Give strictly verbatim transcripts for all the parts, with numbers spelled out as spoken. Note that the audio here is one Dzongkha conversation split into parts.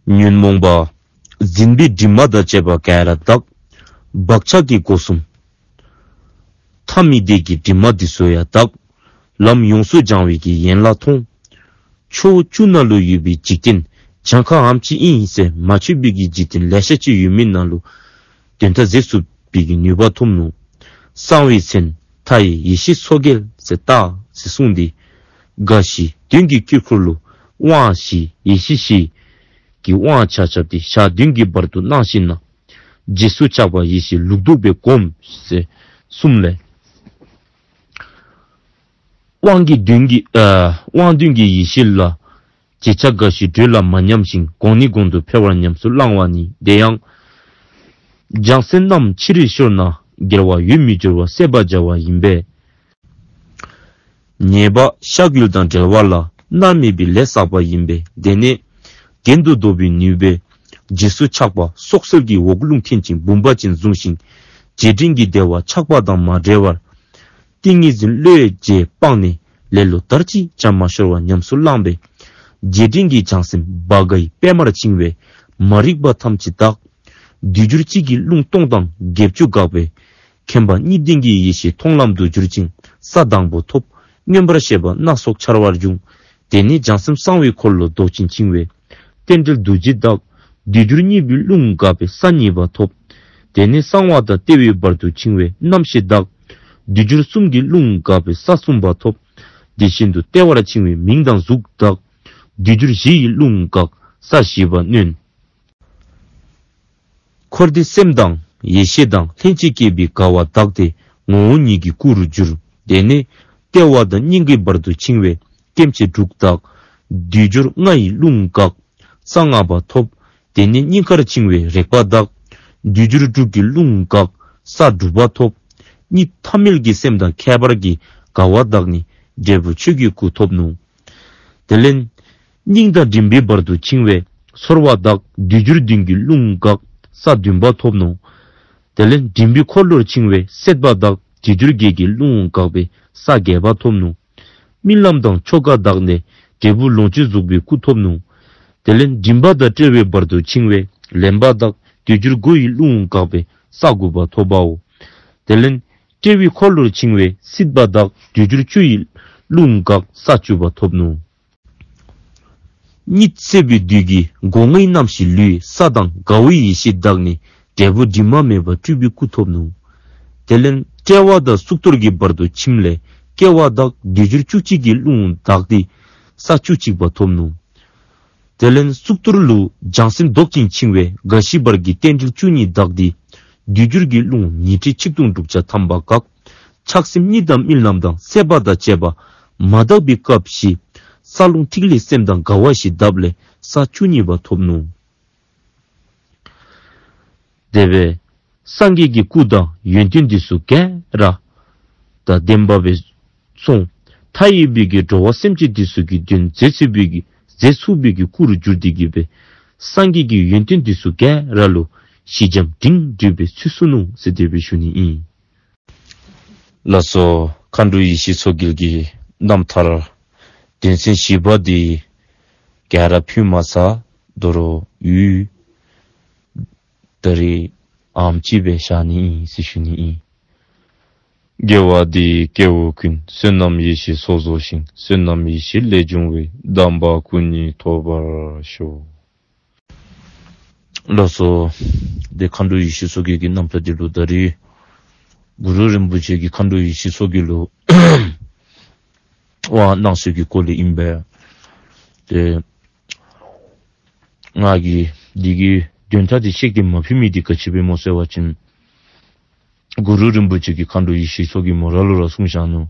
ཉོན་མོངས་པ་འཛིན་པའི་དྲི་མ་དང་བཅས་པ་ག་ར་དག། བག་ཆགས་ཀྱི་སྒོ་གསུམ་ཐ་མི་དད་ཀྱི་དྲི་མ་འདི་ཚུ་ཡང་དག། ལམ་ཡོངས་སུ་སྦྱང་བའི་གི་ཡན་ལག་མཐོང་། ཕྱོགས་བཅུ་ནང་ལུ་ཡོད་པའི་འཇིག་རྟེན་གྱངས་ཁ་ཨ་ནེམ་ཅིག་ཨིན་ཟེར་མ་ཆོད་པའི་གི་འཇིག་རྟེན་ལེ་ཤ་ཅིག་ཡོད་མི་ནང་ལུ་དོན་དག་མཛད་ཚུགས་པའི་གི་ནུས་པ་ཐོབ་ནུག། གསང་བའི་མཚན་མཐའ་ཡས་ཡེ་ཤེས་མཚོ་རྒྱལ་ཟེར་བཏགས་ཟེར་གསུངས་ཏེ། རྒ་ཤི་གདོན་གྱི་དཀྱིལ་འཁོར་ལུ་དབང་བཞི་ཡེ་ཤེས་བཞི་གི་དབང་ཆ་ཁྱབ་སྟེ་ཞག་བདུན་གྱི་བར་དུ་གནང་ཞིནམ་ལས། རྗེས་སུ་ཆགས་པ་ཡེ་ཤེས་ལུགས་ལྡོག་པའི་སྒོམ་ཟེར་གསུངསམ་ལས། དབང་གི་གདོན་གྱི་ཨ་དབང་གདོན་གྱི་ཡེ་ཤེས་ལ། རྗེས་ཆགས་རྒ་ཤི་གྲོལ་ལ་མ་ཉམས་ཤིང་། གོང་ནས་གོང་དུ་འཕེལ་བར་ཉམས་སུ་བླང་བ་ནི། དེ་ཡང་བྱང་སེམས་རྣམས་ཕྱི་རུ་ཤོར་ན། རྒྱལ་བ་འོད་མི་འགྱུར་བ་སད་པར་བྱ་བ་ཡིན་པས། ཉེས་པ་ཤ་རྒྱུས་དང་བྲལ་བ་ལ། མནར་མེད་པའི་ལས་བསགས་པ་ཡིན་པས། དེ་ནས་གྱེན་དུ་ལྡོག་པའི་ནུས་པས། རྗེས་སུ་ཆགས་པ་སྲོག་རྩོལ་གྱི་འོག་རླུང་འཐེན་ཅིང་བུམ་པ་ཅན་བཟུང་ཞིང་། རྗེས་དྲན་གྱི་བདེ་བ་ཆགས་པ་དང་མ་བྲལ་བར། ཏིང་ངེ་འཛིན་བློས་བྱས་སྤངས་ནས་ལེ་ལོ་དར་ཅིག་ཀྱང་མ་ཤོར་བར་ཉམས་སུ་བླངས་པས། རྗེས་དྲན་གྱི་བྱང་སེམས་བྷ་གའི་པདྨར་བཅིངས་པས་མ་རིག་པ་ཐམས་ཅད་དག། དུས་སྦྱོར་གཅིག་གི་རླུང་སྟོང་དང་བརྒྱད་ཅུ་འགགས་པས། མཁྱེན་པ་གཉིས་ལྡན་གྱི་ཡེ་ཤེས་མཐོང་ལམ་དུ་གྱུར་ཅིང་ས་དང་པོ་ཐོབ། མངོན་པར་ཤེས་པ་སྣ་ཚོགས་འཆར་བར་འབྱུང་། དེ་ནས་བྱང་སེམས་གསང་བའི་འཁོར་ལོ་བཟློག་ཅིང་འཆིང་བས་རྟེན་འབྲེལ་རྡོ་རྗེ་དག། དུས་སྦྱོར་གཉིས་པའི་རླུང་འགགས་པས་ས་གཉིས་པ་ཐོབ། དེ་ནས་གསང་བ་དང་ལྟེ་བའི་བར་དུ་འཆིང་བས་རྣམ་ཤེས་དག། དུས་སྦྱོར་གསུམ་གྱི་རླུང་འགགས་པས་ས་གསུམ་པ་ཐོབ། དེ་བཞིན་དུ་ལྟེ་བར་འཆིང་བས་མིང་དང་གཟུགས་དག། དུས་སྦྱོར་བཞི་ཡི་རླུང་འགགས་ས་བཞི་པ་ནོན། འཁོར་འདས་སེམས་དང་ཡེ་ཤེས་དང་ལྷན་ཅིག་སྐྱེས་པའི་དགའ་བ་དག་སྟེ་ངོ་བོ་ཉིད་ཀྱི་སྐུ་རུ་གྱུར། དེ་ནས་ལྟེ་བ་དང་སྙིང་གའི་བར་དུ་འཆིང་བས་སྐྱེ་མཆེད་དྲུག་དག། དུས་སྦྱོར་ལྔ་ཡི་རླུང་འགགས་ས་ལྔ་པ་ཐོབ། དེ་ནས་སྙིང་གར་འཆིང་བས་རེག་པ་དག། དུས་སྦྱོར་དྲུག་གི་རླུང་འགགས་ས་དྲུག་པ་ཐོབ། གཉིད་ཐ་མལ་གྱི་སེམས་དང་ཁྱད་པར་གྱི་དགའ་བ་དག་ནི་འབྲས་བུ་ཆོས་ཀྱི་སྐུ་ཐོབ་ནུག། དེ་ལས་སྙིང་དང་མགྲིན་པའི་བར་དུ་འཆིང་བས་ཚོར་བ་དག། དུས་སྦྱོར་བདུན་གྱི་རླུང་འགགས་ས་བདུན་པ་ཐོབ་ནུག། དེ་ལས་མགྲིན་པའི་འཁོར་ལོར་འཆིང་བས་སད་པ་དག། དུས་སྦྱོར་བརྒྱད་ཀྱི་རླུང་འགགས་པས་ས་བརྒྱད་པ་ཐོབ་ནུག། རྨི་ལམ་དང་ཆོ་ག་དག་ནས་འབྲས་བུ་ལོངས་སྤྱོད་རྫོགས་པའི་སྐུ་ཐོབ་ནུག། དེ་ལས་མགྲིན་པ་དང་དཔྲལ་བའི་བར་དུ་འཆིང་བས་ལེན་པ་དག། དུས་སྦྱོར་དགུ་ཡི་རླུང་འགགས་པས་ས་དགུ་པ་ཐོབ་པའོ། དེ་ལས་དཔྲལ་བའི་འཁོར་ལོར་འཆིང་བས་སྲིད་པ་དག། དུས་སྦྱོར་བཅུ་ཡི་རླུང་འགགས་ས་བཅུ་པ་ཐོབ་ནུག། གཉིད་སད་པའི་དུས་ཀྱི་སྒོ་ལྔའི་རྣམ་ཤེས་ལུས་ས་དང་དགའ་བའི་ཡེ་ཤེས་དག་ནི་འབྲས་བུ་དྲི་མ་མེད་པ་སྤྲུལ་པའི་སྐུ་ཐོབ་ནུག། དེ་ལས་དཔྲལ་བ་དང་གཙུག་ཏོར་གྱི་བར་དུ་འཆིངམ་ལས་སྐྱེ་བ་དག། དུས་སྦྱོར་བཅུ་གཅིག་གི་རླུང་དག་སྟེ་ས་བཅུ་གཅིག་པ་ཐོབ་ནུག། དེ་ལས་གཙུག་ཏོར་ལུ་བྱང་སེམས་ལྡོག་ཅིང་འཆིང་བས་རྒ་ཤི་བར་གྱི་རྟེན་འབྲེལ་བཅུ་གཉིས་དག་སྟེ། དུས་སྦྱོར་གྱི་རླུང་ཉི་ཁྲི་ཆིག་སྟོང་དྲུག་བརྒྱ་ཐམ་པ་འགགས། ཆགས་སེམས་གཉིད་དང་རྨི་ལམ་དང་སད་པ་དང་བཅས་པ་མ་དག་པའི་སྐབས་བཞི། རྩ་རླུང་ཐིག་ལེ་སེམས་དང་དགའ་བ་བཞི་དག་ལས་ས་བཅུ་གཉིས་པ་ཐོབ་ནུག། དེ་སྦེ་སངས་རྒྱས་ཀྱི་སྐུ་དང་ཡོན་ཏན་འདི་ཚུ་ག་ར་དང་ལྡན་པ་སྦེ་སོང་། མཐའ་ཡས་པའི་གི་འགྲོ་བ་སེམས་ཅན་འདི་ཚུ་གི་དོན་མཛད་ཚུགས་པའི་གི་མཛད་ཚུགས་པའི་གི་སྐུ་རུ་གྱུར་ཏེ་གི་སྦེ་སངས་རྒྱས་ཀྱི་ཡོན་ཏན་འདི་ཚུ་ག་ར་ལུ་ཞི་འཇམ་འབྲིང་བསྒྲིགས་པའི་ཚུལ་སོང་ནུག་ཟེར་དེ་སྦེ་ཞུ་ནི་ཨིན། ལགས་སོ། མཁའ་འགྲོ་ཡེ་ཤེས་མཚོ་རྒྱལ་གྱི་རྣམ་ཐར་དོན་ཚན་བཞི་པ་འདི་ག་ར་ཕུལ་མ་ཚར། དོ་རུང་ཡོད། ད་རིས་ཨ་ནེམ་ཅིག་སྦེ་བཞག་ནི་ཨིན་ཟེར་ཞུ་ནི་ཨིན། དགེ་བ་འདི་ཡིས་སྐྱེ་བོ་ཀུན། བསོད་ནམས་ཡེ་ཤེས་ཚོགས་རྫོགས་ཤིང་། བསོད་ནམས་ཡེ་ཤེས་ལས་བྱུང་བའི། དམ་པ་སྐུ་གཉིས་ཐོབ་པར་ཤོག། ལགས་སོ། དེ་མཁའ་འགྲོ་ཡེ་ཤེས་མཚོ་རྒྱལ་གྱི་རྣམ་ཐར་འདི་ལུ་ད་རིས་གུ་རུ་རིན་པོ་ཆེ་གིས་མཁའ་འགྲོ་ཡེ་ཤེས་མཚོ་རྒྱལ་ལུ་དབང་གནང་སྲོལ་གྱི་སྐོར་ལས་ཨིན་པས། ཏེ་ང་གིས་འདི་གི་དོན་དག་འདི་བཤད་དེ་མ་ཕུལ་མི་འདི་ག་ཅི་སྦེ་སྨོ་ཟེར་བ་ཅིན་གུ་རུ་རིན་པོ་ཆེ་གིས་མཁའ་འགྲོ་ཡེ་ཤེས་མཚོ་རྒྱལ་མོ་ར་ལུ་ར་གསུངས་བཞག་ནུག།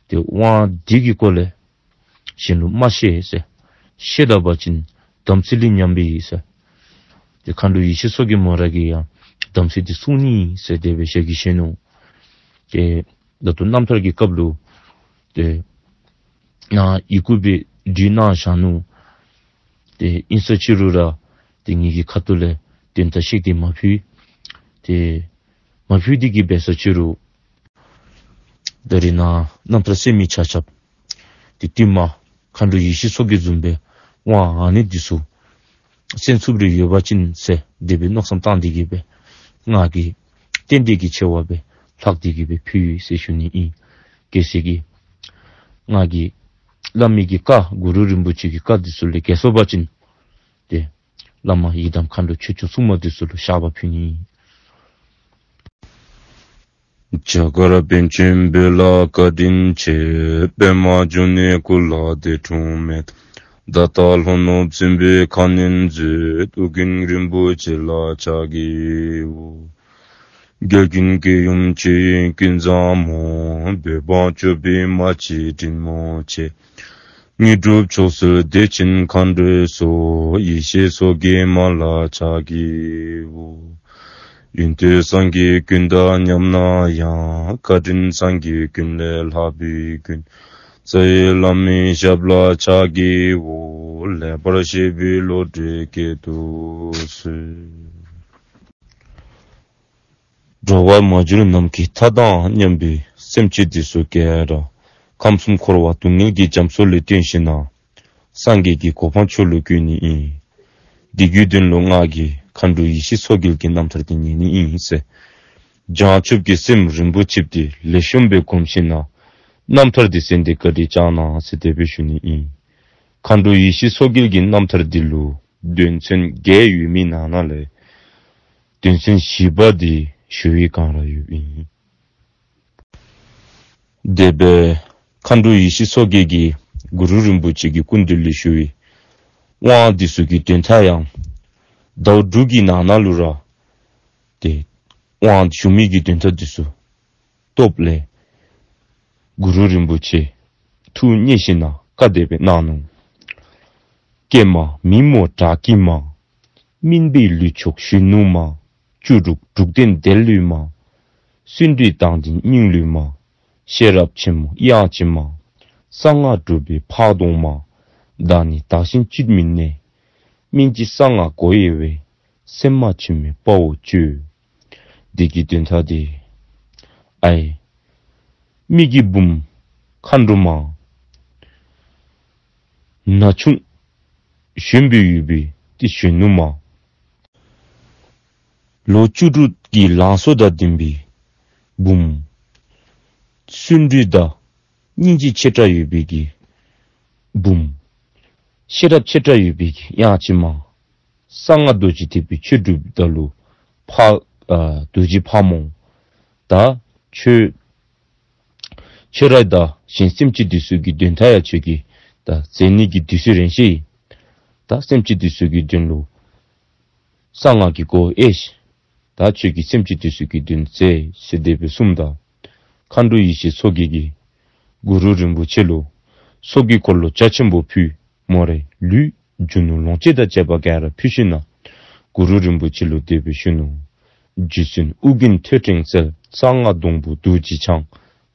ཏེ་དབང་འདི་གི་སྐོར་ལས་གཞན་ལུ་མ་བཤད་ཟེར། བཤད་ད་པ་ཅིན་དམ་ཚིག་ལུ་ཉམས་པས་ཟེར། ཏེ་མཁའ་འགྲོ་ཡེ་ཤེས་མཚོ་རྒྱལ་མོ་ར་གིས་ཡང་དམ་ཚིག་འདི་བསྲུང་ནི་ཟེར་དེ་སྦེ་ཞལ་གྱིས་བཞེས་ནུག། ཏེ་ད་ལྟོ་རྣམ་ཐར་གྱི་སྐབས་ལུ་ཏེ་ནཱ་ཡི་གུ་སྦེ་བྲིས་གནང་བཞག་ནུག། ཏེ་ཨིན་ས་ཅི་རུང་ར་ཏེ་ངེ་གི་ཁ་ཐུག་ལས་དོན་དག་བཤད་དེ་མ་ཕུལ། ཏེ་མ་ཕུལ་འདི་གིས་འབད་ས་ཅི་རུང་ད་རིས་ནཱ་རྣམ་ཐར་གསན་མི་ཆ་ཁྱབ་ཏེ་བསྟུད་མར་མཁའ་འགྲོ་ཡེ་ཤེས་མཚོ་རྒྱལ་བཟུམ་སྦེ་དབང་ཨ་ནི་འདི་ཚུ་ གསན་ཚུགསཔ་རེ་ཡོད་པ་ཅིན་ཟེར་དེ་སྦེ་མནོ་བསམ་བཏང་སྟེ་གི་སྦེ་ང་གིས་རྟེན་འབྲེལ་གྱི་ཆེ་བ་སྦེ་ལྷག་སྟེ་གི་སྦེ་ཕུལ་ཡི་ཟེར་ཞུ་ནི་ཨིན། གལ་སྲིད་ཀྱི་ང་གིས་བླ་མའི་གི་བཀའ་གུ་རུ་རིན་པོ་ཆེ་གི་བཀའ་འདི་ཚུ་ལས་འགལ་སོང་པ་ཅིན་ཏེ་བླ་མ་ཡི་དམ་མཁའ་འགྲོ་ཆོས་སྐྱོང་སྲུང་མ་འདི་ཚུ་ལུ་བཤགས་པ་ཕུལ་ནི་ཨིན། རྒྱ་གར་པཎ་ཆེན་བོད་ལ་བཀའ་དྲིན་ཆེ། པདྨ་འབྱུང་གནས་སྐུ་ལ་འདས་འཁྲུངས་མེད། ད་ལྟ་ལྷོ་ནུབ་སྲིན་པོའི་ཁ་གནོན་མཛད། ཨོ་རྒྱན་རིན་པོ་ཆེ་ལ་ཕྱག་བགྱིའོ། རྒྱལ་ཀུན་སྐྱོང་ཡུམ་ཆོས་དབྱིངས་ཀུན་བཟང་མོ། བོད་འབངས་སྐྱོབ་པའི་མ་གཅིག་དྲིན་མོ་ཆེ། དངོས་གྲུབ་མཆོག་སྩོལ་བདེ་ཆེན་མཁའ་འགྲོའི་གཙོ། ཡེ་ཤེས་མཚོ་རྒྱལ་མ་ལ་ཕྱག་བགྱིའོ། ཡོན་ཏན་སངས་རྒྱས་ཀུན་དང་མཉམ་ན་ཡང་། བཀའ་དྲིན་སངས་རྒྱས་ཀུན་ལས་ལྷག་པའི་མགོན། རྩ་བའི་བླ་མའི་ཞབས་ལ་ཕྱག་བགྱིའོ། ལེགས་པར་བཤད་པའི་བློ་གྲོས་བསྐྱེད་དུ་གསོལ། འགྲོ་བ་མ་གྱུར་ནམ་མཁའི་མཐའ་དང་མཉམ་པའི་སེམས་ཅན་འདི་ཚུ་ག་ར་ཁམས་གསུམ་འཁོར་བ་སྡུག་བསྔལ་གྱི་རྒྱ་མཚོ་ལས་བཏོན་ཞིནམ་ན་སངས་རྒྱས་ཀྱི་གོ་འཕང་མཆོག་ལུ་བཀོད་ནི་ཨིན། འདི་གི་དོན་ལུ་ང་གིས་མཁའ་འགྲོ་ཡེ་ཤེས་མཚོ་རྒྱལ་གྱི་རྣམ་ཐར་འདི་ཉན་ནི་ཨིན་ཟེར། བྱང་ཆུབ་ཀྱི་སེམས་རིན་པོ་ཆེ་འདི་ལེགས་ཤོམ་སྦེ་བསྒོམ་ཞིནམ་ན་རྣམ་ཐར་འདི་གསན་ཏེ་བཀའ་དྲིན་བསྐྱང་གནང་ཟེར་དེ་སྦེ་ཞུ་ནི་ཨིན། མཁའ་འགྲོ་ཡེ་ཤེས་མཚོ་རྒྱལ་གྱི་རྣམ་ཐར་འདི་ལུ་དོན་ཚན་བརྒྱད་ཡོད་མི་ནང་ན་ལས་དོན་ཚན་བཞི་པ་འདི་ཞུ་བའི་བསྒང་ར་ཡོདཔ་ཨིན། དེ་སྦེ་མཁའ་འགྲོ་ཡེ་ཤེས་མཚོ་རྒྱལ་གྱིས་གུ་རུ་རིན་པོ་ཆེ་གི་སྐུ་མདུན་ལས་ཞུ་བའི་དབང་འདི་ཚུ་གི་དོན་དག་ཡང་ཟླཝ་དྲུག་གི་ནང་ན་ལུ་ར་ཏེ་དབང་ཞུ་མི་གི་དོན་དག་འདི་ཚུ་ཐོབ་ལས་གུ་རུ་རིན་པོ་ཆེ་ཐུགས་མཉེས་ཞིནམ་ན་བཀའ་དེ་སྦེ་གནང་ནུག། ཀྱེ་མ་མི་མོ་བྲག་གི་མ། སྨིན་པའི་ལུས་མཆོག་གཞོན་ནུ་མ། བཅུ་དྲུག་དྲུག་ལྡན་དལ་ལུས་མ། བརྩོན་འགྲུས་དང་ལྡན་སྙིང་ལུས་མ། ཤེས་རབ་ཆེན་མོ་དབྱངས་ཅན་མ། གསང་སྔགས་སྒྲུབ་པའི་ཕག་གདོང་མ། བདག་ནི་བདག་གཞན་བཅུད་མི་གནས། སྨིན་བྱེད་གསང་སྔགས་སྒོ་དབྱེ་བའི། སེམས་མ་ཆེན་མོའི་དཔའ་བོ་ཁྱོད། འདི་གི་དོན་དག་འདི་ཨའི་མི་གི་བུམོ་མཁའ་འགྲོ་མ་ན་ཆུང་གཞོན་པའི་ཡུལ་པའི་ཏེ་གཞོན་ནུ་མ། ལོ་བཅུ་དྲུག་གི་ལང་ཚོ་དང་ལྡན་པའི་བུམོ། བརྩོན་འགྲུས་དང་སྙིང་རྗེ་ཆེ་དྲགས་ཡོད་པའི་གི་བུམོ། ཤེས་རབ་ཆེ་དྲགས་ཡོད་པའི་གི་དབྱངས་ཅན་མ། གསང་སྔགས་རྡོ་རྗེ་ཐེག་པའི་ཆོས་སྒྲུབ་ད་ལུ་ཕ་ཨ་རྡོ་རྗེ་ཕག་མོ། ད་ཁྱོད་ཁྱོད་ར་དང་གཞན་སེམས་ཅན་འདི་ཚུ་གི་དོན་དག་ཡང་ཁྱོད་ཀྱིས་ད་མཛད་ནི་གི་དུས་ཚོད་རན་ཤེས། ད་སེམས་ཅན་འདི་ཚུ་གི་དོན་ལུ་གསང་སྔགས་ཀྱི་སྒོ་དབྱེ་ཤིག། ད་ཁྱོད་ཀྱིས་སེམས་ཅན་འདི་ཚུ་གི་དོན་མཛད་ཟེར་དེ་སྦེ་གསུངམ་ད་མཁའ་འགྲོ་ཡེ་ཤེས་མཚོ་རྒྱལ་གྱིས་གུ་རུ་རིན་པོ་ཆེ་ལུ་ཚོགས་ཀྱི་འཁོར་ལོ་རྒྱ་ཆེན་པོ་ཕུལ། མོ་རའི་ལུས་རྒྱུ་ནོར་ལོངས་སྤྱོད་དང་བཅས་པ་ག་ར་ཕུལ་ཞིནམ་ན་གུ་རུ་རིན་པོ་ཆེ་ལུ་དེ་སྦེ་ཞུ་ནུག། རྗེ་བཙུན་ཨོ་རྒྱན་ཐོད་ཕྲེང་རྩལ། གསང་སྔགས་སྡོང་པོ་རྡོ་རྗེ་འཆང་།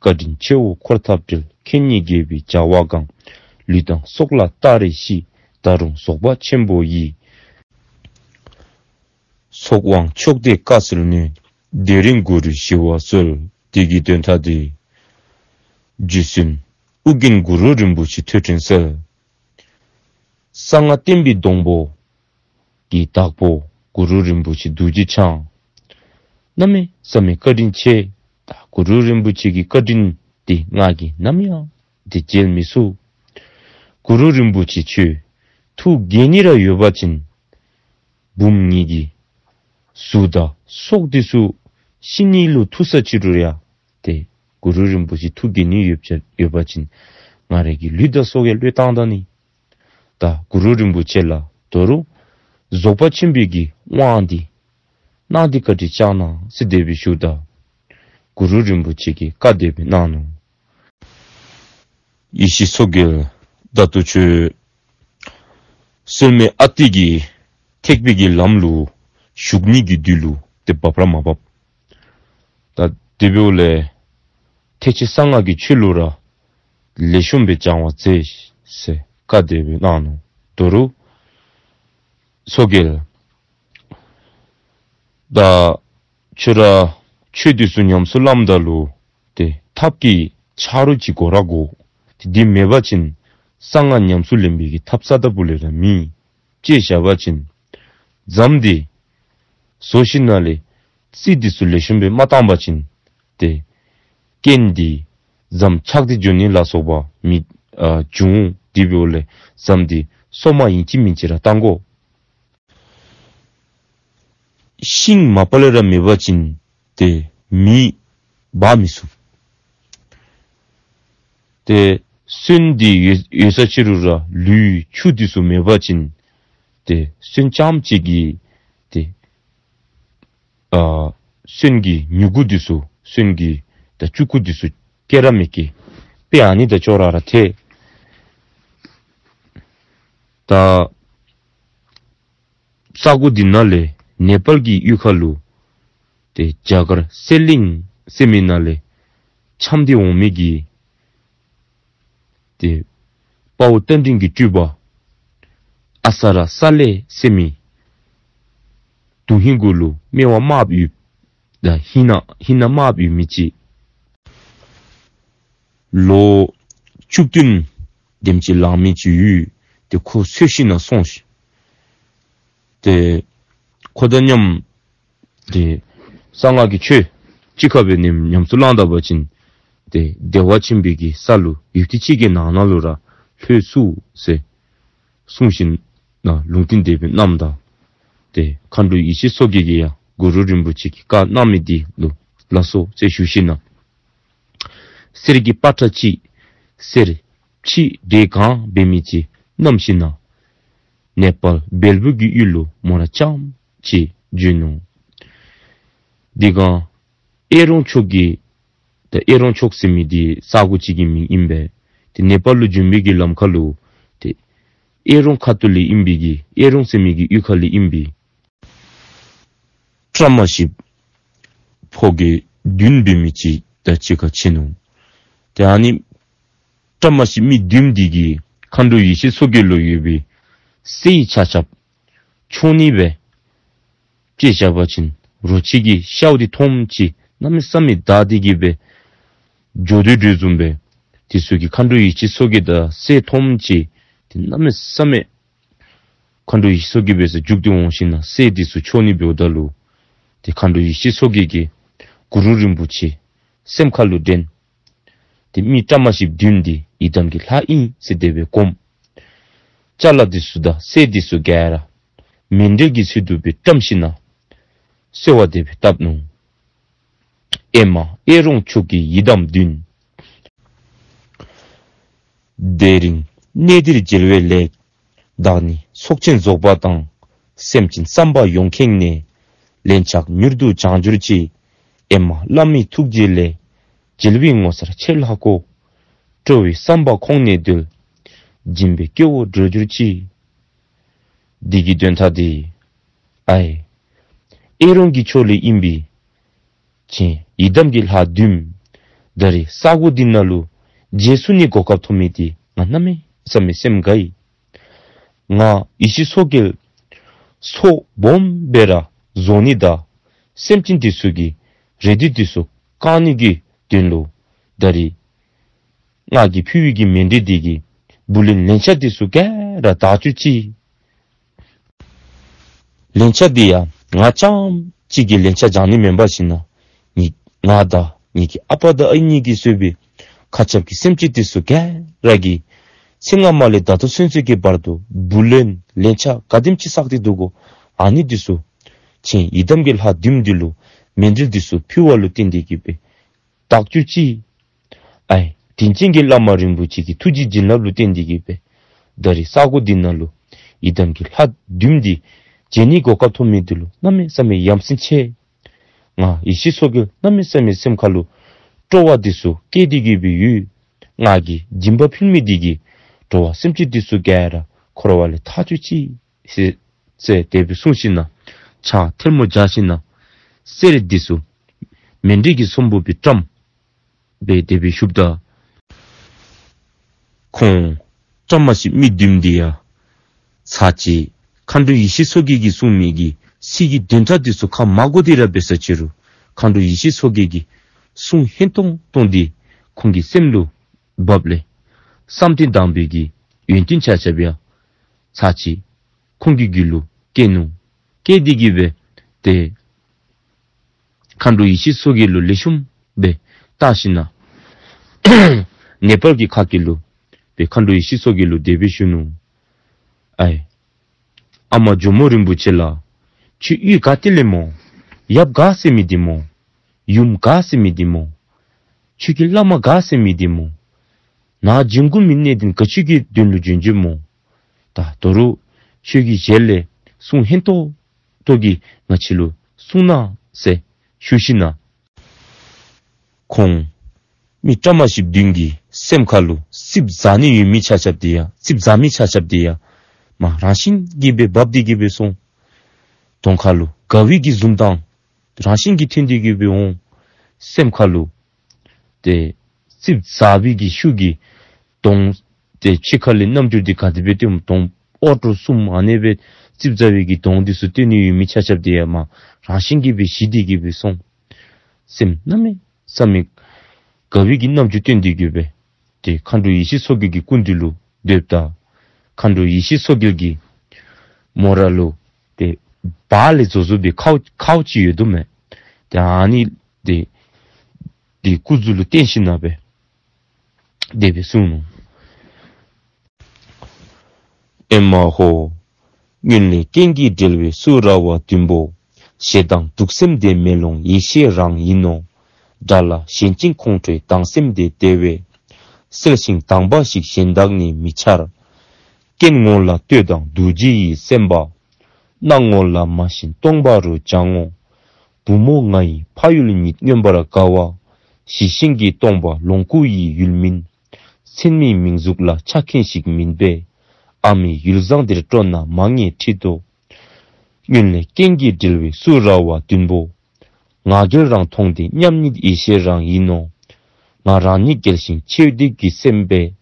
བཀའ་དྲིན་ཆེ་བོ་འཁོར་ཐབས་བྲལ། མཁྱེན་བརྙེས་རྒྱལ་པོའི་བྱ་བ་གང་། ལུས་དང་སྲོག་ལ་ལྟ་རེ་ཤིས། ད་རུང་རྫོགས་པ་ཆེན་པོ་ཡི། ཚོགས་དབང་མཆོག་སྟེར་བཀའ་སྩལ་ནས། དེ་རིང་གུ་རུས་ཞི་བ་གསོལ། དེ་གི་དོན་དག་འདི་རྗེ་བཙུན་ཨོ་རྒྱན་གུ་རུ་རིན་པོ་ཆེ་ཐོད་ཕྲེང་རྩལ། གསང་སྔགས་བསྟན་པའི་སྡོང་པོ་གི་བདག་པོ་གུ་རུ་རིན་པོ་ཆེ་རྡོ་རྗེ་འཆང་། གནམ་མེད་ས་མེད་བཀའ་དྲིན་ཆེ། ད་གུ་རུ་རིན་པོ་ཆེ་གི་བཀའ་དྲིན་འདི་ང་གིས་ནམ་ཡང་འདི་འཇལ་མི་ཚུགས། གུ་རུ་རིན་པོ་ཆེ་ཁྱོད་ཐུགས་དགྱེས་ནི་ར་ཡོད་པ་ཅིན་བུམོ་ངེ་གི་གཟུགས་དང་སྲོག་འདི་ཚུ་ཤི་ནི་ལུ་ཐུག་ས་ཅིག་རུང་ཡང་ཏེ་གུ་རུ་རིན་པོ་ཆེ་ཐུགས་དགྱེས་ནི་ཡོད་ཅ་ཡོད་པ་ཅིན་ང་རའི་གི་ལུས་དང་སྲོག་ཡང་བློས་བཏང་ད་ནི། ད་གུ་རུ་རིན་པོ་ཆེ་ལུ་དོ་རུང་རྫོགས་པ་ཆེན་པོའི་གི་དབང་འདི་གནང་སྟེ་བཀའ་དྲིན་བསྐྱང་གནང་ཟེར་དེ་སྦེ་ཞུཝ་ད་གུ་རུ་རིན་པོ་ཆེ་གིས་བཀའ་དེ་སྦེ་གནང་ནུག། ཡེ་ཤེས་མཚོ་རྒྱལ། ད་ལྟོ་ཁྱོད་སྲོལ་མེད་ཨ་ཏི་གི་ཐེག་པའི་གི་ལམ་ལུ་ཞུགས་ནི་གི་དུས་ལུ་ཏེ་བབ་ར་མ་བབ། ད་དེ་འབདཝ་ལས་ཐེག་ཆེན་གསང་སྔགས་ཀྱི་ཆོས་ལུ་ར་ལེགས་ཤོམ་སྦེ་སྦྱང་བ་མཛད་ཟེར་བཀའ་དེ་སྦེ་གནང་ནུག། དོ་རུང་མཚོ་རྒྱལ། ད་ཁྱོད་ར་ཆོས་འདི་ཚུ་ཉམས་སུ་བླངམ་ད་ལུ་ཏེ་ཐབས་ཀྱི་ཆ་རོགས་ཅིག་དགོ་ར་དགོ། ཏེ་འདི་མེད་པ་ཅིན་གསང་སྔགས་ཉམས་སུ་ལེན་པའི་གི་ཐབས་རྩ་ལྟ་བུ་ལས་ར་མེད། དཔྱེ་བཞག་པ་ཅིན་ རྫམ་འདི་བཟོ་ཞིནམ་ལས་རྩི་འདི་ཚུ་ལེགས་ཤོམ་སྦེ་མ་བཏང་པ་ཅིན་ཏེ་རྐྱེན་འདི་རྫམ་ཆག་སྟེ་འགྱོ་ནི་ལ་སོགས་པ་མི་ཨ་འབྱུང་། དེ་འབདཝ་ལས་རྫམ་འདི་སོ་མ་ཨིན་ཅི་མིན་ཅི་ར་བཏང་དགོ། ཤིང་མ་པ་ལས་ར་མེད་པ་ཅིན་ཏེ་མེ་འབར་མི་ཚུགས། ཏེ་སོན་འདི་ཡོད་ཡོད་ས་ཅི་རུང་ར་ལུད་ཆུ་འདི་ཚུ་མེད་པ་ཅིན་ཏེ་སོན་རྐྱངམ་ཅིག་གིས་ཏེ་ཨ་སོན་གྱི་མྱུ་གུ་འདི་ཚུ་སོན་གྱི་ད་ལྕུག་གུ་འདི་ཚུ་སྐྱེ་ར་མི་སྐྱེ། དཔེ་ཨ་ནི་དང་ཅོག་ར་ར་འཐད། ད་ས་གོ་འདི་ནང་ལས་ནེ་པཱལ་གྱི་ཡུལ་ཁ་ལུ་ཏེ་རྒྱ་གར་སེར་གླིང་ཟེར་མི་ནང་ལས་འཁྱམས་ཏེ་འོང་མི་གི་ཏེ་དཔའ་བོ་རྟ་མགྲིན་གྱི་སྤྲུལ་པ་ཨ་ས་ར་ས་ལེ་ཟེར་མི་དོན་ཧིང་གུ་ལུ་སྨེ་བ་དམརཔོ་ཡོད་ད་ཧི་ན་ཧི་ན་དམརཔོ་ཡོད་མི་ཅིག་ལོ་བཅུ་བདུན་དེམ་ཅིག་ལང་མི་ཅིག་ཡོད། ཏེ་ཁོ་འཚོལ་ཞིནམ་སོང་ཞིག། ཏེ་ཁོ་དང་མཉམ་ཏེ་གསང་སྔགས་ཀྱི་ཆོས་གཅིག་ཁར་སྦེ་ཉམས་སུ་བླངས་ད་པ་ཅིན་ཏེ་བདེ་བ་ཆེན་པོའི་གི་ས་ལུ་ཡུད་ཙམ་ཅིག་གི་ནང་ན་ལུ་ར་ལྷོད་ཚུགས་ཟེར་གསུངས་ཞིནམ་ལུང་བསྟན་དེ་སྦེ་གནངམ་ད་ཏེ་མཁའ་འགྲོ་ཡེ་ཤེས་མཚོ་རྒྱལ་གྱིས་ཡང་གུ་རུ་རིན་པོ་ཆེ་གིས་བཀའ་གནང་མི་འདི་ལུ་ལགས་སོ་ཟེར་ཞུ་ཞིནམ་ལས་གསེར་གྱི་པ་ཏྲ་གཅིག་གསེར་ཕྱེ་འབྲས་གང་འབད་མི་ཅིག་བསྣམས་ཞིནམ་ལས་ནེ་པཱལ་བལ་པོ་གི་ཡུལ་ལུ་མོ་ར་རྐྱངམ་ཅིག་བྱོན་ནུག། དེ་སྒང་ཨེ་རོང་ཕྱོགས་ཀྱི་ད་ཨེ་རོང་ཕྱོགས་ཟེར་མི་འདི་ས་གོ་ཅིག་གི་མིང་ཨིན་པས། ཏེ་ནེ་པཱལ་ལུ་བྱོན་པའི་གི་ལམ་ཁ་ལུ་ཏེ་ཨེ་རོང་ཁ་ཐུག་ལས་ཨིན་པའི་གི་ཨེ་རོང་ཟེར་མི་གི་ཡུལ་ཁ་ལས་ཨིན་པའི་བཀྲ་མ་ཤིས་ཕོ་རྒྱས་བདུན་འབད་མི་ཅིག་དང་གཅིག་ཁར་ཕྱད་ནུག། ཏེ་ཨ་ནི་བཀྲ་མ་ཤིས་མི་བདུན་འདི་གིས་མཁའ་འགྲོ་ཡེ་ཤེས་མཚོ་རྒྱལ་ལུ་ཡོད་པའི་གསེར་ཆ་ཁྱབ་འཕྱོག་ནི་སྦེ་དཔྱེ་བཞག་པ་ཅིན་རོ་ཁྱི་གི་ཤཝ་འདི་མཐོངམ་ཅིག་གནམ་མེད་ས་མེད་བདའ་སྟེ་གི་སྦེ་འགྱོ་དོ་དོ་བཟུམ་སྦེ་དེ་ཚུ་གིས་མཁའ་འགྲོ་ཡེ་ཤེས་མཚོ་རྒྱལ་དང་གསེར་མཐོངམ་ཅིག་ཏེ་གནམ་མེད་ས་མེད་མཁའ་འགྲོ་ཡེ་ཤེས་མཚོ་རྒྱལ་འབད་སར་རྒྱུག་སྟེ་འོང་ཞིནམ་ལས་གསེར་དེ་ཚུ་འཕྱོག་ནི་འབདཝ་ད་ལུ་ཏེ་མཁའ་འགྲོ་ཡེ་ཤེས་མཚོ་རྒྱལ་གྱིས་གུ་རུ་རིན་པོ་ཆེ་སེམས་ཁ་ལུ་དྲན། ཏེ་མི་བཀྲ་མ་ཤིས་བདུན་འདི་ཡི་དམ་གྱི་ལྷ་ཨིན་ཟེར་དེ་སྦེ་སྒོམ། ཅ་ལ་དེ་ཚུ་དང་གསེར་དེ་ཚུ་ག་ར་མཎྜལ་གྱི་ཚུལ་དུ་སྦེ་བཀྲམ་ཞིནམ་ལས་གསོལ་བ་དེ་སྦེ་བཏབ་ནུག། ཨེ་མ་ཨེ་རོང་ཕྱོགས་ཀྱི་ཡི་དམ་བདུན། དེ་རིང་གནས་འདིར་མཇལ་བའི་ལེགས། བདག་ནི་ཚོགས་ཆེན་རྫོགས་པ་དང་། སེམས་ཅན་བསམ་པ་ཡོངས་ཁེངས་ནས། ལན་ཆགས་མྱུར་དུ་བྱང་གྱུར་ཅིག། ཨེ་མ་བླ་མའི་ཐུགས་རྗེ་ལས། མཇལ་བའི་ངོ་མཚར་ཆེ་ལྷག་གོ། སྤྲོ་བའི་བསམ་པ་ཁོང་ནས་བརྡོལ། སྦྱིན་པའི་སྐྱེ་བོ་སྒྲོལ་གྱུར་ཅིག། འདི་གི་དོན་དག་འདི་ཨའི་ཨེ་རོང་གི་ཕྱོགས་ལས་ཨིན་པའི་ཆེན་ཡི་དམ་གྱི་ལྷ་བདུན་ད་རེས་ས་གོ་འདི་ནང་ལུ་མཇལ་ཚུགས་ནི་གོ་སྐབས་ཐོབ་མི་འདི་ང་གནམ་མེད་ས་མེད་སེམས་དགའ་ཡི། ང་ཡེ་ཤེས་མཚོ་རྒྱལ་ཚོགས་སྦོམ་སྦེ་ར་བཟོ་ནི་དང་སེམས་ཅན་དེ་ཚུ་གི་རེ་འདོད་དེ་ཚུ་བསྐང་ནི་གི་དོན་ལུ་ད་རེས་ང་གིས་ཕུལ་བའི་གི་མཎྜལ་འདི་གི་བུ་ལོན་ལན་ཆགས་དེ་ཚུ་ག་ར་དག་གྱུར་ཅིག། ལན་ཆགས་འདི་ཡང་ང་རྐྱངམ་གཅིག་གིས་ལན་ཆགས་བྱང་ནི་མེན་པར་ཞིནམ་ལས་ངེ་ང་དང་ངེ་གི་ཨ་པ་དང་ཨའི་གཉིས་ཀྱིས་གཙོས་པའི་མཁའ་ཁྱབ་ཀྱི་སེམས་ཅན་དེ་ཚུ་ག་ར་གིས་ཚེ་སྔ་མ་ལས་ད་ལྟོ་ཚུན་ཚོད་ཀྱི་བར་དུ་བུ་ལོན་ལན་ཆགས་ག་དེམ་ཅིག་བསགས་ཏེ་འདུག་གོ། ཨ་ནི་དེ་ཚུ་ཆེན་ཡི་དམ་གྱི་ལྷ་བདུན་འདི་ལུ་མཎྜལ་དེ་ཚུ་ཕུལ་བ་ལུ་བརྟེན་ཏེ་གི་སྦེ་དག་གྱུར་ཅིག། ཨའི་དྲིན་ཅན་གྱི་བླ་མ་རིན་པོ་ཆེ་གི་ཐུགས་རྗེ་བྱིན་རླབས་ལུ་བརྟེན་ཏེ་གི་སྦེ་ད་རེས་ས་གོ་འདི་ནང་ལུ་ཡི་དམ་གྱི་ལྷ་བདུན་འདི་མཇལ་ནི་གོ་སྐབས་ཐོབ་མི་འདི་ལུ་གནམ་མེད་ས་མེད་ཡ་མཚན་ཆེ། ང་ཡེ་ཤེས་མཚོ་རྒྱལ་གནམ་མེད་ས་མེད་སེམས་ཁ་ལུ་སྤྲོ་བ་འདི་ཚུ་སྐྱེས་ཏེ་གི་སྦེ་ཡོད། ང་གིས་སྦྱིན་པ་ཕུལ་མི་འདི་གིས་འགྲོ་བ་སེམས་ཅན་འདི་ཚུ་ག་ར་འཁོར་བ་ལས་ཐར་གྱུར་ཅིག་ཟེར་ཟེར་དེ་སྦེ་གསུངས་ཞིནམ་ལས་ཕྱག་ཐལ་མོ་སྦྱར་ཞིནམ་ལས་གསེར་འདི་ཚུ་མཎྜལ་གྱི་ཚོམ་བུ་སྦེ་བཀྲམ་སྦེ་དེ་སྦེ་བཞུགསཔ་ད་ཁོང་བཀྲ་མ་ཤིས་མི་བདུན་འདི་ཡང་ཚར་གཅིག་མཁའ་འགྲོ་ཡེ་ཤེས་མཚོ་རྒྱལ་གྱིས་གསུངས་མི་གི་ཚིག་གི་དོན་དག་འདི་ཚུ་ཁ་མ་གོ་སྟེ་ར་འབད་ས་ཅི་རུང་མཁའ་འགྲོ་ཡེ་ཤེས་མཚོ་རྒྱལ་གྱིས་གསུང་ཧན་ཏོང་ཏོ་འདི་ཁོང་གི་སེམས་ལུ་བབས་ལས་བསམ་གཏན་དང་པའི་གི་ཡོན་ཏན་ཆ་ཁྱབ་ཡང་ཚར་གཅིག་ཁོང་གི་རྒྱུད་ལུ་སྐྱེས་ནུག། བསྐྱལ་ཏེ་གི་སྦེ་ཏེ་མཁའ་འགྲོ་ཡེ་ཤེས་མཚོ་རྒྱལ་ལུ་ལེགས་ཤོམ་སྦེ་བལྟ་ཞིན་ན་ནེ་པཱལ་གྱི་ཁ་སྐད་ལུ་སྦེ་མཁའ་འགྲོ་ཡེ་ཤེས་མཚོ་རྒྱལ་ལུ་དེ་སྦེ་ཞུ་ནུག། ཨའི་ཨ་མ་ཇོ་མོ་རིན་པོ་ཆེ་ལགས། ཁྱོད་གཡུས་ག་ཏེ་ལས་སྨོ། ཡབ་ག་ཟེར་མི་འདི་སྨོ། ཡུམ་ག་ཟེར་མི་འདི་སྨོ། ཁྱོད་ཀྱི་བླ་མ་ག་ཟེར་མི་འདི་སྨོ། ནཱ་བྱོན་དགོ་མི་གནད་དོན་ག་ཅི་གི་དོན་ལུ་བྱོན་བྱོནམ་སྨོ། ད་དོ་རུང་ཁྱོད་ཀྱི་ཞལ་ལས་གསུང་ཧན་ཏོག་ཏོ་གིས་ང་བཅས་ལུ་གསུང་གནང་ཟེར་ཞུ་ཞིན་ན། ཁོང་མི་བཀྲ་མ་ཤིསཔ་བདུན་གྱི་སེམས་ཁ་ལུ་རྩིགཔ་ཟ་ནི་ཡོད་མི་ཆ་ཁྱབ་འདི་ཡང་རྩིགཔ་ཟ་མི་ཆ་ཁྱབ་འདི་ཡང་མར་རང་བཞིན་གྱིས་སྦེ་འབབ་སྟེ་གི་སྦེ་སོང་། གདོང་ཁ་ལུ་དགའ་བའི་གི་འཛུམ་མདངས་རང་བཞིན་གྱིས་ཐོན་ཏེ་གི་སྦེ་འོང་། སེམས་ཁ་ལུ་ཏེ་རྩིགཔ་ཟ་བའི་གི་ཤུགས་ཀྱིས་གདོང་ཏེ་ཕྱི་ཁ་ལས་རྣམ་འགྱུར་འདི་ག་དེ་སྦེ་སྟོནམ་གདོང་ཨོ་ཏོ་གསུམ་ཨ་ནེ་སྦེ་རྩིགཔ་ཟ་བའི་གི་གདོང་འདི་ཚུ་སྟོན་ནི་ཡོད་མི་ཆ་ཁྱབ་འདི་ཡང་མར་རང་བཞིན་གྱིས་སྦེ་ཞི་སྟེ་གི་སྦེ་སོང་། སེམས་གནམ་མེད་ས་མེད་དགའ་བའི་གི་རྣམ་འགྱུར་སྟོན་ཏེ་གི་སྦེ་ཏེ་མཁའ་འགྲོ་ཡེ་ཤེས་མཚོ་རྒྱལ་གྱི་སྐུ་མདུན་ལུ་སྡོདཔ་ད་མཁའ་འགྲོ་ཡེ་ཤེས་མཚོ་རྒྱལ་གྱིས་མོ་ར་ལུ་ཏེ་བག་ལེབ་བཟོ་བཟོཝ་སྦེ་ཁཝ་ཁཝ་ཅིག་ཡོད་དོ་མས། ཏེ་ཨ་ནི་ཏེ་ཏེ་སྐུ་གཟུགས་ལུ་བསྟན་ཞིན་ན་སྦེ་དེ་སྦེ་གསུངས་ནུག། ཨེ་མ་ཧོ། སྔོན་ལས་རྐྱེན་གྱིས་འབྲེལ་བའི་སུ་ར་བ་བདུན་པོ། ཞེ་སྡང་གདུག་སེམས་དེ་མེ་ལོང་ཡེ་ཤེས་རང་ཡིན་ནོ། དགྲ་ལ་ཞེན་ཅིང་ཁོང་ཁྲོའི་སྡང་སེམས་དེ། དེ་བས་གསལ་ཞིང་དྭངས་པ་ཞིག་གཞན་དག་ནི་མི་འཆར། རྐྱེན་ངོ་ལ་ལྟོས་དང་རྡོ་རྗེ་ཡི་སེམས་དཔའ། སྣང་ངོ་ལ་མ་ཞེན་སྟོང་པ་རུ་སྦྱང་ངོ་། བུ་མོ་ང་ཡི་ཕ་ཡུལ་ཉིད་མངོན་པར་དགའ་བ། ཞི་ཞིང་གི་སྟོང་པ་ལོངས་སྐུ་ཡི་ཡུལ་མིན། མཚན་མའི་མིང་གཟུགས་ལ་ཆགས་མཁན་ཞིག་མིན་པས། ཨ་མའི་ཡུལ་བཟང་འདིར་སྤྲོ་ན་མ་ངེས་ཁྲིད་དོ། སྔོན་ལས་རྐྱེན་གྱིས་འབྲེལ་བའི་སུ་ར་བ་བདུན་པོ། ང་རྒྱལ་རང་མཐོང་སྟེ་མཉམ་ཉིད་ཡེ་ཤེས་རང་ཡིན་ནོ། ང་རང་ཉིད་རྒྱལ་ཞིང་ཆེ་བསྟོད་ཀྱི་སེམས་དཔའི།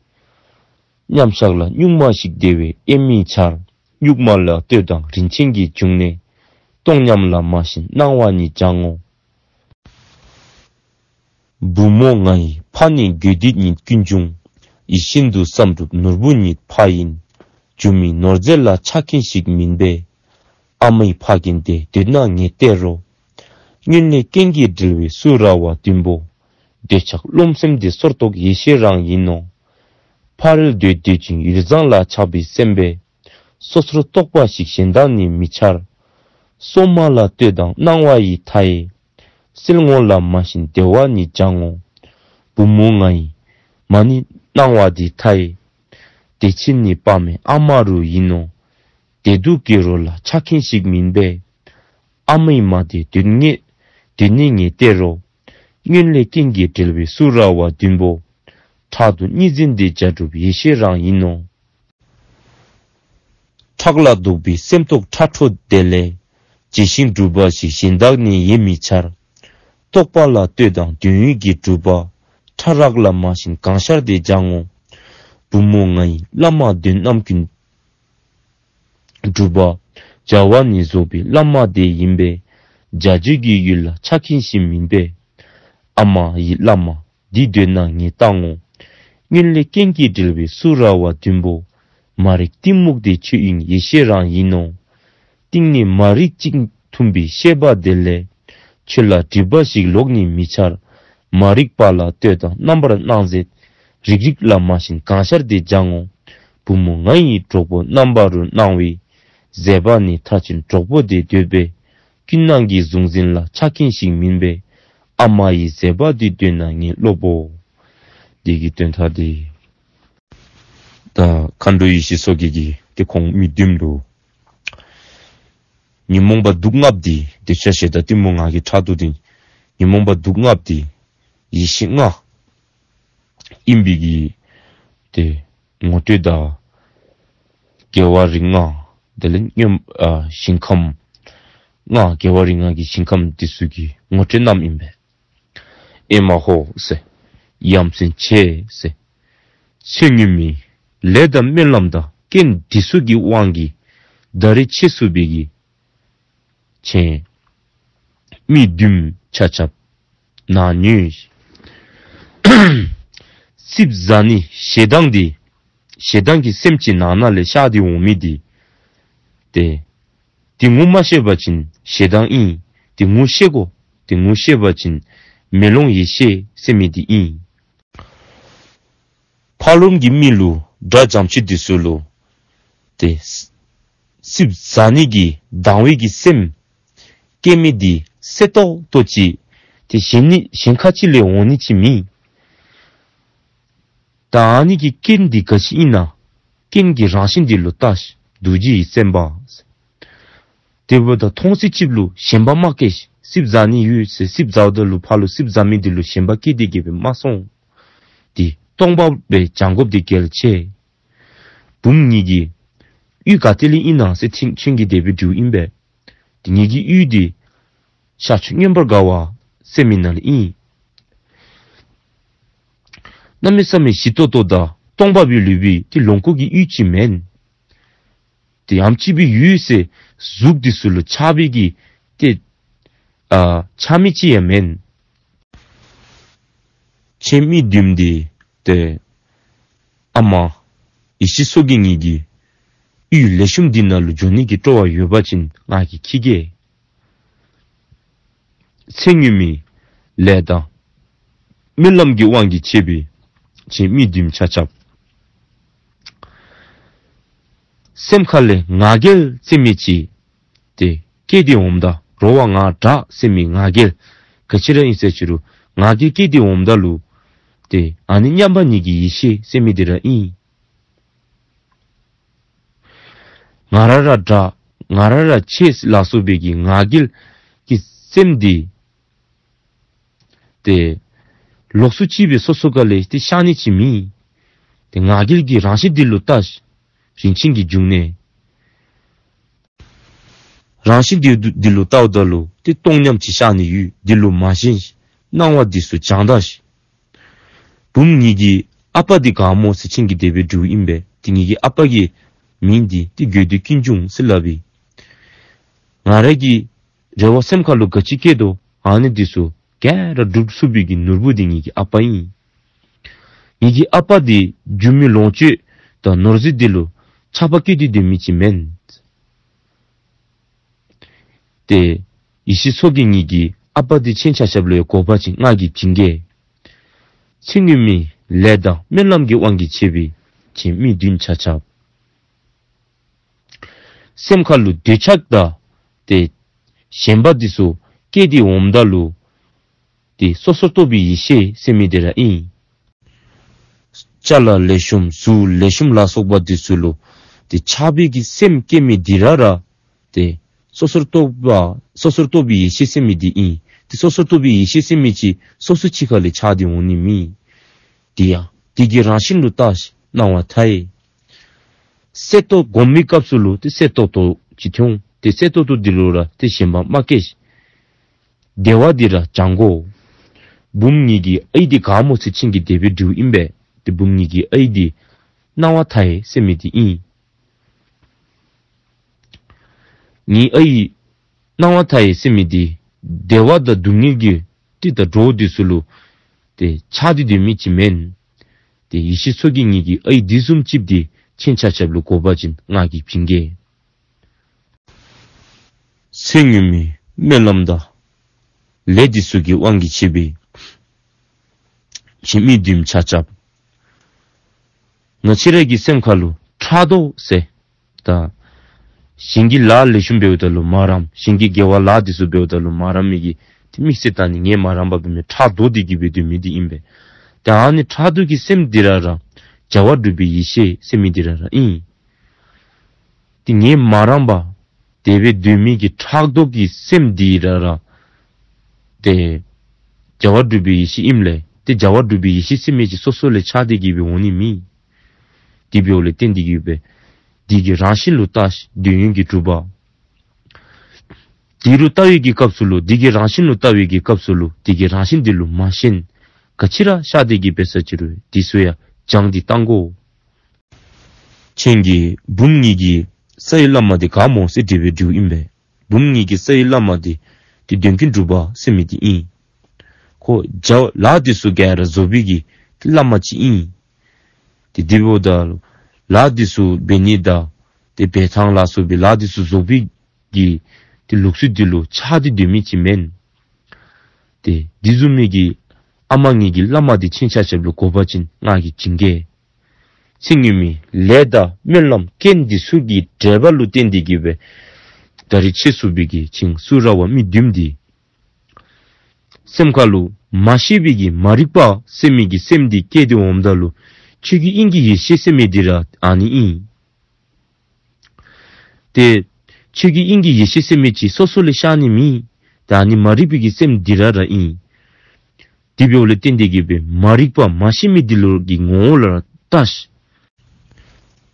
མཉམ་བཞག་ལ་གཉུག་མ་ཞིག་དེ་བས་དབྱེར་མི་འཆར། གཉུག་མ་ལ་ལྟོས་དང་རིན་ཆེན་གྱི་འབྱུང་གནས། སྟོང་ཉམས་ལ་མ་ཞེན་སྣང་བ་ཉིད་སྦྱང་ངོ་། བུ་མོ་ང་ཡི་ཕ་ནི་དགོས་འདོད་ཉིད་ཀུན་འབྱུང་། ཡིད་བཞིན་དུ་བསམ་འགྲུབ་ནོར་བུ་ཉིད་ཕ་ཡིན། སྒྱུ་མའི་ནོར་རྫས་ལ་ཆགས་མཁན་ཞིག་མིན་པས། ཨ་མའི་ཕ་རྒན་དེ་འདོད་ན་ངས་སྟེར་རོ། སྔོན་ལས་རྐྱེན་གྱིས་འབྲེལ་བའི་སུ་ར་བ་བདུན་པོ། འདོད་ཆགས་རློམ་སེམས་དེ་སོར་རྟོག་ཡེ་ཤེས་རང་ཡིན་ནོ། ཕ་རོལ་འདོད་འདོད་ཅིང་ཡུལ་བཟང་ལ་ཆགས་པའི་སེམས་དཔའི། སོ་སོར་རྟོག་པ་ཞིག་གཞན་དག་ནི་མི་འཆར། སོ་མ་ལ་ལྟོས་དང་སྣང་བ་ཡི་མཐའ་ཡས། སེལ་ངོ་ལ་མ་ཞེན་བདེ་བ་ཉིད་སྦྱང་ངོ་། བུ་མོ་ང་ཡི་མ་ནི་སྣང་བ་འདི་མཐའ་ཡས། བདེ་ཆེན་ནི་དཔག་མེད་ཨ་མ་རུ་ཡིན་ནོ། བདེ་སྡུག་གི་རོ་ལ་ཆགས་མཁན་ཞིག་མིན་པས། ཨ་མའི་མ་དེ་འདོད་ངེས་འདོད་ནི་ངས་སྟེར་རོ། སྔོན་ལས་རྐྱེན་གྱིས་འབྲེལ་བའི་སུ་ར་བ་བདུན་པོ། ཕྲག་ཏུ་གཉིས་འཛིན་འདི་བྱ་གྲུབ་ཡེ་ཤེས་རང་ཡིན་ནོ། ཕྲག་ལ་དོག་པའི་སེམས་རྟོག་ཁྲ་ཁྲོ་དེ་ལས། ཇི་བཞིན་གྲུབ་པ་ཞིག་གཞན་དག་ནི་ཡེ་མི་འཆར། རྟོག་པ་ལ་ལྟོས་དང་དོན་ཡུལ་གྱིས་གྲུབ་པ། ཕྲ་རགས་ལ་མ་ཞེན་གང་ཤར་དེ་སྦྱང་ངོ་། བུ་མོ་ང་ཡི་བླ་མ་དོན་རྣམས་ཀུན་གྲུབ་པ། བྱ་བ་ནི་རྫོགས་པའི་བླ་མ་དེ་ཡིན་པས། བྱ་སྤྱོད་ཀྱི་ཡུལ་ལ་ཆགས་མཁན་ཞིག་མིན་པས། ཨ་མ་ཡི་བླ་མ་འདི་འདོད་ན་ངས་བཏང་ངོ་། སྔོན་ལས་རྐྱེན་གྱིས་འབྲེལ་བའི་སུ་ར་བ་བདུན་པོ། མ་རིག་གཏི་མུག་དེ་ཆོས་དབྱིངས་ཡེ་ཤེས་རང་ཡིན་ནོ། གཏིང་ནས་མ་རིག་ཅིང་འཐུམས་པའི་ཤེས་པ་དེ་ལས། ཆོས་ལ་སྒྲིབ་པ་ཞིག་ལོག་ནི་མི་འཆར། མ་རིག་པ་ལ་ལྟོས་དང་རྣམ་པར་སྣང་མཛད། རིག་རིག་ལ་མ་ཞེན་གང་ཤར་དེ་སྦྱང་ངོ་། བུ་མོ་ང་ཡི་གྲོགས་པོ་རྣམ་པ་རུ་སྣང་བའི། མཛད་པ་ནི་མཐར་ཕྱིན་གྲོགས་པོ་དེ་འདོད་པས། ཀུན་སྣང་གི་གཟུང་འཛིན་ལ་ཆགས་མཁན་ཞིག་མིན་པས། ཨ་མ་ཡི་མཛད་པ་འདི་འདོད་ན་ངས་སློབ་བོ། འདི་གི་དོན་དག་འདི། ད་མཁའ་འགྲོ་ཡེ་ཤེས་མཚོ་རྒྱལ་གྱིས་ཏེ་ཁོང་མི་བདུན་ལུ། ཉོན་མོངས་པ་དུག་ལྔ་པོ་འདི་འདོད་ཆགས་ཞེ་སྡང་གཏི་མུག་ང་རྒྱལ་ཕྲག་དོག་འདི། ཉོན་མོངས་པ་དུག་ལྔ་པོ་འདི་ཡེ་ཤེས་ལྔ་ཨིན་པའི་གི་ཏེ་ངོ་སྤྲོད་དང་། རྒྱལ་བ་རིགས་ལྔ། དེ་ལས་མངོན་ཨ་ཞིང་ཁམས་ལྔ། རྒྱལ་བ་རིགས་ལྔ་གི་ཞིང་ཁམས་འདི་ཚུ་གི་ངོ་སྤྲོད་རྣམས་ཨིན་པས། ཨེ་མ་ཧོ་ཟེར། ཡ་མཚན་ཆེ་ཟེར། ཚེ་སྔོན་མའི་ལས་དང་སྨོན་ལམ་དང་རྐྱེན་འདི་ཚུ་གི་དབང་གིས་ད་རེས་ཁྱེད་ཚུ་འབད་གི་ཆེན་མི་བདུན་ཆ་ཁྱབ་ནཱ་ཉོན། རྩིགཔ་ཟ་ནི་ཞེ་སྡང་འདི་ཞེ་སྡང་གི་སེམས་ཅིག་ནང་ན་ལས་ཤར་ཏེ་འོང་མི་འདི་ཏེ་ དེ་ངོ་མ་ཤེས་པ་ཅིན་ཞེ་སྡང་ཨིན། དེ་ངོ་ཤེས་དགོ། དེ་ངོ་ཤེས་པ་ཅིན་མེ་ལོང་ཡེ་ཤེས་ཟེར་མི་དེ་ཨིན། ཕར་ལོགམ་གི་མི་ལུ་དགྲ་བྱམས་ཅན་འདི་ཚུ་ལུ་ཏེ་སིབ་ཟ་ནི་གི་སྡང་བའི་གི་སེམས་སྐྱེ་མི་འདི་གསལ་ཏོག་ཏོ་ཅིག་ཏེ་གཞན་ནི་གཞན་ཁ་ཅིག་ལས་འོང་ནི་ཅིག་མེད། ད་ཨ་ནི་གི་རྐྱེན་འདི་ག་ཅི་ཨིན་ན། རྐྱེན་གྱི་རང་བཞིན་འདི་ལུ་བལྟ་ཤིག། རྡོ་རྗེ་ཡི་སེམས་དཔའ། དེ་འབདཝ་ད་མཐོང་ཚད་ཅིག་ལུ་ཞེན་པ་མ་སྐྱེ་ཤིག། སིབ་ཟ་ནི་ཡོད་ཟེར་སིབ་ཟཝ་ད་ལུ་ཕར་ལུ་སིབ་ཟ་མི་འདི་ལུ་ཞེན་པ་སྐྱེ་སྟེ་གི་སྦེ་མ་སོང་། དེ་སྟོང་པ་སྦེ་སྦྱང་དགོཔ་འདི་གལ་ཆེ། བུམོ་ངེ་གི་གཡུས་ག་ཏེ་ལས་ཨིན་ན་ཟེར་ཁྱེད་ཁྱེད་ཀྱིས་དེ་སྦེ་དྲིཝ་ཨིན་པས། དེ་ངེ་གི་གཡུས་འདི་ཤར་ཕྱོགས་མངོན་པར་དགའ་བ་ཟེར་མི་ནང་ལས་ཨིན། གནམ་མེད་ས་མེད་ཞི་ཏོག་ཏོ་དང་སྟོང་པ་སྦེ་ལུས་པའི་ཏེ་ལོངས་སྐུ་གི་གཡུས་ཅིག་མེན། ཏེ་ཡང་ཅིག་སྦེ་ཡོད་ཟེར་གཟུགས་འདི་ཚུ་ལུ་ཆགས་པའི་གི་ཏེ་ཨ་ཆགས་མི་ཅིག་ཡང་མེན། ཁྱེད་མི་བདུན་འདི་ཏེ་ཨ་མ་ཡེ་ཤེས་མཚོ་རྒྱལ་ངེ་གི་གཡུས་ལེགས་ཤོམ་འདི་ནང་ལུ་འགྱོ་ནི་གི་སྤྲོ་བ་ཡོད་པ་ཅིན་ང་གིས་འཁྱིད་གེ། ཚེ་སྔོན་མའི་ལས་དང་སྨོན་ལམ་གྱི་དབང་གིས་སྐྱེས་པའི་ཁྱེད་མི་བདུན་ཆ་ཁྱབ། སེམས་ཁ་ལས་ང་རྒྱལ་ཟེར་མི་ཅིག་ཏེ་སྐྱེས་ཏེ་འོངམ་ད་རོགས་པ་ང་དྲག་ཟེར་མི་ང་རྒྱལ་ག་ཅི་ར་ཨིན་ཟེར་ཅི་རུང་ང་རྒྱལ་སྐྱེས་ཏེ་འོངམ་ད་ལུ་ཏེ་ཨ་ནི་མཉམ་པ་ཉིད་ཀྱི་ཡེ་ཤེས་ཟེར་མི་འདི་ར་ཨིན། ང་ར་ར་དྲག་ང་ར་ར་ཆེ་ལ་སོགས་པའི་གི་ང་རྒྱལ་གྱི་སེམས་འདི་ཏེ་ལོགས་སུ་ཅིག་སྦེ་སོ་སོ་ག་ལས་ཏེ་ཤར་ནི་ཅིག་མེད། ཏེ་ང་རྒྱལ་གྱི་རང་བཞིན་འདི་ལུ་བལྟ་ཤིག། རིན་ཆེན་གྱི་འབྱུང་གནས། རང་བཞིན་འདི་འདི་ལུ་བལྟཝ་ད་ལུ་ཏེ་སྟོང་ཉམས་ཅིག་ཤར་ནི་ཡོད། འདི་ལུ་མ་ཞེན་ཤིག། སྣང་བ་འདི་ཚུ་སྦྱང་ད་ཤིག། བུམོ་ངེ་གི་ཨ་པ་འདི་ག་སྨོ་ཟེར་ཁྱེད་ཀྱིས་དེ་སྦེ་དྲིཝ་ཨིན་པས། ཏེ་ངེ་གི་ཨ་པ་གི་མིང་འདི་ཏེ་དགོས་འདོད་ཀུན་འབྱུང་ཟེར་སླབ་ཨིན། ང་ར་གི་རེ་བ་སེམས་ཁ་ལུ་ག་ཅི་སྐྱེ་དོ་ཨ་ནི་འདི་ཚུ་ག་ར་འགྲུབ་ཚུགས་པའི་གི་ནོར་བུ་འདི་ངེ་གི་ཨ་པ་ཨིན། ངེ་གི་ཨ་པ་འདི་སྒྱུ་མའི་ལོངས་སྤྱོད་དང་ནོར་རྫས་འདི་ལུ་ཆགས་པ་སྐྱེས་ཏེ་སྡོད་མི་ཅིག་མེན། ཏེ་ཡེ་ཤེས་མཚོ་རྒྱལ་ངེ་གི་ཨ་པ་འདི་ཁྱེད་ཆ་ཁྱབ་ལུ་ཡང་དགོ་པ་ཅིན་ང་གིས་བྱིན་གེ། ཚེ་སྔོན་མའི་ལས་དང་སྨོན་ལམ་གྱི་དབང་གིས་སྐྱེས་པའི་ཁྱེད་མི་བདུན་ཆ་ཁྱབ། སེམས་ཁ་ལུ་འདོད་ཆགས་དང་ཏེ་ཞེན་པ་འདི་ཚུ་སྐྱེས་ཏེ་འོངམ་ད་ལུ་ཏེ་སོ་སོར་རྟོག་པའི་ཡེ་ཤེས་ཟེར་མི་འདི་ར་ཨིན། ཅ་ལ་ལེགས་ཤོམ་གཟུགས་ལེགས་ཤོམ་ལ་སོགས་པ་འདི་ཚུ་ལུ་ཏེ་ཆགས་པའི་གི་སེམས་སྐྱེ་མི་འདི་ར་ར་ཏེ་སོ་སོར་རྟོག་པ་སོ་སོར་རྟོག་པའི་ཡེ་ཤེས་ཟེར་མི་འདི་ཨིན། ཏེ་སོ་སོར་རྟོག་པའི་ཡེ་ཤེས་ཟེར་མི་ཅིག་སོ་སོ་ཅིག་ཁ་ལས་ཆགས་ཏེ་འོང་ནི་མེད། དེ་ཡང་དེ་གི་རང་བཞིན་ལུ་བལྟ་ཤིག། སྣང་བ་མཐའ་ཡས། གསལ་ཏོག་སྒོམ་མི་སྐབས་སུ་ལུ་ཏེ་གསལ་ཏོག་ཏོ་ཅིག་ཐོན། ཏེ་གསལ་ཏོག་ཏོ་འདི་ལུ་ར་ཏེ་ཞེན་པ་མ་སྐྱེ་ཤིག། བདེ་བ་འདི་ར་སྦྱང་དགོ། བུམོ་ངེ་གི་ཨའི་འདི་ག་སྨོ་ཟེར་ཁྱེད་ཀྱིས་དེ་སྦེ་དྲིཝ་ཨིན་པས། ཏེ་བུམོ་ངེ་གི་ཨའི་འདི་སྣང་བ་མཐའ་ཡས་ཟེར་མི་འདི་ཨིན། ངེའི་ཨའི་སྣང་བ་མཐའ་ཡས་ཟེར་མི་འདི་བདེ་བ་དང་སྡུག་བསྔལ་གྱི་ཏེ་ད་འགྲོ་འདི་ཚུ་ལུ་ཏེ་ཆགས་ཏེ་སྡོད་མི་ཅིག་མེན། ཏེ་ཡེ་ཤེས་མཚོ་རྒྱལ་ངེ་གི་ཨའི་འདི་བཟུམ་ཅིག་འདི་ཁྱེད་ཆ་ཁྱབ་ལུ་དགོ་པ་ཅིན་ང་གིས་བྱིན་གེ། ཚེ་སྔོན་མའི་སྨོན་ལམ་དང་ལས་འདི་ཚུ་གི་དབང་གིས་སྐྱེས་པའི་ཁྱེད་མི་བདུན་ཆ་ཁྱབ། ང་བཅས་ར་གི་སེམས་ཁ་ལུ་ཕྲག་དོག་ཟེར་ད་གཞན་གྱི་ལཱ་ལེགས་ཤོམ་འབདཝ་ད་ལུ་མ་རངམ། གཞན་གྱི་དགེ་བ་ལཱ་འདི་ཚུ་འབདཝ་ད་ལུ་མ་རངས་མི་གི་ཏེ་དམིགས་བསལ་ད་ནི་ངེ་མ་རངས་པ་འབད་མི་ཕྲག་དོག་འདི་གིས་འབད་སྡོད་མི་འདི་ཨིན་པས། ཏེ་ཨ་ནི་ཕྲག་དོག་གི་སེམས་འདི་ར་ར་བྱ་བ་སྒྲུབ་པའི་ཡེ་ཤེས་ཟེར་མི་འདི་ར་ར་ཨིན། ཏེ་ངེ་མ་རངས་པ་དེ་སྦེ་སྡོད་མི་གི་ཕྲག་དོག་གི་སེམས་འདི་ར་ར་ཏེ་བྱ་བ་སྒྲུབ་པའི་ཡེ་ཤེས་ཨིནམ་ལས་ཏེ་བྱ་བ་སྒྲུབ་པའི་ཡེ་ཤེས་ཟེར་མི་ཅིག་སོ་སོ་ལས་ཆགས་ཏེ་གི་སྦེ་འོང་ནི་མེད། དེ་འབདཝ་ལས་བརྟེན་ཏེ་གི་སྦེ་དེ་གི་རང་བཞིན་ལུ་བལྟ་ཤིག། འདོད་ཡོན་གྱི་གྲུབ་པ། དེ་ལུ་བལྟ་བའི་གི་སྐབས་སུ་ལུ་དེ་གི་རང་བཞིན་ལུ་བལྟ་བའི་གི་སྐབས་སུ་ལུ་དེ་གི་རང་བཞིན་དེ་ལུ་མ་ཞེན། ག་ཅི་ར་ཤར་ཏེ་གི་སྦེ་ས་ཅི་རུང་དེ་ཚུ་ཡང་སྦྱང་སྟེ་བཏང་དགོ། ཁྱེད་ཀྱིས་བུམོ་ངེ་གི་རྩ་བའི་བླ་མ་འདི་ག་སྨོ་ཟེར་དེ་སྦེ་དྲིཝ་ཨིན་པས། བུམོ་ངེ་གི་རྩ་བའི་བླ་མ་འདི་ཏེ་དོན་ཀུན་གྲུབ་པ་ཟེར་མི་འདི་ཨིན། ཁོ་བྱ་ལཱ་འདི་ཚུ་ག་ར་རྫོགས་པའི་གི་ཏེ་བླ་མ་ཅིག་ཨིན། ཏེ་དེ་འབདཝ་ད་ལཱ་འདི་ཚུ་འབད་ནི་དང་ཏེ་འབད་ཐངས་ལ་སོགས་པའི་ལཱ་འདི་ཚུ་རྫོགས་པའི་ གི་ཏེ་ལུགས་སྲོལ་འདི་ལུ་ཆགས་ཏེ་སྡོད་མི་ཅིག་མེན། ཏེ་འདི་བཟུམ་མའི་གི་ཨ་མ་ངེ་གི་བླ་མ་འདི་ཁྱེད་ཆ་ཁྱབ་ལུ་དགོ་པ་ཅིན་ང་གིས་བྱིན་གེ། ཚེ་སྔོན་མའི་ལས་དང་སྨོན་ལམ་རྐྱེན་འདི་ཚུ་གི་འབྲེལ་བ་ལུ་བརྟེན་ཏེ་གིས་སྦེ་ད་རིས་ཁྱེད་ཚུ་བི་གི་ཆིང་སུ་ར་བ་མི་བདུན་འདི་སེམས་ཁ་ལུ་མ་ཤེས་པའི་གི་མ་རིག་པ་ཟེར་མི་གི་སེམས་འདི་སྐྱེས་ཏེ་འོངམ་ད་ལུ་ཆོས་ཀྱི་དབྱིངས་ཀྱི་ཡེ་ཤེས་ཟེར་མི་འདི་ར་ཨ་ནི་ཨིན། ཏེ་ཆོས་ཀྱི་དབྱིངས་ཀྱི་ཡེ་ཤེས་ཟེར་མི་ཅིག་སོ་སོ་ལས་ཤར་ནི་མེད། ད་ཨ་ནི་མ་རིག་པའི་གི་སེམས་འདི་ར་ར་ཨིན། དེ་འབདཝ་ལས་བརྟེན་ཏེ་གིས་སྦེ་མ་རིག་པ་མ་ཤེས་མི་འདི་ལུ་གི་ངོ་བོ་ལུ་ར་ལྟ་ཤིག།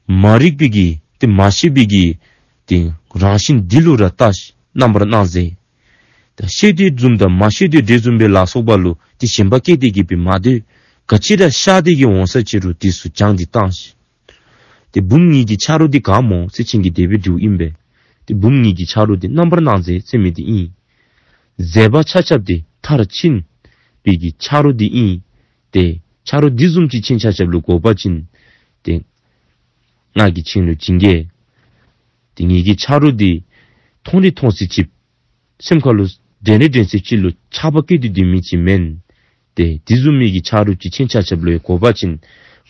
མ་རིག་པའི་གི་ཏེ་མ་ཤེས་པའི་གི་ཏེ་རང་བཞིན་འདི་ལུ་ར་ལྟ་ཤིག། རྣམ་པར་སྣང་མཛད། ད་ཤེས་དོ་བཟུམ་དང་མ་ཤེས་དོ་འདི་བཟུམ་སྦེ་ལ་སོགས་པ་ལུ་ཏེ་ཞེན་པ་སྐྱེས་ཏེ་གིས་སྦེ་མ་སྡོད། ག་ཅི་ར་ཤར་ཏེ་གིས་འོང་ས་ཅིག་རུང་འདི་ཚུ་སྦྱང་སྟེ་བཏང་ཤིག། ཏེ་བུམོ་ངེ་གི་ཆ་རོགས་འདི་ག་སྨོ་ཟེར་ཁྱེད་ཀྱིས་དེ་སྦེ་འདྲིཝ་ཨིན་པས། ཏེ་བུམོ་ངེ་གི་ཆ་རོགས་འདི་རྣམ་པར་སྣང་མཛད་ཟེར་མི་འདི་ཨིན། མཛད་པ་ཆ་ཁྱབ་འདི་མཐར་ཕྱིན་པའི་གི་ཆ་རོགས་འདི་ཨིན། ཏེ་ཆ་རོགས་འདི་བཟུམ་ཅིག་ཁྱེད་ཆ་ཁྱབ་ལུ་དགོ་པ་ཅིན་ཏེ་ང་གིས་ཁྱེད་ལུ་བྱིན་གེ། ཏེ་ངེ་གི་ཆ་རོགས་འདི་མཐོང་རིགས་མཐོང་ཚད་ཅིག་སེམས་ཁ་ལུ་དྲན་རིགས་དྲན་ཚད་ཅིག་ལུ་ཆགས་པ་སྐྱེས་ཏེ་སྡོད་མི་ཅིག་མེན། ཏེ་འདི་བཟུམ་མའི་གི་ཆ་རོགས་ཅིག་ཁྱེད་ཆ་ཁྱབ་ལུ་ཡང་དགོ་པ་ཅིན་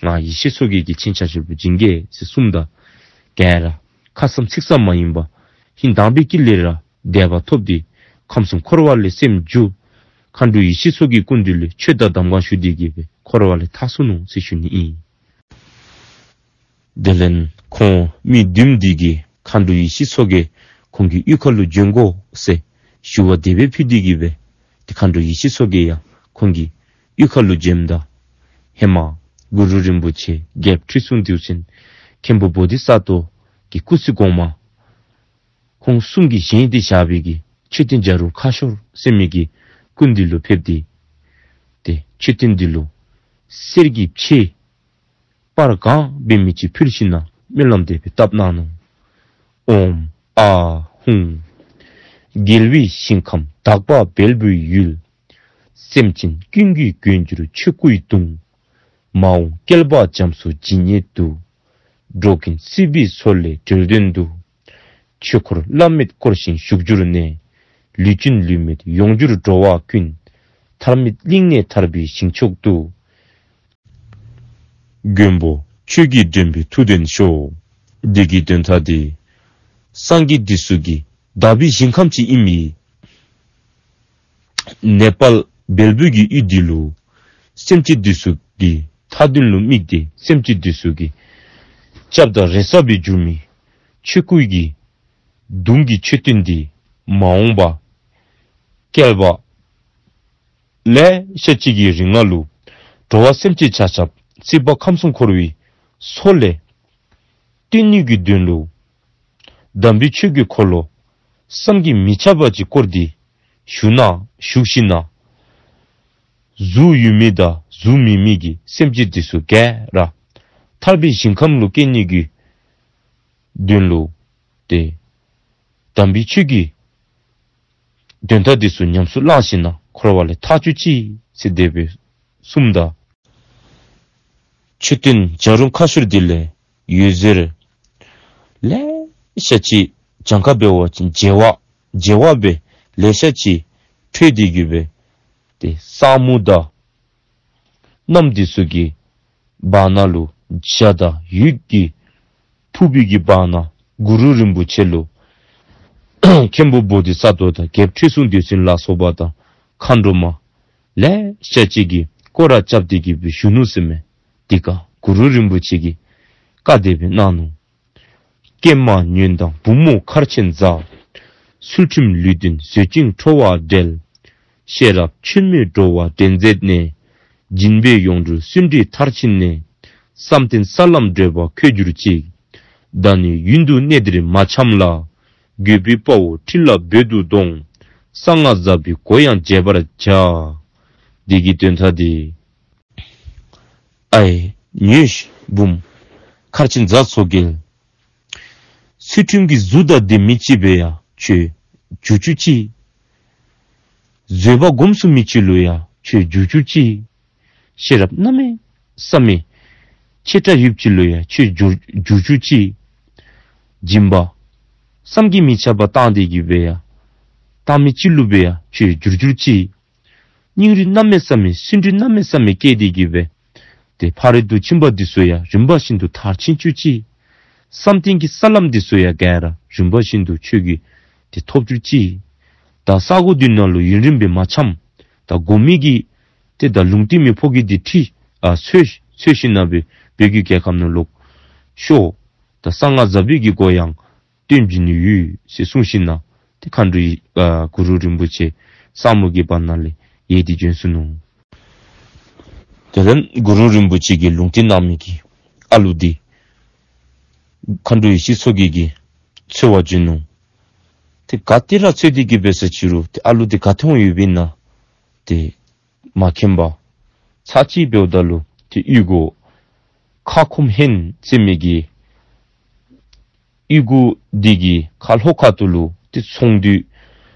ང་ཡེ་ཤེས་མཚོ་རྒྱལ་གྱིས་ཁྱེད་ཆ་ཁྱབ་ལུ་བྱིན་གེ་ཟེར་གསུངམ་ད། ག་ར་ཁ་ཙམ་ཚིག་ཙམ་མ་ཡིན་པར་ཧིང་དྭངས་པའི་དཀྱིལ་ལས་ར་དད་པ་ཐོབ་སྟེ་ཁམས་གསུམ་འཁོར་བ་ལས་སེམས་རྒྱུད་མཁའ་འགྲོ་ཡེ་ཤེས་མཚོ་རྒྱལ་སྐུ་མདུན་ལས་ཆོས་དང་གདམས་ངག་ཞུ་སྟེ་གིས་སྦེ་འཁོར་བ་ལས་ཐར་སོ་ནུག་ཟེར་ཞུ་ནི་ཨིན། དེ་ལས་ཁོང་མི་བདུན་འདི་གིས་མཁའ་འགྲོ་ཡེ་ཤེས་མཚོ་རྒྱལ་ཁོང་གི་གཡུས་ཁ་ལུ་བྱོན་དགོ་ཟེར་ཞུ་བ་དེ་སྦེ་ཕུལ་ཏེ་གིས་སྦེ་ཏེ་མཁའ་འགྲོ་ཡེ་ཤེས་མཚོ་རྒྱལ་ཡང་ཁོང་གི་གཡུས་ཁ་ལུ་བྱོནམ་ད་ཧེ་མ་གུ་རུ་རིན་པོ་ཆེ་རྒྱལཔོ་ཁྲི་སྲོང་ལྡེའུ་བཙན་མཁན་པོ་བོ་དྷི་ས་ཏྭ་གི་སྐུ་ཚེ་གོང་མ་ཁོང་གསུམ་གྱིས་བཞེངས་ཏེ་བཞག་པའི་གི་མཆོད་རྟེན་བྱ་རུང་ཁ་ཤོར་ཟེར་མི་གི་སྐུ་མདུན་ལུ་ཕེབས་ཏེ་ཏེ་མཆོད་རྟེན་འདི་ལུ་གསེར་གྱི་ཕྱེ་སྤར་གང་འབད་མི་ཅིག་ཕུལ་ཞིནམ་ལས་སྨོན་ལམ་དེ་སྦེ་བཏབ་གནང་ནུག། ཨོཾ་ཨཱཿཧཱུྃ། རྒྱལ་བའི་ཞིང་ཁམས་དག་པ་བལ་པོའི་ཡུལ། སེམས་ཅན་ཀུན་གྱི་མགོན་གྱུར་ཆོས་སྐུའི་གདུང་། མ་འོངས་བསྐལ་པ་རྒྱ་མཚོ་ཇི་སྙེད་དུ། འགྲོ་ཀུན་སྲིད་པའི་མཚོ་ལས་སྒྲོལ་དོན་དུ། ཆོས་འཁོར་བླ་མེད་བསྐོར་ཞིང་བཞུགས་གྱུར་ནས། ལུས་ཅན་ལུས་མེད་ཡོངས་གྱུར་འགྲོ་བ་ཀུན། ཐར་མེད་གླིང་ནས་ཐར་པའི་ཞིང་མཆོག་ཏུ། མགོན་པོ་ཁྱོད་ཀྱིས་འདྲེན་པའི་མཐུ་ལྡན་ཤོག། འདི་གི་དོན་དག་འདི་སངས་རྒྱས་འདི་ཚུ་གི་དག་པའི་ཞིང་ཁམས་ཅིག་ཨིན་མི་ནེ་པཱལ་བལ་པོ་གི་ཡུལ་འདི་ལུ་སེམས་ཅན་འདི་ཚུ་གི་མཐའ་དོན་ལུ་དམིགས་ཏེ་སེམས་ཅན་འདི་ཚུ་གི་སྐྱབས་དང་རེ་ས་སྦེ་གྱུར་མི་ཆོས་སྐུ་གི་གདུང་གི་མཆོད་རྟེན་འདི་མ་འོངས་པ་བསྐལ་པ་ལེ་ཤ་ཅིག་གི་རིང་ལུ་འགྲོ་བ་སེམས་ཅན་ཆ་ཁྱབ་སྲིད་པ་ཁམས་གསུམ་འཁོར་བའི་མཚོ་ལས་བཏོན་ནི་གི་དོན་ལུ་དམ་པའི་ཆོས་ཀྱི་འཁོར་ལོ་བསམ་གྱིས་མི་ཁྱབ་པ་ཅིག་བསྐོར་ཏེ་བཞུགས་ན་བཞུགས་ཞིནམ་ལས་གཟུགས་ཡོད་མི་དང་གཟུགས་མེད་མི་གི་སེམས་ཅན་འདི་ཚུ་ག་ར་ཐར་པའི་ཞིང་ཁམས་ལུ་སྐྱེ་ནི་གི་དོན་ལུ་ཏེ་དམ་པའི་ཆོས་ཀྱི་དོན་དག་འདི་ཚུ་ཉམས་སུ་བླངས་ཞིནམ་ལས་འཁོར་བ་ལས་ཐར་བཅུག་ཅིག་ཟེར་དེ་སྦེ་གསུངམ་ད། མཆོད་རྟེན་བྱ་རུང་ཁ་ཤོར་འདི་ལས་འོད་ཟེར་ལེ་ཤ་ཅིག་གྱངས་ཁ་འབད་བ་ཅིན་བྱེ་བ་བྱེ་བ་སྦེ་ལེ་ཤ་ཅིག་འཕྲོས་ཏེ་གིས་སྦེ་ཏེ་ས་མུ་དང་གནམ་འདི་ཚུ་གི་བར་ན་ལུ་འཇའ་དང་འོད་ཀྱི་ཕུབ་པའི་གི་བར་ན་གུ་རུ་རིན་པོ་ཆེ་ལུ་མཁན་པོ་བོ་དྷི་ས་ཏྭ་དང་རྒྱལཔོ་ཁྲི་སྲོང་ལྡེའུ་བཙན་ལ་སོགས་པ་དང་མཁའ་འགྲོ་མ་ལེ་ཤ་ཅིག་གིས་སྐོར་ར་རྐྱབ་སྟེ་གིས་སྦེ་བཞུགས་ནུག་ཟེར་མས། དེ་ཁར་གུ་རུ་རིན་པོ་ཆེ་གིས་བཀའ་དེ་སྦེ་གནང་ནུག། ཀྱེ་མ་ཉོན་དང་བུ་མོ་མཁར་ཆེན་བཟའ། ཚུལ་ཁྲིམས་ལུས་ལྡན་བཟོད་ཅིང་ཁྲོ་བ་བྲལ། ཤེས་རབ་ཆེན་མོས་འགྲོ་བ་འདྲེན་མཛད་ནས། སྦྱིན་པས་ཡོངས་གྲོལ་བརྩོན་འགྲུས་མཐར་ཕྱིན་ནས། བསམ་གཏན་ས་ལམ་བགྲོད་པ་འཁོད་གྱུར་ཅིག། ད་ནི་ཡུན་དུ་གནས་འདིར་མ་འཁྱམས་ལ། དགོས་པའི་དཔའ་བོ་ཁྲི་ལ་འབོད་དུ་གཏོང་། གསང་སྔགས་ཟབ་པའི་སྒོ་ཡང་འབྱེད་པར་བྱ། འདི་གི་དོན་དག་འདི། ཨའི་ཉོན་ཤིག་བུམོ་མཁར་ཆེན་བཟའ་མཚོ་རྒྱལ། ཚུལ་ཁྲིམས་ཀྱི་གཟུགས་དང་ལྡན་མི་ཅིག་སྦེ་ཡང་ཁྱོད་འགྱུར་བཅུག་ཅིག། བཟོད་པ་སྒོམ་ཚུགས་མི་ཅིག་ལུ་ཡང་ཁྱོད་འགྱུར་བཅུག་ཅིག། ཤེས་རབ་གནམ་མེད་ས་མེད་ཆེ་དྲགས་ཡོདཔ་ཅིག་ལུ་ཡང་ཁྱོད་འགྱུར་འགྱུར་བཅུག་ཅིག། སྦྱིན་པ་ བསམ་གྱིས་མི་ཁྱབ་པ་བཏང་སྟེ་གི་སྦེ་ཡ། བཏང་མི་ཅིག་ལུ་སྦེ་ཡ་ཁྱོད་འགྱུར་འགྱུར་ཅིག། སྙིང་རུས་གནམ་མེད་ས་མེད་སེམས་འགུལ་གནམ་མེད་ས་མེད་བསྐྱེད་དེ་གི་སྦེ། ཏེ་ཕ་རོལ་ཏུ་ཕྱིན་པ་འདི་ཚུ་ཡང་རིམ་པ་བཞིན་དུ་མཐར་ཕྱིན་བཅུག་ཅིག། བསམ་གཏན་གྱི་ས་ལམ་འདི་ཚུ་ཡང་ག་ར་རིམ་པ་བཞིན་དུ་ཁྱོད་ཀྱིས་ཏེ་ཐོབ་བཅུག་ཅིག། ད་ས་གོ་འདི་ནང་ལུ་ཡུན་རིངམོ་སྦེ་མ་འཁྱམས། ད་དགོ་མི་གི་ཏེ་ད་ལུང་བསྟན་མི་ཕོ་རྒྱས་འདི་ཁྲིད་ཨ་འཚོལ་འཚོལ་ཞིནམ་ལས་སྦེ་བོད་ཀྱི་རྒྱལ་ཁམས་ནང་ལོག་ཤོག། ད་གསང་སྔགས་ཟབ་པའི་གི་སྒོ་ཡང་སྟོན་བྱིན་ནི་ཡོད་ཟེར་གསུངས་ཞིནམ་ལས་ཏེ་མཁའ་འགྲོ་ཡི་ཨ་གུ་རུ་རིན་པོ་ཆེ་ས་མུག་གི་བར་ན་ལས་ཡལ་ཏེ་བྱོན་སོ་ནུག། དེ་ལས་གུ་རུ་རིན་པོ་ཆེ་གིས་ལུང་བསྟན་གནང་མི་གི་ཨ་ལུ་འདི་མཁའ་འགྲོ་ཡེ་ཤེས་མཚོ་རྒྱལ་གྱིས་འཚོལ་བར་བྱོན་ནུག། ཏེ་ག་ཏེ་ར་འཚོལ་ཏེ་གི་སྦེ་ས་ཅི་རུང་ཏེ་ཨ་ལུ་འདི་ག་ཏེ་འོང་ཡོདཔ་ཨིན་ན་ཏེ་མ་མཁྱེན་པར་ཚར་གཅིག་འབདཝ་ད་ལུ་ཏེ་གཡུས་སྒོ་ཁ་ཁོམ་ཧན་ཟེར་མི་གི་གཡུས་སྒོ་འདི་གི་ཁ་ལྷོ་ཁ་ཐུག་ལུ་ཏེ་ཚོང་འདུས་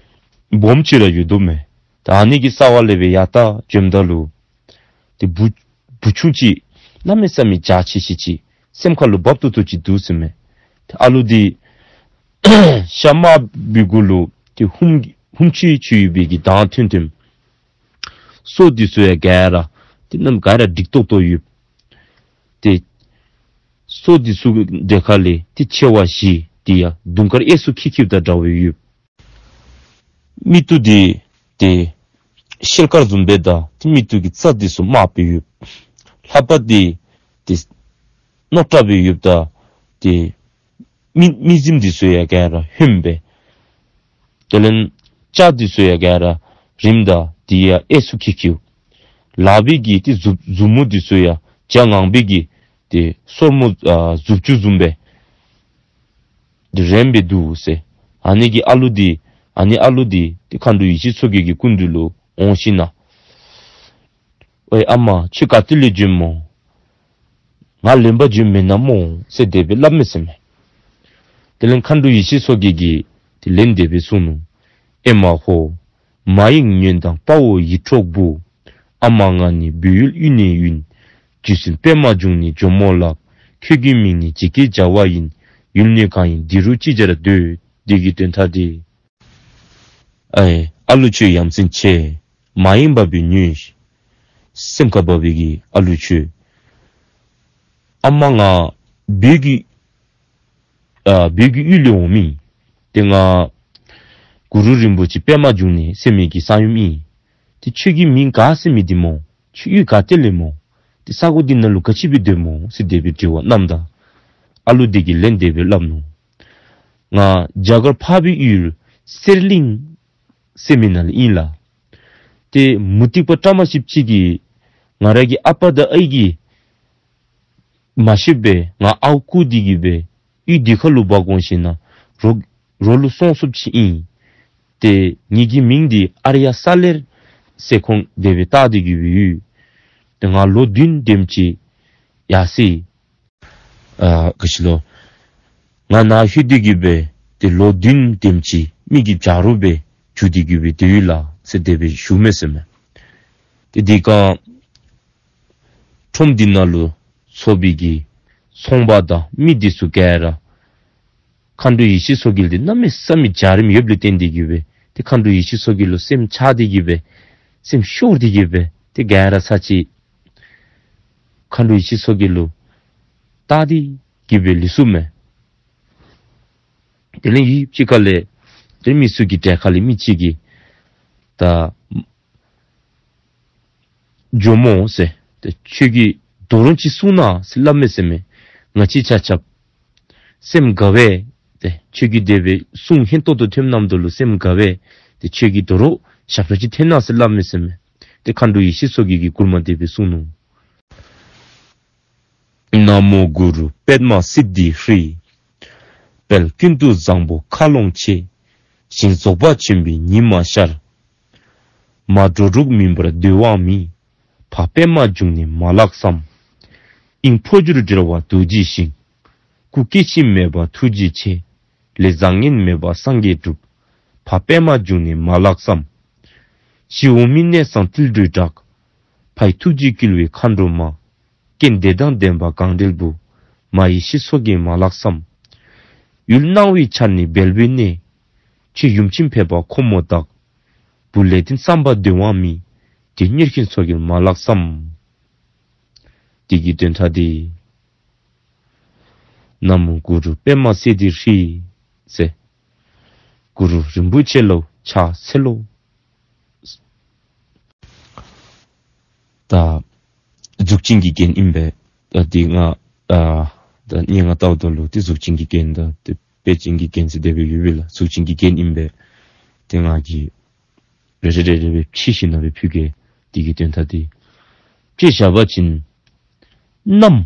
སྦོམ་ཅིག་ར་ཡོད་དོ་མས། ད་ཨ་ནི་གི་རྩ་བ་ལས་སྦེ་ཡར་ལྟ་བྱོནམ་ད་ལུ་ཏེ་བུ་བུ་ཆུང་ཅིག་གནམ་མེད་ས་མེད་འཇའ་ཆི་ཆི་ཅིག་སེམས་ཁ་ལུ་བབ་ཏོག་ཏོ་ཅིག་འདུག་ཟེར་མས། ཏེ་ཨ་ལུ་འདི་ཤ་དམརཔོ་གི་གུ་ལུ་ཏེ་ཧུམ་ཧུམ་ཆུ་ཆུ་ཡོད་པའི་གི་མདངས་ཐོན་ཐོནམ། སོ་འདི་ཚུ་ཡང་ག་ར་ཏེ་གནམ་ག་ར་འགྲིག་ཏོག་ཏོ་ཡོད། ཏེ་སོ་འདི་ཚུ་གི་གྲས་ཁ་ལས་ཏེ་མཆེ་བ་བཞི་འདི་ཡང་དུང་དཀར་གཡས་སུ་འཁྱིལ་འཁྱིལཝ་དང་འདྲ་བའི་ཡོད། མིག་ཏོ་འདི་ཏེ་ཤེལ་དཀར་བཟུམ་སྦེ་དང་ཏེ་མིག་ཏོ་གི་རྩ་འདི་ཚུ་དམརཔོ་སྦེ་ཡོད། ལྷ་པ་འདི་ཏེ་རྣོ་དྲགས་སྦེ་ཡོདཔ་ད་ཏེ་མིག་མིག་རྫིམ་འདི་ཚུ་ཡང་ག་ར་ཧོནམ་སྦེ། དེ་ལས་སྐྱ་འདི་ཚུ་ཡང་ག་ར་རིངམ་ད་འདི་ཡང་གཡས་སུ་འཁྱིལ་འཁྱིལཝ། ལག་པའི་གི་ཏེ་མཛུབ་མཛུབ་མོ་འདི་ཚུ་ཡང་བྱ་ངང་པའི་གི་ཏེ་སོར་མོ་ཨ་མཛུབ་ཅུ་བཟུམ་སྦེ་ཏེ་རིངམ་སྦེ་འདུག་ཟེར། ཨ་ནི་གི་ཨ་ལུ་འདི་ཨ་ནི་ཨ་ལུ་འདི་ཏེ་མཁའ་འགྲོ་ཡེ་ཤེས་མཚོ་རྒྱལ་གྱི་སྐུ་མདུན་ལུ་འོང་ཞིནམ་ལས། ཝའི་ཨ་མ་ཁྱོད་ག་ཏེ་ལས་བྱོནམ་སྨོ། ང་ལེན་པར་བྱོནམ་མེན་ན་སྨོ་ཟེར་དེ་སྦེ་སླབ་མས་ཟེར་མས། དེ་ལས་མཁའ་འགྲོ་ཡེ་ཤེས་མཚོ་རྒྱལ་གྱིས་ཏེ་ལན་དེ་སྦེ་གསུངས་ནུག། ཨེ་མ་ཧོ། མ་ཡེངས་ཉོན་དང་དཔའ་བོ་ཡིད་འཕྲོག་བུ། ཨ་མ་ང་ནི་བོད་ཡུལ་དབུས་ནས་ཡིན། རྒྱུད་སྲིན་པདྨ་འབྱུང་གནས་ཇོ་མོ་ལགས། ཁྱོད་ཀྱི་མིང་ནི་ཇི་སྐད་བྱ་བ་ཡིན། ཡུལ་ནི་གང་ཡིན་འདི་རུ་ཅིག་ཅར་སྡོད། འདི་གི་དོན་དག་འདི། ཨའེ་ཨ་ལུ་ཁྱོད་ཡ་མཚན་ཆེ། མ་ཡེངས་པར་སྦེ་ཉོན། སེམས་ཁར་བབས་པའི་གི་ཨ་ལུ་ཁྱོད། ཨ་མ་ང་བོད་ཀྱི་ཨ་བོད་ཀྱི་ཡུལ་ལས་འོང་མི་ཨིན། ཏེ་ང་གུ་རུ་རིན་པོ་ཆེ་པདྨ་འབྱུང་གནས་ཟེར་མི་གི་གསང་ཡུམ་ཨིན། ཏེ་ཁྱོད་ཀྱི་མིང་ག་ཟེར་མི་འདི་སྨོ། ཁྱོད་ཡུལ་ག་ཏེ་ལས་སྨོ། ཏེ་ས་གོ་འདི་ནང་ལུ་ག་ཅི་སྦེ་སྡོད་སྨོ་ཟེར་དེ་སྦེ་དྲི་བ་གནངམ་ད་ཨ་ལུ་འདི་གིས་ལན་དེ་སྦེ་སླབ་ནུག། ང་རྒྱ་གར་འཕགས་པའི་ཡུལ་གསེར་གླིང་ཟེར་མི་ནང་ལས་ཨིན་ལགས། ཏེ་མུ་སྟེགས་པ་བཀྲ་མ་ཤིསཔ་ཅིག་གིས་ང་ར་གི་ཨ་པ་དང་ཨའི་གིས་མ་ཤེསཔ་སྦེ་ང་ཨརཝ་བརྐུ་སྟེ་གི་སྦེ་ཡུལ་འདི་ཁ་ལུ་འབག་འོང་ཞིནམ་ལས་རོགས་རོགས་ལུ་སོང་སོངཔ་ཅིག་ཨིན། ཏེ་ངེ་གི་མིང་འདི་ཨརྱ་ས་ལེར་ཟེར་ཁོང་དེ་སྦེ་བཏགས་ཏེ་གི་སྦེ་ཡོད། ཏེ་ང་ལོ་བདུན་དེམ་ཅིག་ཡར་སོ་ཡི། ཨ་ག་ཅི་ལོ། ང་ནཱ་ལྷོད་དེ་གི་སྦེ་ཏེ་ལོ་བདུན་དེམ་ཅིག་མི་གི་བྱ་རོག་སྦེ་གྱུར་ཏེ་གི་སྦེ་སྡོད་ཡི་ལགས་ཟེར་དེ་སྦེ་ཞུཝ་མས་ཟེར་མས། ཏེ་དེ་སྒང་ཁྲོམ་འདི་ནང་ལུ་ཚོགས་པའི་གི་ཚོང་པ་དང་མི་འདི་ཚུ་ག་ར་མཁའ་འགྲོ་ཡེ་ཤེས་མཚོ་རྒྱལ་འདི་གནམ་མེད་ས་མེད་འཇའ་རིསམོ་ཡོདཔ་ལས་བརྟེན་ཏེ་གི་སྦེ་ཏེ་མཁའ་འགྲོ་ཡེ་ཤེས་མཚོ་རྒྱལ་ལུ་སེམས་ཆགས་ཏེ་གི་སྦེ་སེམས་ཤོར་ཏེ་གི་སྦེ་ཏེ་ག་ར་ཚར་གཅིག་མཁའ་འགྲོ་ཡེ་ཤེས་མཚོ་རྒྱལ་ལུ་བལྟ་སྟེ་གི་སྦེ་ལུས་སོ་མས། དེ་ལས་ཡུདཔ་ཅིག་ཁ་ལས་ཏེ་མི་ཚུ་གི་གྲལ་ཁ་ལས་མི་ཅིག་གིས་ད་ཇོ་མོ་ཟེར་ཏེ་ཁྱོད་ཀྱིས་དོ་རུང་ཅིག་གསུང་གནང་ཟེར་སླབ་མས་ཟེར་མས། ང་བཅས་ཆ་ཁྱབ་སེམས་དགའ་བས། ཏེ་ཁྱོད་ཀྱིས་དེ་སྦེ་གསུང་ཧན་ཏོང་ཏོ་ཐོནམ་ད་ལུ་སེམས་དགའ་བས། ཏེ་ཁྱོད་ཀྱིས་དོ་རུང་ཞབས་ཁྲ་ཅིག་འཐེན་གནང་ཟེར་སླབ་མས་ཟེར་མས། ཏེ་མཁའ་འགྲོ་ཡེ་ཤེས་མཚོ་རྒྱལ་གྱིས་མགུར་མ་དེ་སྦེ་གསུངས་ནུག། ན་མོ་གུ་རུ་པདྨ་སིདྡྷི་ཧྲཱིཿ། དཔལ་ཀུན་ཏུ་བཟང་པོ་མཁའ་ཀློང་ཆེ། ཞིང་རྫོགས་པ་ཆེན་པོའི་ཉི་མ་ཤར། མ་འགྲོ་དྲུག་མུན་པར་འདོད་དབང་མེད། ཕ་པདྨ་འབྱུང་གནས་མ་ལགས་སམ། དབྱིངས་འཕོ་འགྱུར་བྲལ་བ་རྡོ་རྗེའི་ཞིང་། སྐུ་སྐྱེ་འཆི་མེད་པ་ཐུགས་རྗེ་ཆེ། ལས་བཟང་ངན་མེད་པ་སངས་རྒྱས་གྲུབ། ཕ་པདྨ་འབྱུང་གནས་མ་ལགས་སམ། ཞི་འོག་མིན་གནས་གསུམ་ཏིལ་འབྲུའི་བྲག། ཕའི་ཐུགས་རྗེས་བསྐུལ་བའི་མཁའ་འགྲོ་མ། རྐྱེན་འདས་དང་ལྡན་པ་གང་འབྲེལ་བུ། མ་ཡེ་ཤེས་མཚོ་རྒྱལ་མ་ལགས་སམ། ཡུལ་སྣང་བའི་ཆར་ནི་བལ་པོའི་གནས། ཁྱོད་ཡུམ་ཆེན་ཕེབས་པ་ཁོ་མོ་དག། བུ་ལས་ལྡན་བསམ་པ་དོན་དབང་མེད། དེ་མྱུར་ཞིང་མཚོ་རྒྱལ་མ་ལགས་སམ། དེ་གི་དོན་དག་འདི། ན་མོ་གུ་རུ་པདྨ་སིདྡྷི་ཧྲཱིཿཟེར། གུ་རུ་རིན་པོ་ཆེ་ལུ་ཕྱག་འཚལ་ལོ། ད་གཟུགས་ཅན་གྱི་རྒྱན་ཨིན་པས། ད་འདི་ང་ཨ་ད་སྙན་ངག་ལྟཝ་ད་ལུ་འདི་གཟུགས་ཅན་གྱི་རྒྱན་དང་འདི་དཔེ་ཅན་གྱི་རྒྱན་ཟེར་དེ་སྦེ་ཡོད་པས་ལགས། གཟུགས་ཅན་གྱི་རྒྱན་ཨིན་པས། ཏེ་ང་གིས་རེ་རེ་རེ་རེ་སྦེ་ཕྱེ་ཞིནམ་ལས་ཕུལ་གེ། འདི་གི་དོན་དག་འདི། དཔེ་བཞག་པ་ཅིན་གནམ་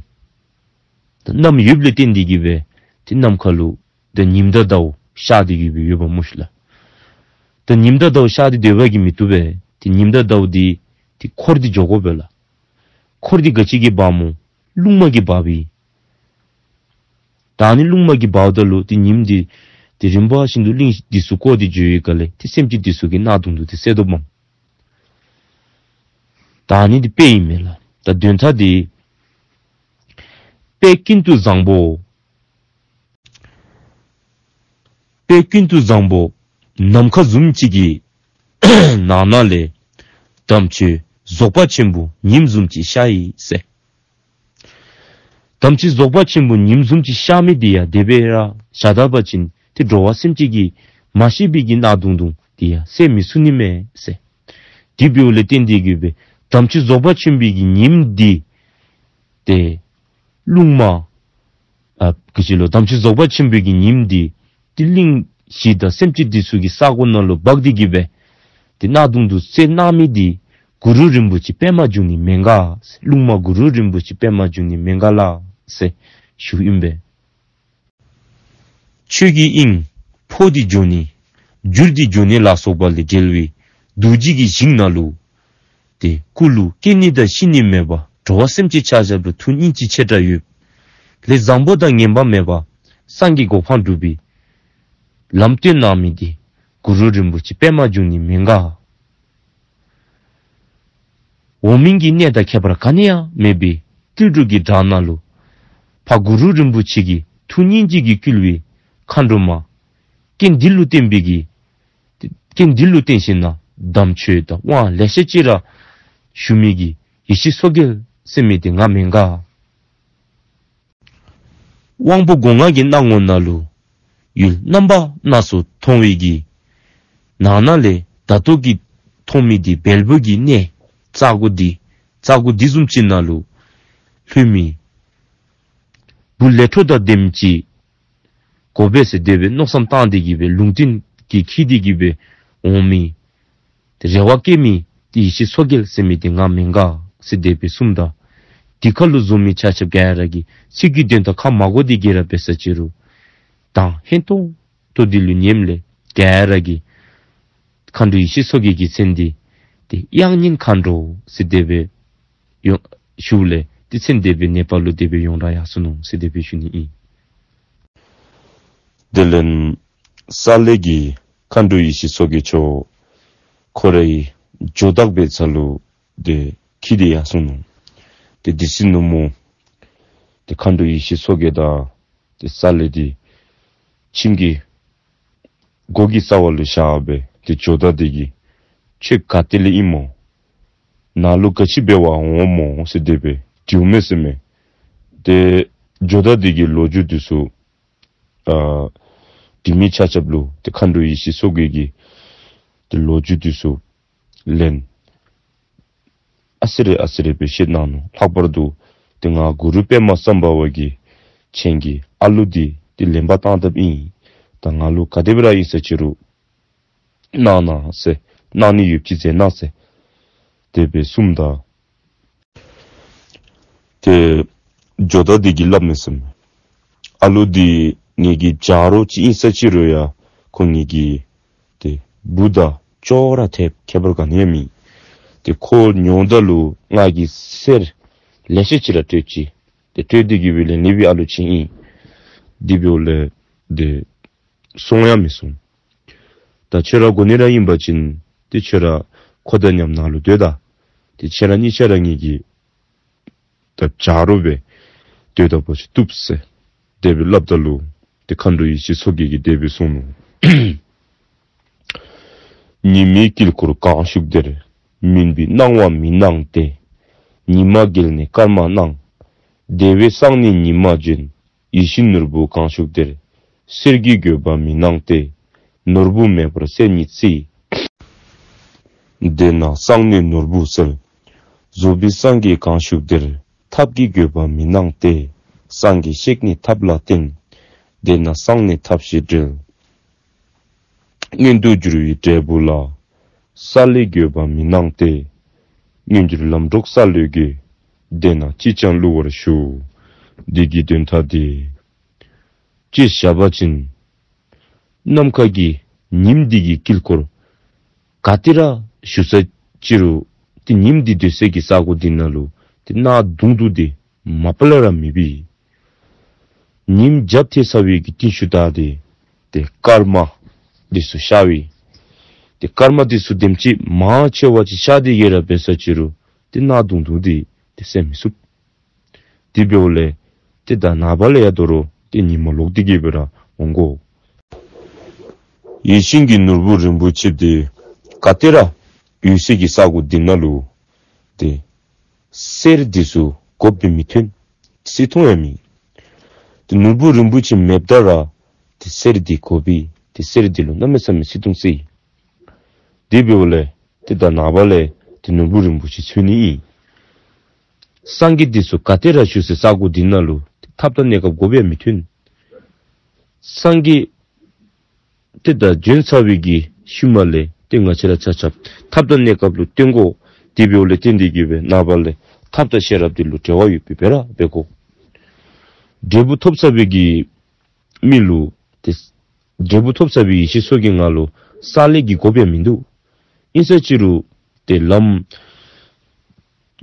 གནམ་ཡོདཔ་ལས་བརྟེན་ཏེ་གིས་སྦེ་ཏེ་གནམ་ཁ་ལུ་ཏེ་ཉིམ་དང་ཟླཝ་ཤར་ཏེ་གིས་སྦེ་ཡོདཔ་མས་ལགས། ཏེ་ཉིམ་དང་ཟླཝ་ཤར་ཏེ་སྡོད་པ་གིས་མི་བཏུབ་པས། ཏེ་ཉིམ་དང་ཟླཝ་འདི་ཏེ་འཁོར་ཏེ་འགྱོ་དགོ་པས་ལགས། འཁོར་ཏེ་ག་ཅི་གིས་འབག་སྨོ། རླུང་མ་གིས་འབགཔ་ཨིན། ད་ནི་རླུང་མ་གིས་འབགཔ་ད་ལུ་ཏེ་ཉིམ་འདི་ཏེ་རིམ་པ་བཞིན་དུ་གླིང་འདི་ཚུ་བསྐོར་ཏེ་འགྱོ་བའི་སྒང་ལས་ཏེ་སེམས་ཅན་འདི་ཚུ་གི་གནག་དུང་དུ་ཏེ་སེལ་དོ་མས། ད་ནི་འདི་དཔེ་ཨིན་མས་ལགས། ད་དོན་དག་འདི། དཔེ་ཀུན་ཏུ་བཟང་པོ། དཔེ་ཀུན་ཏུ་བཟང་པོ་ནམ་མཁའ་བཟུམ་ཅིག་གི་ནང་ན་ལས། དམ་ཆོས་རྫོགས་པ་ཆེན་པོ་ཉིམ་བཟུམ་ཅིག་ཤར་ཡི་ཟེར། དམ་ཆོས་རྫོགས་པ་ཆེན་པོ་ཉིམ་བཟུམ་ཅིག་ཤར་མི་འདི་ཡང་དེ་སྦེ་ར་བཞག་ད་པ་ཅིན་ཏེ་འགྲོ་བ་སེམས་ཅན་གྱི་མ་ཤེས་པའི་གི་གནག་དུང་དུང་འདི་ཡང་སེལ་མི་ཚུགས་ནི་མས་ཟེར། དེ་འབདཝ་ལས་བརྟེན་ཏེ་གིས་སྦེ་དམ་ཆོས་རྫོགས་པ་ཆེན་པོའི་གི་ཉིམ་འདི་ཏེ་རླུང་མ་ཨ་ག་ཅི་ལོ། དམ་ཆོས་རྫོགས་པ་ཆེན་པོའི་གི་ཉིམ་འདི་ཏེ་གླིང་བཞི་དང་སེམས་ཅན་འདི་ཚུ་གི་ས་གོ་ནང་ལུ་འབག་སྟེ་གིས་སྦེ་ཏེ་གནག་དུང་དུང་སེལ་གནང་མི་འདི་གུ་རུ་རིན་པོ་ཆེ་པདྨ་འབྱུང་གནས་མེན་ག། རླུང་མ་གུ་རུ་རིན་པོ་ཆེ་པདྨ་འབྱུང་གནས་མེན་ག་ལགས་ཟེར་ཞུཝ་ཨིན་པས། ཆོས་ཀྱི་དབྱིངས་འཕོ་སྟེ་འགྱོ་ནི་འགྱུར་ཏེ་འགྱོ་ནི་ལ་སོགས་པ་ལས་བརྒལ་བའི་རྡོ་རྗེ་གི་ཞིང་ནང་ལུ་ཏེ་སྐུ་ལུ་སྐྱེ་ནི་དང་ཤི་ནི་མེད་པ་འགྲོ་བ་སེམས་ཅན་ཆ་ཁྱབ་ལུ་ཐུགས་སྙིང་རྗེ་ཆེ་དྲགས་ཡོད། ལས་བཟང་པོ་དང་ངན་པ་མེད་པ་སངས་རྒྱས་གོ་འཕང་སྒྲུབ་པའི་ལམ་སྟོན་གནང་མི་འདི་གུ་རུ་རིན་པོ་ཆེ་པདྨ་འབྱུང་གནས་མེན་ག། འོག་མིན་གྱི་གནས་དང་ཁྱད་པར་ག་ནི་ཡང་མེད་པའི་སྤྲུལ་སྒྲུབ་ཀྱི་བྲག་ནང་ལུ་ཕ་གུ་རུ་རིན་པོ་ཆེ་གི་ཐུགས་སྙིང་རྗེ་གིས་བསྐུལ་བའི་མཁའ་འགྲོ་མ་རྐྱེན་འདི་ལུ་བརྟེན་པའི་གི་རྐྱེན་འདི་ལུ་བརྟེན་ཞིནམ་ལས་དམ་ཆོས་དང་དབང་ལེ་ཤ་ཅིག་ར་ཞུ་མི་གི་ཡེ་ཤེས་མཚོ་རྒྱལ་ཟེར་མི་འདི་ང་མེན་ག། དབང་པོ་སྒོ་ལྔ་གི་སྣང་ངོ་ནང་ལུ་ཡུལ་རྣམ་པ་སྣ་ཚོགས་མཐོང་བའི་གི་ནང་ན་ལས་ད་ལྟོ་གི་མཐོང་མི་འདི་བལ་པོ་གི་གནས་རྩ་སྒོ་འདི་རྩ་སྒོ་འདི་བཟུམ་ཅིག་ནང་ལུ་ལྷོད་མི་བུ་ལས་འཕྲོ་དང་ལྡནམ་ཅིག་དགོ་པས་ཟེར་དེ་སྦེ་མནོ་བསམ་བཏང་སྟེ་གིས་སྦེ་ལུང་བསྟན་གྱིས་འཁྱིད་དེ་གིས་སྦེ་འོང་མི་ཏེ་རེ་བ་བསྐྱེད་མི་ཏེ་ཡེ་ཤེས་མཚོ་རྒྱལ་ཟེར་མི་འདི་ང་མེན་ག་ཟེར་དེ་སྦེ་གསུངམ་ད། དེ་ཁར་ལུ་འཛོམས་མི་ཆ་ཁྱབ་ག་ར་གིས་ཚིག་གི་དོན་དག་ཁ་མ་གོ་དེ་གི་ར་འབད་ས་ཅིག་རུང་དང་ཧན་ཏོང་ཏོ་འདི་ལུ་ཉནམ་ལས་ག་ར་གིས་མཁའ་འགྲོ་ཡེ་ཤེས་མཚོ་རྒྱལ་གྱི་མཚན་འདི་ཏེ་དབྱངས་སྙན་མཁའ་འགྲོ་ཟེར་དེ་སྦེ་ཡོད་ཞུཝ་ལས་ཏེ་མཚན་དེ་སྦེ་ནེ་པཱལ་ལུ་དེ་སྦེ་ཡོངས་གྲགས་ཡར་སོ་ནུག་ཟེར་དེ་སྦེ་ཞུ་ནི་ཨིན། དེ་ལས་ས་ལེ་གི་མཁའ་འགྲོ་ཡེ་ཤེས་མཚོ་རྒྱལ་མཆོག་ཁོ་རའི་ཇོ་བདག་འབད་ས་ལུ་ཏེ་འཁྱིད་དེ་ཡར་སོ་ནུག། ཏེ་དེ་ཚེ་ནུབ་མོ་ཏེ་མཁའ་འགྲོ་ཡེ་ཤེས་མཚོ་རྒྱལ་དང་ཏེ་ས་ལེ་འདི་ཁྱིམ་གྱི་སྒོ་གི་རྩ་བ་ལུ་བཞག་སྦེ་ཏེ་ཇོ་བདག་འདི་གིས་ཁྱོད་ག་ཏེ་ལས་ཨིན་མོ། ནཱ་ལུ་ག་ཅི་འབད་བར་འོངམ་སྨོ་ཟེར་དེ་སྦེ་དྲིཝ་མས་ཟེར་མས། ཏེ་ཇོ་བདག་འདི་གིས་ལོ་རྒྱུས་འདི་ཚུ་ཨ་དྲི་མི་ཆ་ཁྱབ་ལུ་ཏེ་མཁའ་འགྲོ་ཡེ་ཤེས་མཚོ་རྒྱལ་གྱིས་ཏེ་ལོ་རྒྱུས་འདི་ཚུ་ལན་ཨ་ཙི་རེ་ཨ་ཙི་རེ་སྦེ་བཤད་གནང་ནུག། ལྷག་པར་དུ་ཏེ་ང་གུ་རུ་པདྨ་སམྦྷ་ཝ་གིས་ཁྱེད་ཀྱི་ཨ་ལུ་འདི་ཏེ་ལེན་པར་བཏང་དཔ་ཨིན། ད་ང་ལུ་ག་དེ་སྦེ་ར་ཨིན་ས་ཅིག་རུང་གནང་གནང་ཟེར་གནང་ནི་ཡོདཔ་ཅིག་མཛད་གནང་ཟེར་དེ་སྦེ་གསུངམ་ད། ཏེ་ཇོ་བདག་འདི་གིས་སླབ་མས་ཟེར་མས། ཨ་ལུ་འདི་ངེ་གི་ཆ་རོགས་ཅིག་ཨིན་ས་ཅིག་རུང་ཡང་ཁོ་ངེ་གི་ཏེ་བུ་དང་ཅོག་ར་འཐདཔ་ཁྱད་པར་ག་ནི་ཡང་མེད། ཏེ་ཁོ་ཉོཝ་ད་ལུ་ང་གིས་གསེར་ལེ་ཤ་ཅིག་ར་སྤྲོད་ཅི། ཏེ་སྤྲོད་དེ་གིས་སྦེ་ལེན་ནི་སྦེ་ཨ་ལུ་ཅིག་ཨིན། དེ་འབདཝ་ལས་ཏེ་སོང་ཡང་མི་སོང་། ད་ཁྱོད་ར་དགོ་ནི་ར་ཨིན་པ་ཅིན་ཏེ་ཁྱོད་ར་ཁོ་དང་མཉམ་ནཱ་ལུ་སྡོད་ད། ཏེ་ཁྱོད་ར་གཉིས་ཆ་ར་ངེ་གི་ད་ཆ་རོགས་སྦེ་སྡོད་ད་པོ་ཅིག་བཏུབ་ཟེར་དེ་སྦེ་སླབ་ད་ལུ་ ཏེ་མཁའ་འགྲོ་ཡེ་ཤེས་མཚོ་རྒྱལ་གྱིས་དེ་སྦེ་གསུངས་ནུག། ཉི་མའི་དཀྱིལ་འཁོར་གང་བཞུགས་དེར། མུན་པའི་སྣང་བ་མི་སྣང་སྟེ། ཉི་མ་བརྒྱལ་ནས་སྐར་མ་སྣང་། དེ་བས་སང་ནི་ཉི་མ་བྱོན། ཡིད་བཞིན་ནོར་བུ་གང་བཞུགས་དེར། གསེར་གྱི་དགོས་པ་མི་སྣང་སྟེ། ནོར་བུ་མེད་པར་གསེར་ཉིད་བརྩི། དེས་ན་སང་ནི་ནོར་བུ་གསལ། རྫོགས་པའི་སངས་རྒྱས་གང་བཞུགས་དེར། ཐབས་ཀྱི་དགོས་པ་མི་སྣང་སྟེ། སངས་རྒྱས་གཤེགས་ནི་ཐབས་ལ་བརྟེན། དེས་ན་སང་ནི་ཐབས་ཤེས་འབྲེལ། མངོན་དུ་གྱུར་པའི་འབྲས་བུ་ལ། ས་ལེ་དགོས་པ་མི་སྣང་སྟེ། མངོན་གྱུར་ལམ་གྲོགས་ས་ལེ་དགོས། དེས་ན་ཅིས་ཀྱང་བསླུ་བར་ཞུ། འདི་གི་དོན་དག་འདི་ཅིག་བཤད་པ་ཅིན། ནམ་མཁའ་གི་ཉིམ་འདི་གི་དཀྱིལ་འཁོར་ག་ཏེ་ར་བཞུགས་ས་ཅི་རུང་ཏེ་ཉིམ་འདི་སྡོད་སའི་གི་ས་གོ་འདི་ནང་ལུ་ཏེ་གནག་དུང་དུ་འདི་མ་པ་ལས་ར་མེད་པས། ཉིམ་རྒྱབ་ཐལ་ཚར་བའི་གི་རྟིང་ཤུལ་ད་འདི་ཏེ་སྐར་མ་འདི་ཚུ་ཤར་བས། ཏེ་སྐར་མ་འདི་ཚུ་དེམ་ཅིག་མང་ཆེ་བ་ཅིག་ཤར་ཏེ་གི་ར་འབད་ས་ཅི་རུང་ཏེ་གནག་དུང་དུ་འདི་ཏེ་གསལ་མི་ཚུགས། དེ་འབདཝ་ལས་ཏེ་ད་ནངས་པ་ལས་ཡར་དོ་རུང་ཏེ་ཉིམ་ལོག་སྟེ་གི་སྦེ་ར་འོང་དགོ། ཡིད་བཞིན་གྱི་ནོར་བུ་རིན་པོ་ཆེ་འདི་ག་ཏེ་ར་ཡོད་སའི་གི་ས་གོ་འདི་ནང་ལུ་ཏེ་གསེར་འདི་ཚུ་དགོཔ་སྦེ་མི་ཐོན། སྲིད་ཐོང་ཡང་མེད། ཏེ་ནོར་བུ་རིན་པོ་ཆེ་མེདཔ་ད་ར་ཏེ་གསེར་འདི་དགོ་པས། ཏེ་གསེར་འདི་ལུ་གནམ་མེད་ས་མེད་སྲིད་ཐོང་སྲིད། དེ་འབདཝ་ལས་ཏེ་ད་ནངས་པ་ལས་ཏེ་ནོར་བུ་རིན་པོ་ཆེ་འཚོལ་ནི་ཨིན། སངས་རྒྱས་འདི་ཚུ་ག་ཏེ་ར་བཞུགས་སའི་ས་གོ་འདི་ནང་ལུ་ཏེ་ཐབས་དང་གནས་སྐབས་དགོཔ་ཡང་མི་ཐོན། སངས་རྒྱས་ཏེ་ད་བྱོན་ཚར་བའི་གི་ཤུལ་མ་ལས་ཏེ་ང་བཅས་ར་ཆ་ཁྱབ་ཐབས་དང་གནས་སྐབས་ལུ་བརྟེན་དགོ། དེ་འབདཝ་ལས་བརྟེན་ཏེ་གི་སྦེ་ནངས་པ་ལས་ཐབས་དང་ཤེས་རབ་འདི་ལུ་འབྲེལ་བ་ཡོད་པའི་སྦེ་ར་འབད་དགོ། འབྲས་བུ་ཐོབ་ཚར་བའི་གི་མི་ལུ་ཏེ་འབྲས་བུ་ཐོབ་ཚར་བའི་ཡེ་ཤེས་མཚོ་རྒྱལ་ང་ལུ་ས་ལེ་གི་དགོཔ་ཡང་མིན་འདུག། ཨིན་ས་ཅི་རུང་ཏེ་ལམ་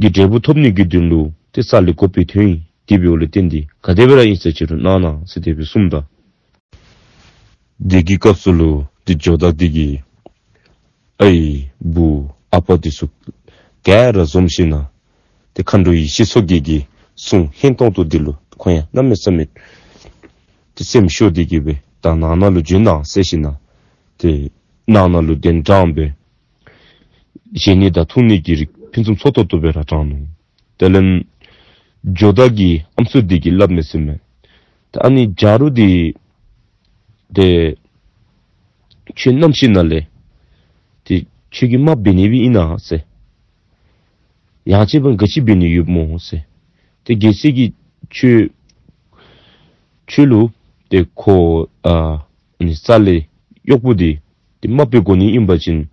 གྱི་འབྲས་བུ་ཐོབ་ནི་གི་དོན་ལུ་ཏེ་ས་ལེ་དགོཔ་སྦེ་ཐོན་ཡི། དེ་འབདཝ་ལས་བརྟེན་ཏེ་ག་དེ་སྦེ་ར་ཨིན་ས་ཅི་རུང་གནང་གནང་ཟེར་དེ་སྦེ་གསུངམ་ད། དེ་གི་སྐབས་སུ་ལུ་ཏེ་ཇོ་བདག་འདི་གིས་ཨའི་བུ་ཨ་པ་འདི་ཚུ་ག་ར་འཛོམས་ཞིནམ་ལས་ཏེ་མཁའ་འགྲོ་ཡེ་ཤེས་མཚོ་རྒྱལ་གྱི་གསུང་སྙན་ཏོང་ཏོ་འདི་ལུ་ཁོང་ཡང་གནམ་མེད་ས་མེད་ཏེ་སེམས་ཤོར་ཏེ་གི་སྦེ་ད་ནང་ན་ལུ་བྱོན་གནང་ཟེར་ཞིནམ་ལས་ཏེ་ནང་ན་ལུ་གདན་དྲངས་སྦེ་བཞེས་ནི་དང་འཐུང་ནི་གི་རིགས་ཕུན་སུམ་ཚོགས་ཏོག་ཏོ་སྦེ་ར་དྲངས་ནུག། དེ་ལས་ཇོ་བདག་གི་ཨམ་སྲུ་འདི་གིས་སླབ་མས་ཟེར་མས། ད་ཨ་ནི་ཇ་རུ་འདི་ཏེ་ཁྱོད་རྣམ་ཤེས་ནང་ལས་ཏེ་ཁྱོད་ཀྱིས་དམའ་འབད་ནི་སྦེ་ཨིན་ན་ཟེར། ཡང་ཅིན་འབདན་ག་ཅི་འབད་ནི་ཡོདཔ་སྨོ་ཟེར། ཏེ་གལ་སྲིད་ཀྱི་ཁྱོད་ཁྱོད་ལུ་ཏེ་ཁོ་ཨ་ནི་ས་ལེ་གཡོག་པོ་འདི་ཏེ་དམའ་སྦེ་དགོ་ནི་ཨིན་པ་ཅིན་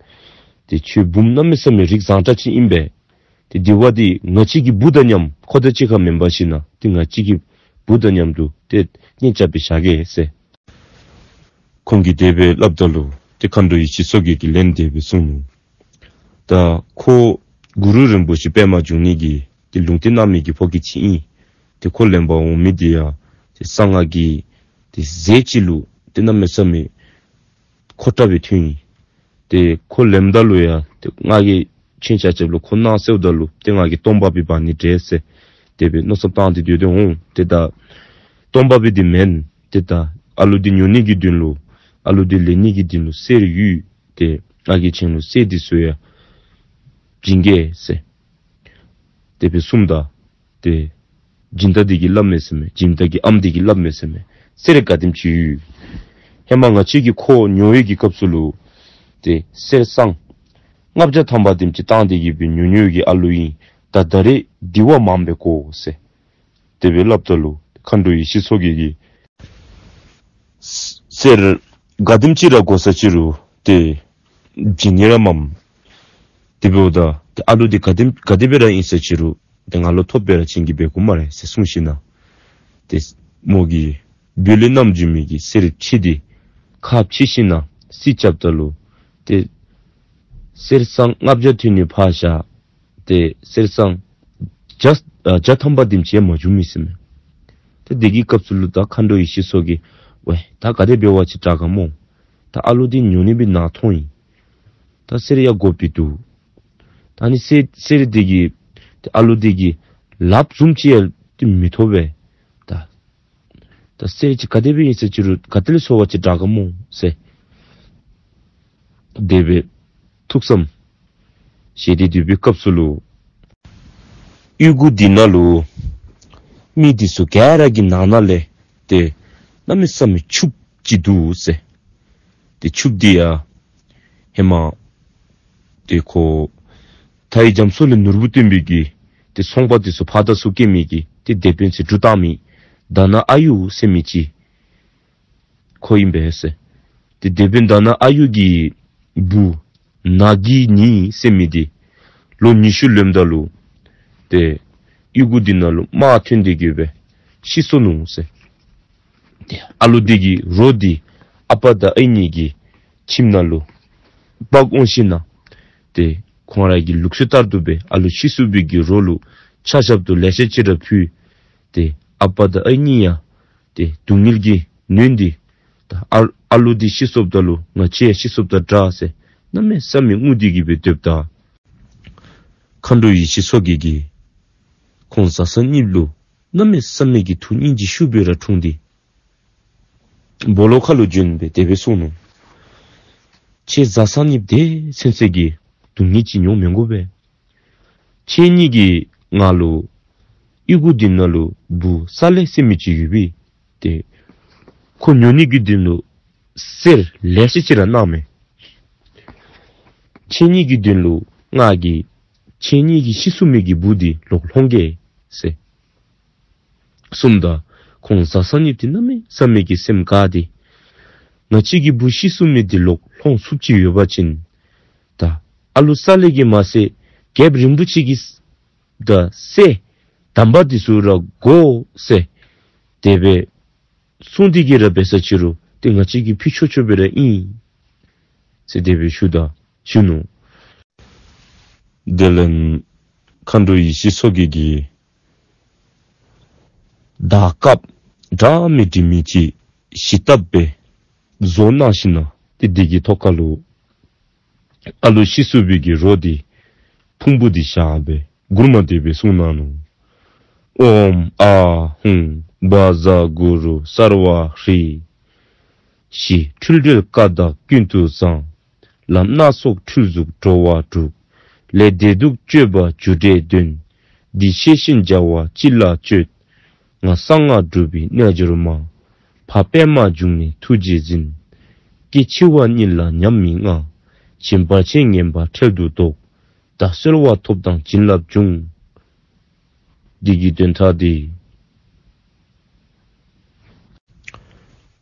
ཏེ་ཁྱོད་བུམོ་གནམ་མེད་ས་མེད་རིགས་བཟང་དྲགས་ཅིག་ཨིན་པས། ཏེ་དེ་བ་འདི་ང་བཅས་ཀྱི་བུ་དང་མཉམ་ཁོ་དང་གཅིག་ཁར་མེན་པར་ཞིནམ་ལས་ཏེ་ང་བཅས་ཀྱི་བུ་དང་མཉམ་དུ་ཏེ་གཉེན་རྐྱབ་སྦེ་བཞག་གེ་ཟེར། ཁོང་གིས་དེ་སྦེ་སླབ་ད་ལུ་ཏེ་མཁའ་འགྲོ་ཡེ་ཤེས་མཚོ་རྒྱལ་གྱིས་ལན་དེ་སྦེ་གསུངས་ནུག། ད་ཁོ་གུ་རུ་རིན་པོ་ཆེ་པདྨ་འབྱུང་གནས་ཀྱི་ཏེ་ལུང་བསྟན་གནང་མི་གི་ཕོ་སྐྱེས་ཅིག་ཨིན། ཏེ་ཁོ་ལེན་པར་འོང་མི་འདི་ཡང་ཏེ་གསང་སྔགས་ཀྱི་ཏེ་རྫས་ཅིག་ལུ་ཏེ་གནམ་མེད་ས་མེད་མཁོ་དྲགས་སྦེ་ཐོན་ཡི། ཏེ་ཁོ་ལེནམ་ད་ལུ་ཡང་ཏེ་ང་གིས་ཁྱེད་ཆ་ཁྱབ་ལུ་ཁོ་གནང་ཟེརཝ་ད་ལུ་ཏེ་ང་གིས་སྟོང་པ་སྦེ་འབག་ནི་འདྲས་ཟེར་དེ་སྦེ་མནོ་བསམ་བཏང་སྟེ་སྡོད་དེ་འོང་། ཏེ་ད་སྟོང་པ་སྦེ་འདི་མེན། ཏེ་ད་ཨ་ལུ་འདི་ཉོ་ནི་གི་དོན་ལུ་ཨ་ལུ་འདི་ལེན་ནི་གི་དོན་ལུ་གསེར་ཡོད། ཏེ་ང་གིས་ཁྱེད་ལུ་གསེར་འདི་ཚུ་ཡང་བྱིན་གེ་ཟེར་དེ་སྦེ་གསུངམ་ད། ཏེ་སྦྱིན་བདག་འདི་གིས་སླབ་མས་ཟེར་མས། སྦྱིན་བདག་གི་ཨམ་འདི་གིས་སླབ་མས་ཟེར་མས། གསེར་ག་དེམ་ཅིག་ཡོད། ཧེ་མ་ང་བཅས་ཀྱིས་ཁོ་ཉོ་བའི་གི་སྐབས་སུ་ལུ་ཏེ་གསེར་སྲང་ལྔ་བརྒྱ་ཐམ་པ་དེམ་ཅིག་བཏང་སྟེ་གི་སྦེ་ཉོ་ཉོཝ་གི་ཨ་ལུ་ཨིན། ད་ད་རེས་འདི་བ་མངམ་སྦེ་དགོ་ཟེར་དེ་སྦེ་སླབ་ད་ལུ་མཁའ་འགྲོ་ཡེ་ཤེས་མཚོ་རྒྱལ་གྱིས་གསེར་ག་དེམ་ཅིག་ར་དགོ་ས་ཅི་རུང་ཏེ་བྱིན་ནི་ར་མངམ། དེ་འབདཝ་ད་ཏེ་ཨ་ལུ་འདི་ག་དེམ་ག་དེ་སྦེ་ར་ཨིན་ས་ཅི་རུང་ཏེ་ང་ལུ་ཐོབ་སྦེ་ར་བྱིན་གྱིས་འབག་དགོ་སྨ་རེ་ཟེར་གསུངས་ཞིནམ་ལས་ཏེ་མོ་གིས་བོད་ལས་བསྣམས་བྱོན་མི་གི་གསེར་ཕྱེ་འདི་ཁ་ཕྱེ་ཞིནམ་ལས་རྩིས་རྐྱབ་ད་ལུ་ཏེ་གསེར་སྲང་ལྔ་བརྒྱ་ཐོན་ནི་ཕར་བཞག། ཏེ་གསེར་སྲང་བརྒྱ་ཨ་བརྒྱ་ཐམ་པ་དེམ་ཅིག་ཡང་མ་བྱུང་མི་ཟེར་མས། ཏེ་དེ་གི་སྐབས་སུ་ལུ་ད་མཁའ་འགྲོ་ཡེ་ཤེས་མཚོ་རྒྱལ་ཝའེ་ད་ག་དེ་འབད་བ་ཅིན་དྲག་ག་སྨོ། ད་ཨ་ལུ་འདི་ཉོ་ནི་སྦེ་ནཱ་ཐོན་ཡི། ད་གསེར་ཡང་དགོ་པའི་འདུག། ད་ནི་གསེར་གསེར་འདི་གིས་ཏེ་ཨ་ལུ་འདི་གི་ལགཔ་བཟུམ་ཅིག་ཡང་ཏེ་མི་ཐོབ་པས། ད་ ད་གསེར་ཅིག་ག་དེ་སྦེ་ཨིན་ཟེར་ཅི་རུང་ག་ཏེ་ལས་བཟོ་བ་ཅིན་དྲག་ག་སྨོ་ཟེར། དེ་སྦེ་ཐུགས་བསམ་བཞེས་ཏེ་སྡོད་པའི་སྐབས་སུ་ལུ་གཡུས་སྒོ་འདི་ནང་ལུ་མི་འདི་ཚུ་ག་ར་གི་ནང་ན་ལས་ཏེ་གནམ་མེད་ས་མེད་ཕྱུགཔོ་ཅིག་འདུག་ཟེར། ཏེ་ཕྱུགཔོ་འདི་ཡང་ཧེ་མ་ཏེ་ཁོ་མཐའི་རྒྱ་མཚོ་ལས་ནོར་བུ་བཏོན་པའི་གི་ཏེ་ཚོང་པ་འདི་ཚུ་ཕར་དང་ཚུར་སྐྱེལ་མི་གི་ཏེ་དེད་དཔོན་ཚུ་གྲུ་བཏང་མི་དྷ་ན་ཨ་ཡུ་ཟེར་མི་ཅིག་ཁོ་ཨིན་པས་ཟེར། ཏེ་དེད་དཔོན་དྷ་ན་ཨ་ཡུ་གི་བུ་ནཱ་གི་ནི་ཟེར་མི་འདི་ལོ་ཉི་ཤུ་ལོནམ་ད་ལུ་ཏེ་གཡུས་སྒོ་འདི་ནང་ལུ་དམག་ཐོན་ཏེ་གི་སྦེ་ཤི་སོ་ནུག་ཟེར། ཏེ་ཨ་ལོ་འདི་གི་རོ་འདི་ཨ་པ་དང་ཨའི་གཉིས་ཀྱི་ཁྱིམ་ནང་ལུ་འབག་འོང་ཞིནམ་ལས་ཏེ་ཁོང་ར་གི་ལུགས་སྲོལ་ལྟར་དུ་སྦེ་ཨ་ལོ་ཤི་སོ་བའི་གི་རོ་ལུ་ཕྱག་ཞབས་ཏོག་ལེ་ཤ་ཅིག་ར་ཕུལ། ཏེ་ཨ་པ་དང་ཨའི་གཉིས་ཡང་ཏེ་སྡུག་བསྔལ་གྱིས་ནོན་ཏེ་ད་ཨ་ཨ་ལོ་འདི་ཤི་སོཔ་ད་ལུ་ང་བཅས་ཡང་ཤི་སོཔ་ད་འདྲ་ཟེར་གནམ་མེད་ས་མེད་ངུ་སྟེ་གི་སྦེ་སྡོདཔ་ད་མཁའ་འགྲོ་ཡེ་ཤེས་མཚོ་རྒྱལ་གྱིས་ཁོང་བཟའ་ཚང་གཉིས་ལུ་གནམ་མེད་ས་མེད་ཀྱི་ཐུགས་སྙིང་རྗེ་ཤུགས་སྦེ་ར་འཁྲུངས་ཏེ་སྦོ་ལོགས་ཁ་ལུ་བྱོན་སྦེ་དེ་སྦེ་གསུངས་ནུག། ཁྱེད་བཟའ་ཚང་གཉིས་དེ་ཚུན་ཚོད་ཀྱི་སྡུག་བསྔལ་ཅིག་མྱོང་མི་དགོ་པས། ཁྱེད་གཉིས་ཀྱིས་ང་ལུ་གཡུས་སྒོ་འདི་ནང་ལུ་བུ་ས་ལེ་ཟེར་མི་ཅིག་ཡོད་པས། ཏེ་ཁོ་ཉོ་ནི་གི་དོན་ལུ་གསེར་ལེ་ཤ་ཅིག་ར་གནངམ་མས། ཁྱེད་གཉིས་ཀྱི་དོན་ལུ་ང་གིས་ཁྱེད་གཉིས་ཀྱི་ཤི་སོ་མི་གི་བུ་འདི་ལོག་སློང་གེ་ཟེར་གསུངམ་ད་ཁོང་བཟའ་ཚང་གཉིས་འདི་གནམ་མེད་ས་མེད་ཀྱི་སེམས་དགའ་སྟེ་ང་བཅས་ཀྱི་བུ་ཤི་སོ་མི་འདི་ལོག་སློང་ཚུགསཔ་ཅིག་ཡོད་པ་ཅིན་ད་ཨ་ལོ་ས་ལེ་གིས་མ་ཚད་རྒྱལཔོ་རིན་པོ་ཆེ་གི་ད་སྲས་དམ་པ་འདི་ཚུ་ར་དགོ་ཟེར་དེ་སྦེ་གསུངས་ཏེ་གི་ར་འབད་ས་ཅིག་རུང་ཏེ་ང་བཅས་ཀྱིས་ཕུལ་ཆོག་ཆོག་སྦེ་ར་ཨིན་ཟེར་དེ་སྦེ་ཞུཝ་ད་ཞུ་ནུག། དེ་ལས་མཁའ་འགྲོ་ཡེ་ཤེས་མཚོ་རྒྱལ་གྱིས་དར་དཀརཔོ་འདྲ་མི་འདྲ་མི་ཅིག་བཞི་ལྟབ་སྦེ་བཟོ་གནང་ཞིནམ་ལས་ཏེ་དེ་གི་ཐོག་ཁ་ལུ་ཨ་ལོ་ཤི་སོ་བའི་གི་རོ་འདི་ཕུང་པོ་འདི་བཞག་སྦེ་མགུར་མ་དེ་སྦེ་གསུངས་གནང་ནུག། ཨོཾ་ཨཱཿཧཱུྃ་བཛྲ་གུ་རུ་སརྦ་ཧྲཱིཿ། ཞི་འཁྲུལ་བྲལ་ཀ་དག་ཀུན་ཏུ་བཟང་། ལམ་སྣ་ཚོགས་འཁྲུལ་གཟུགས་འགྲོ་བ་དྲུག། ལས་བདེ་སྡུག་སྤྱོད་པ་རྒྱུ་འབྲས་དོན། འདི་ཤེས་ཤིང་བྱ་བ་ཅི་ལ་སྤྱོད། ང་གསང་སྔགས་སྒྲུབ་པའི་རྣལ་འབྱོར་མ། ཕ་པདྨ་འབྱུང་གནས་ཐུགས་རྗེས་འཛིན། སྐྱེ་འཆི་བ་གཉིས་ལ་ཉམས་མི་མངའ། བྱིན་བར་ཆད་ངན་པ་འཕྲལ་དུ་ཟློག། བདག་གསོལ་བ་ཐོབ་དང་བྱིན་རླབས་འབྱུང་། འདི་གི་དོན་དག་འདི་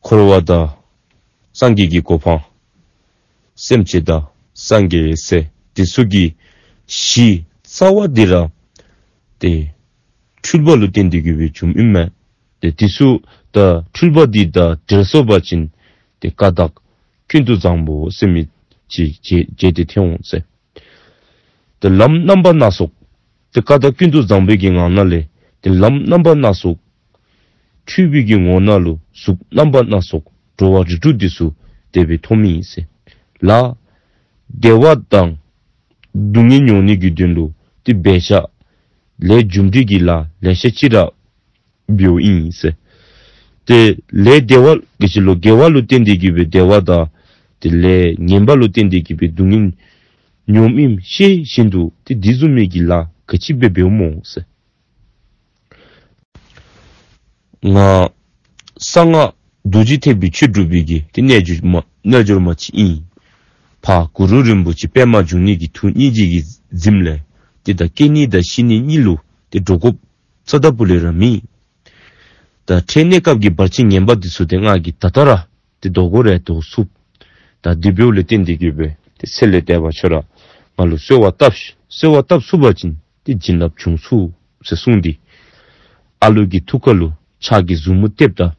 འཁོར་བ་དང་སངས་རྒྱས་ཀྱི་གོ་འཕང་། སེམས་ཅན་དང་སངས་རྒྱས་ཟེར་དེ་ཚུ་གི་གཞི་རྩ་བ་འདི་ར་ཏེ་འཁྲུལ་པ་ལུ་བརྟེན་ཏེ་གི་སྦེ་བྱུངམ་ཨིན་མས། ཏེ་དེ་ཚུ་ད་འཁྲུལ་པ་འདི་དང་བྲལ་སོང་པ་ཅིན་ཏེ་ཀ་དག་ཀུན་ཏུ་བཟང་པོ་ཟེར་མི་ཅིག་མཇལ་མཇལ་ཏེ་ཐོན་འོང་ཟེར། ཏེ་ལམ་རྣམ་པ་སྣ་ཚོགས་ཏེ་ཀ་དག་ཀུན་ཏུ་བཟང་པོའི་གི་ངང་ན་ལས་ཏེ་ལམ་རྣམ་པ་སྣ་ཚོགས་འཁྲུལ་པའི་གི་ངོ་ནང་ལུ་གཟུགས་རྣམ་པ་སྣ་ཚོགས་འགྲོ་བ་རིགས་དྲུག་འདི་ཚུ་དེ་སྦེ་མཐོང་མི་ཨིན་ཟེར། ལ་བདེ་བ་དང་སྡུག་བསྔལ་མྱོང་ནི་གི་དོན་ལུ་ཏེ་འབད་ཤ་ལས་རྒྱུ་འབྲས་ཀྱི་ལཱ་ལེ་ཤ་ཅིག་ར་འབདཝ་ཨིན་ཟེར། ཏེ་ལས་བདེ་བ་གི་ཕྱིར་ལུ་དགེ་བ་ལུ་བརྟེན་ཏེ་གི་སྦེ་བདེ་བ་དང་ཏེ་ལས་ངན་པ་ལུ་བརྟེན་ཏེ་གི་སྦེ་སྡུག་བསྔལ་མྱོངམ་ཨིནམ་ཤེས་བཞིན་དུ་ཏེ་དེ་བཟུམ་མའི་གི་ལཱ་ག་ཅི་འབད་འབདཝ་སྨོ་ཟེར། ང་གསང་སྔགས་རྡོ་རྗེ་ཐེག་པའི་ཆོས་སྒྲུབ་པའི་གི་ཏེ་རྣལ་འབྱོར་མ་རྣལ་འབྱོར་མ་ཅིག་ཨིན། ཕ་གུ་རུ་རིན་པོ་ཆེ་པདྨ་འབྱུང་གནས་ཀྱི་ཐུགས་སྙིང་རྗེ་གིས་གཟིམས་ལས་ཏེ་ད་སྐྱེ་ནི་དང་ཤི་ནི་གཉིས་ལུ་ཏེ་འདྲོག་དགོཔ་རྩ་བ་ལས་ར་མེད། ད་འཕྲལ་གནས་སྐབས་ཀྱི་བར་ཆད་ངན་པ་འདི་ཚུ་ཏེ་ང་གིས་ད་ལྟོ་ར་ཏེ་བཟློག་དགོ་རུང་བཟློག་ཚུགས། ད་དེ་འབདཝ་ལས་བརྟེན་ཏེ་གི་སྦེ་ཏེ་ཚེ་ལས་འདས་པ་ཁྱོད་ར་ང་ལུ་གསོལ་བ་བཏབ་ཤིག། གསོལ་བ་བཏབ་ཚུགས་པ་ཅིན་ཏེ་བྱིན་རླབས་འབྱུང་ཚུགས་ཟེར་གསུངས་ཏེ་ཨ་ལོ་གི་ཐུགས་ཁ་ལུ་ཕྱག་གི་མཛུབ་མོ་གཏདཔ་ད་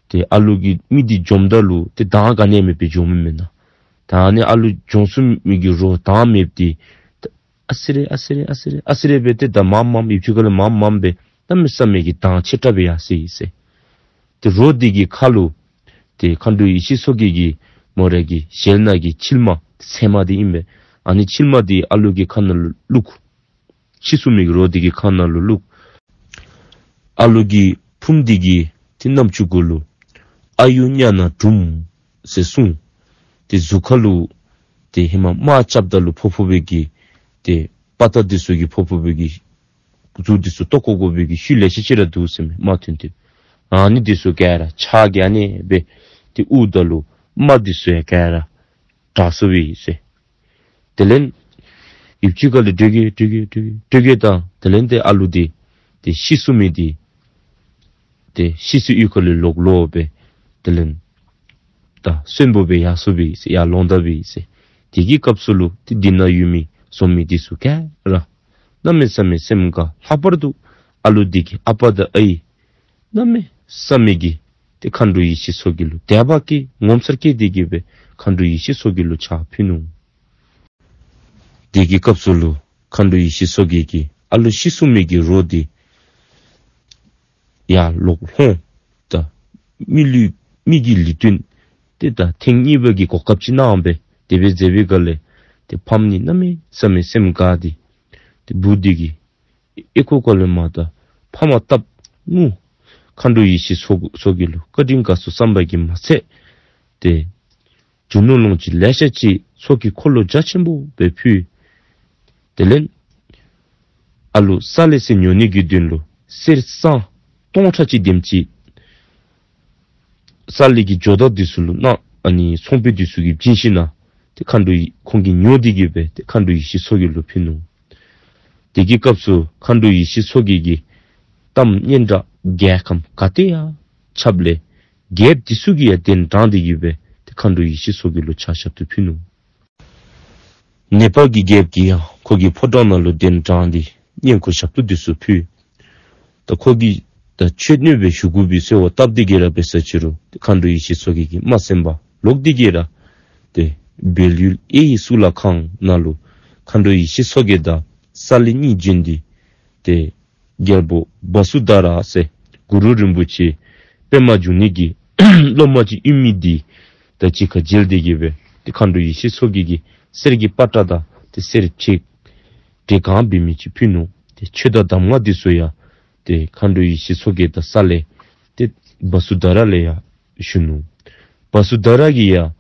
ཏེ་ཨ་ལོ་གི་མིག་འདི་འཇོམས་ད་ལུ་ཏེ་མདངས་ག་ནི་ཡང་མེདཔ་སྦེ་འཇོམས་མི་མེན་ན། ད་ཨ་ནི་ཨ་ལོ་འཇོམས་ཚུགས་མི་གི་རོ་མདངས་མེདཔ་འདི་ཨ་ཙི་རེ་ཨ་ཙི་རེ་ཨ་ཙི་རེ་ཨ་ཙི་རེ་སྦེ་ཏེ་ད་མངམ་མངམ་ཡུདཔ་ཅིག་ཁ་ལས་མངམ་མངམ་སྦེ་གནམ་མེད་ས་མེད་ཀྱི་མདངས་ཆེ་དྲགས་སྦེ་ཡར་སོ་ཡི་ཟེར། ཏེ་རོ་འདི་གི་ཁ་ལུ་ཏེ་མཁའ་འགྲོ་ཡེ་ཤེས་མཚོ་རྒྱལ་གྱིས་མོ་ར་གི་ཞལ་ནང་གི་མཆིལ་མ་ཚེར་མ་འདི་ཨིན་པས། ཨ་ནི་མཆིལ་མ་འདི་ཨ་ལོ་གི་ཁ་ནང་ལུ་བླུགས། ཤི་སོ་མི་གི་རོ་འདི་གི་ཁ་ནང་ལུ་བླུགས། ཨ་ལོ་གི་ཕུངམ་འདི་གི་ ཏེ་རྣམ་ཅོ་གུ་ལུ་ཨ་ཡུ་ཉ་ན་གྲུམ་ཟེར་གསུངས། ཏེ་གཟུགས་ཁ་ལུ་ཏེ་ཧེ་མ་དམག་རྐྱབ་ད་ལུ་ཕོག་ཕོག་པའི་གི་ཏེ་དཔའ་རྟགས་འདི་ཚུ་གིས་ཕོག་ཕོག་པའི་གི་གཟུགས་འདི་ཚུ་བཏོག་བཀོ་དགོ་པའི་གི་ཤུལ་ལེ་ཤ་ཅིག་ར་འདུག་ཟེར་མས། དམག་ཐོན་ཏེ་ཨ་ནི་འདི་ཚུ་ག་ར་ཕྱག་གིས་ཨ་ནི་སྦེ་ཏེ་དབུར་ད་ལུ་དམག་འདི་ཚུ་ཡང་ག་ར་དྲག་སོ་བའི་ཟེར། དེ་ལས་ཡུདཔ་ཅིག་ཁ་ལས་འདྲོག་གེ་འདྲོག་གེ་འདྲོག་གེ་འདྲོག་གེ་ད་དེ་ལས་ཏེ་ཨ་ལུ་འདི་ཏེ་ཤི་སོ་མི་འདི་ཏེ་ཤི་སའི་གཡུས་ཁ་ལས་ལོག་ལོག་སྦེ་དེ་ལས་ད་གསོན་པོ་སྦེ་ཡར་སོ་བའི་ཟེར་ཡར་ལོང་ད་བའི་ཟེར། དེ་གི་སྐབས་སུ་ལུ་ཏེ་འདི་ན་ཡོད་མི་འཛོམས་མི་འདི་ཚུ་ག་ར་གནམ་མེད་ས་མེད་སེམས་དགའ། ལྷག་པར་དུ་ཨ་ལུ་འདི་གི་ཨ་པ་དང་ཨའི་གནམ་མེད་ས་མེད་ཀྱི་ཏེ་མཁའ་འགྲོ་ཡེ་ཤེས་མཚོ་རྒྱལ་ལུ་དད་པ་སྐྱེས། ངོ་མཚར་སྐྱེས་ཏེ་གི་སྦེ་མཁའ་འགྲོ་ཡེ་ཤེས་མཚོ་རྒྱལ་ལུ་ཕྱག་ཕུལ་ནུག། དེ་གི་སྐབས་སུ་ལུ་མཁའ་འགྲོ་ཡེ་ཤེས་མཚོ་རྒྱལ་གྱིས་ཨ་ལུ་ཤི་སོ་མི་གི་རོ་འདི་ཡར་ལོག་ལྷོང་ད་མི་ལུས་མི་གི་ལུས་རྟེན་ཏེ་ད་ཐེངས་གཉིས་པ་གི་གོ་སྐབས་ཅིག་གནང་སྦེ་དེ་སྦེ་མཛད་པའི་སྒང་ལས་ཏེ་ཕམ་ནི་གནམ་མེད་ས་མེད་སེམས་དགའ་སྟེ་ཏེ་བུ་འདི་གི་ཨོལ་ལྐོག་ཁ་ལས་མར་ད་ཕམ་བཏབ་ནུག། མཁའ་འགྲོ་ཡེ་ཤེས་མཚོ་མཚོ་རྒྱལ་ལུ་བཀའ་དྲིན་དགའ་ཚོར་བསམ་པ་གིས་མ་ཚད་ཏེ་རྒྱུ་ནོར་ལོངས་སྤྱོད་ལེ་ཤ་ཅིག་མཚོ་གི་འཁོར་ལོ་རྒྱ་ཆེན་པོ་སྦེ་ཕུལ། དེ་ལས་ཨ་ལུ་ས་ལེ་ཟེར་ཉོ་ནི་གི་དོན་ལུ་གསེར་སྲང་སྟོང་ཕྲག་གཅིག་དེམ་ཅིག་ས་ལེ་གི་ཇོ་བདག་འདི་ཚུ་ལུ་གནང་། ཨ་ནི་ཚོང་དཔོན་འདི་ཚུ་གིས་བྱིན་ཞིནམ་ལས་ཏེ་མཁའ་འགྲོ་ཡེ་ཁོང་གིས་ཉོ་སྟེ་གི་སྦེ་ཏེ་མཁའ་འགྲོ་ཡེ་ཤེས་མཚོ་རྒྱལ་ལུ་ཕུལ་ནུག། དེ་གི་སྐབས་སུ་མཁའ་འགྲོ་ཡེ་ཤེས་མཚོ་རྒྱལ་གྱི་གཏམ་སྙན་གྲགས་རྒྱལ་ཁམས་ག་ཏེ་ཡང་ཁྱབ་ལས་རྒྱལཔོ་འདི་ཚུ་གིས་ཡང་གདན་དྲངས་ཏེ་གི་སྦེ་ཏེ་མཁའ་འགྲོ་ཡེ་ཤེས་མཚོ་རྒྱལ་ལུ་ཕྱག་ཞབས་ཏོག་ཕུལ་ནུག། ནེ་པཱལ་གྱི་རྒྱལཔོ་གིས་ཡང་ཁོ་གི་ཕོ་བྲང་ནང་ལུ་གདན་དྲངས་ཏེ་བསྙེན་བཀུར་ཞབས་ཏོག་འདི་ཚུ་ཕུལ། ད་ཁོ་གིས་ད་མཆོད་གནས་སྦེ་བཞུགས་དགོ་པའི་གསོལ་བ་བཏབ་སྟེ་གི་ར་འབད་ས་ཅི་རུང་ཏེ་མཁའ་འགྲོ་ཡེ་ཤེས་མཚོ་རྒྱལ་གྱིས་མ་གསན་པར་ལོག་སྟེ་གི་ར་ཏེ་སྦས་ཡུལ་ཨེ་ཡི་གཙུག་ལག་ཁང་ནང་ལུ་མཁའ་འགྲོ་ཡེ་ཤེས་མཚོ་རྒྱལ་དང་ས་ལེ་གཉིས་བྱོན་ཏེ་ཏེ་རྒྱལ་པོ་བ་སུ་དྷ་ར་ཟེར་གུ་རུ་རིན་པོ་ཆེ་པདྨ་འབྱུང་གནས་ཀྱི་སློབ་མ་ཅིག་ཨིན་མི་འདི་དང་གཅིག་ཁར་མཇལ་ཏེ་གི་སྦེ་ཏེ་མཁའ་འགྲོ་ཡེ་ཤེས་མཚོ་རྒྱལ་གྱིས་གསེར་གྱི་པ་ཏྲ་དང་ཏེ་གསེར་ཕྱེ་འབྲས་གང་འབད་མི་ཅིག་ཕུལ་ནུག། ཏེ་ཆོས་དང་གདམས་ངག་འདི་ཚུ་ཡང་ཏེ་མཁའ་འགྲོ་ཡེ་ཤེས་མཚོ་རྒྱལ་དང་ས་ལེ་ཏེ་བ་སུ་དྷ་ར་ལས་ཡང་ཞུ་ནུག། བ་སུ་དྷ་ར་གིས་ཡང་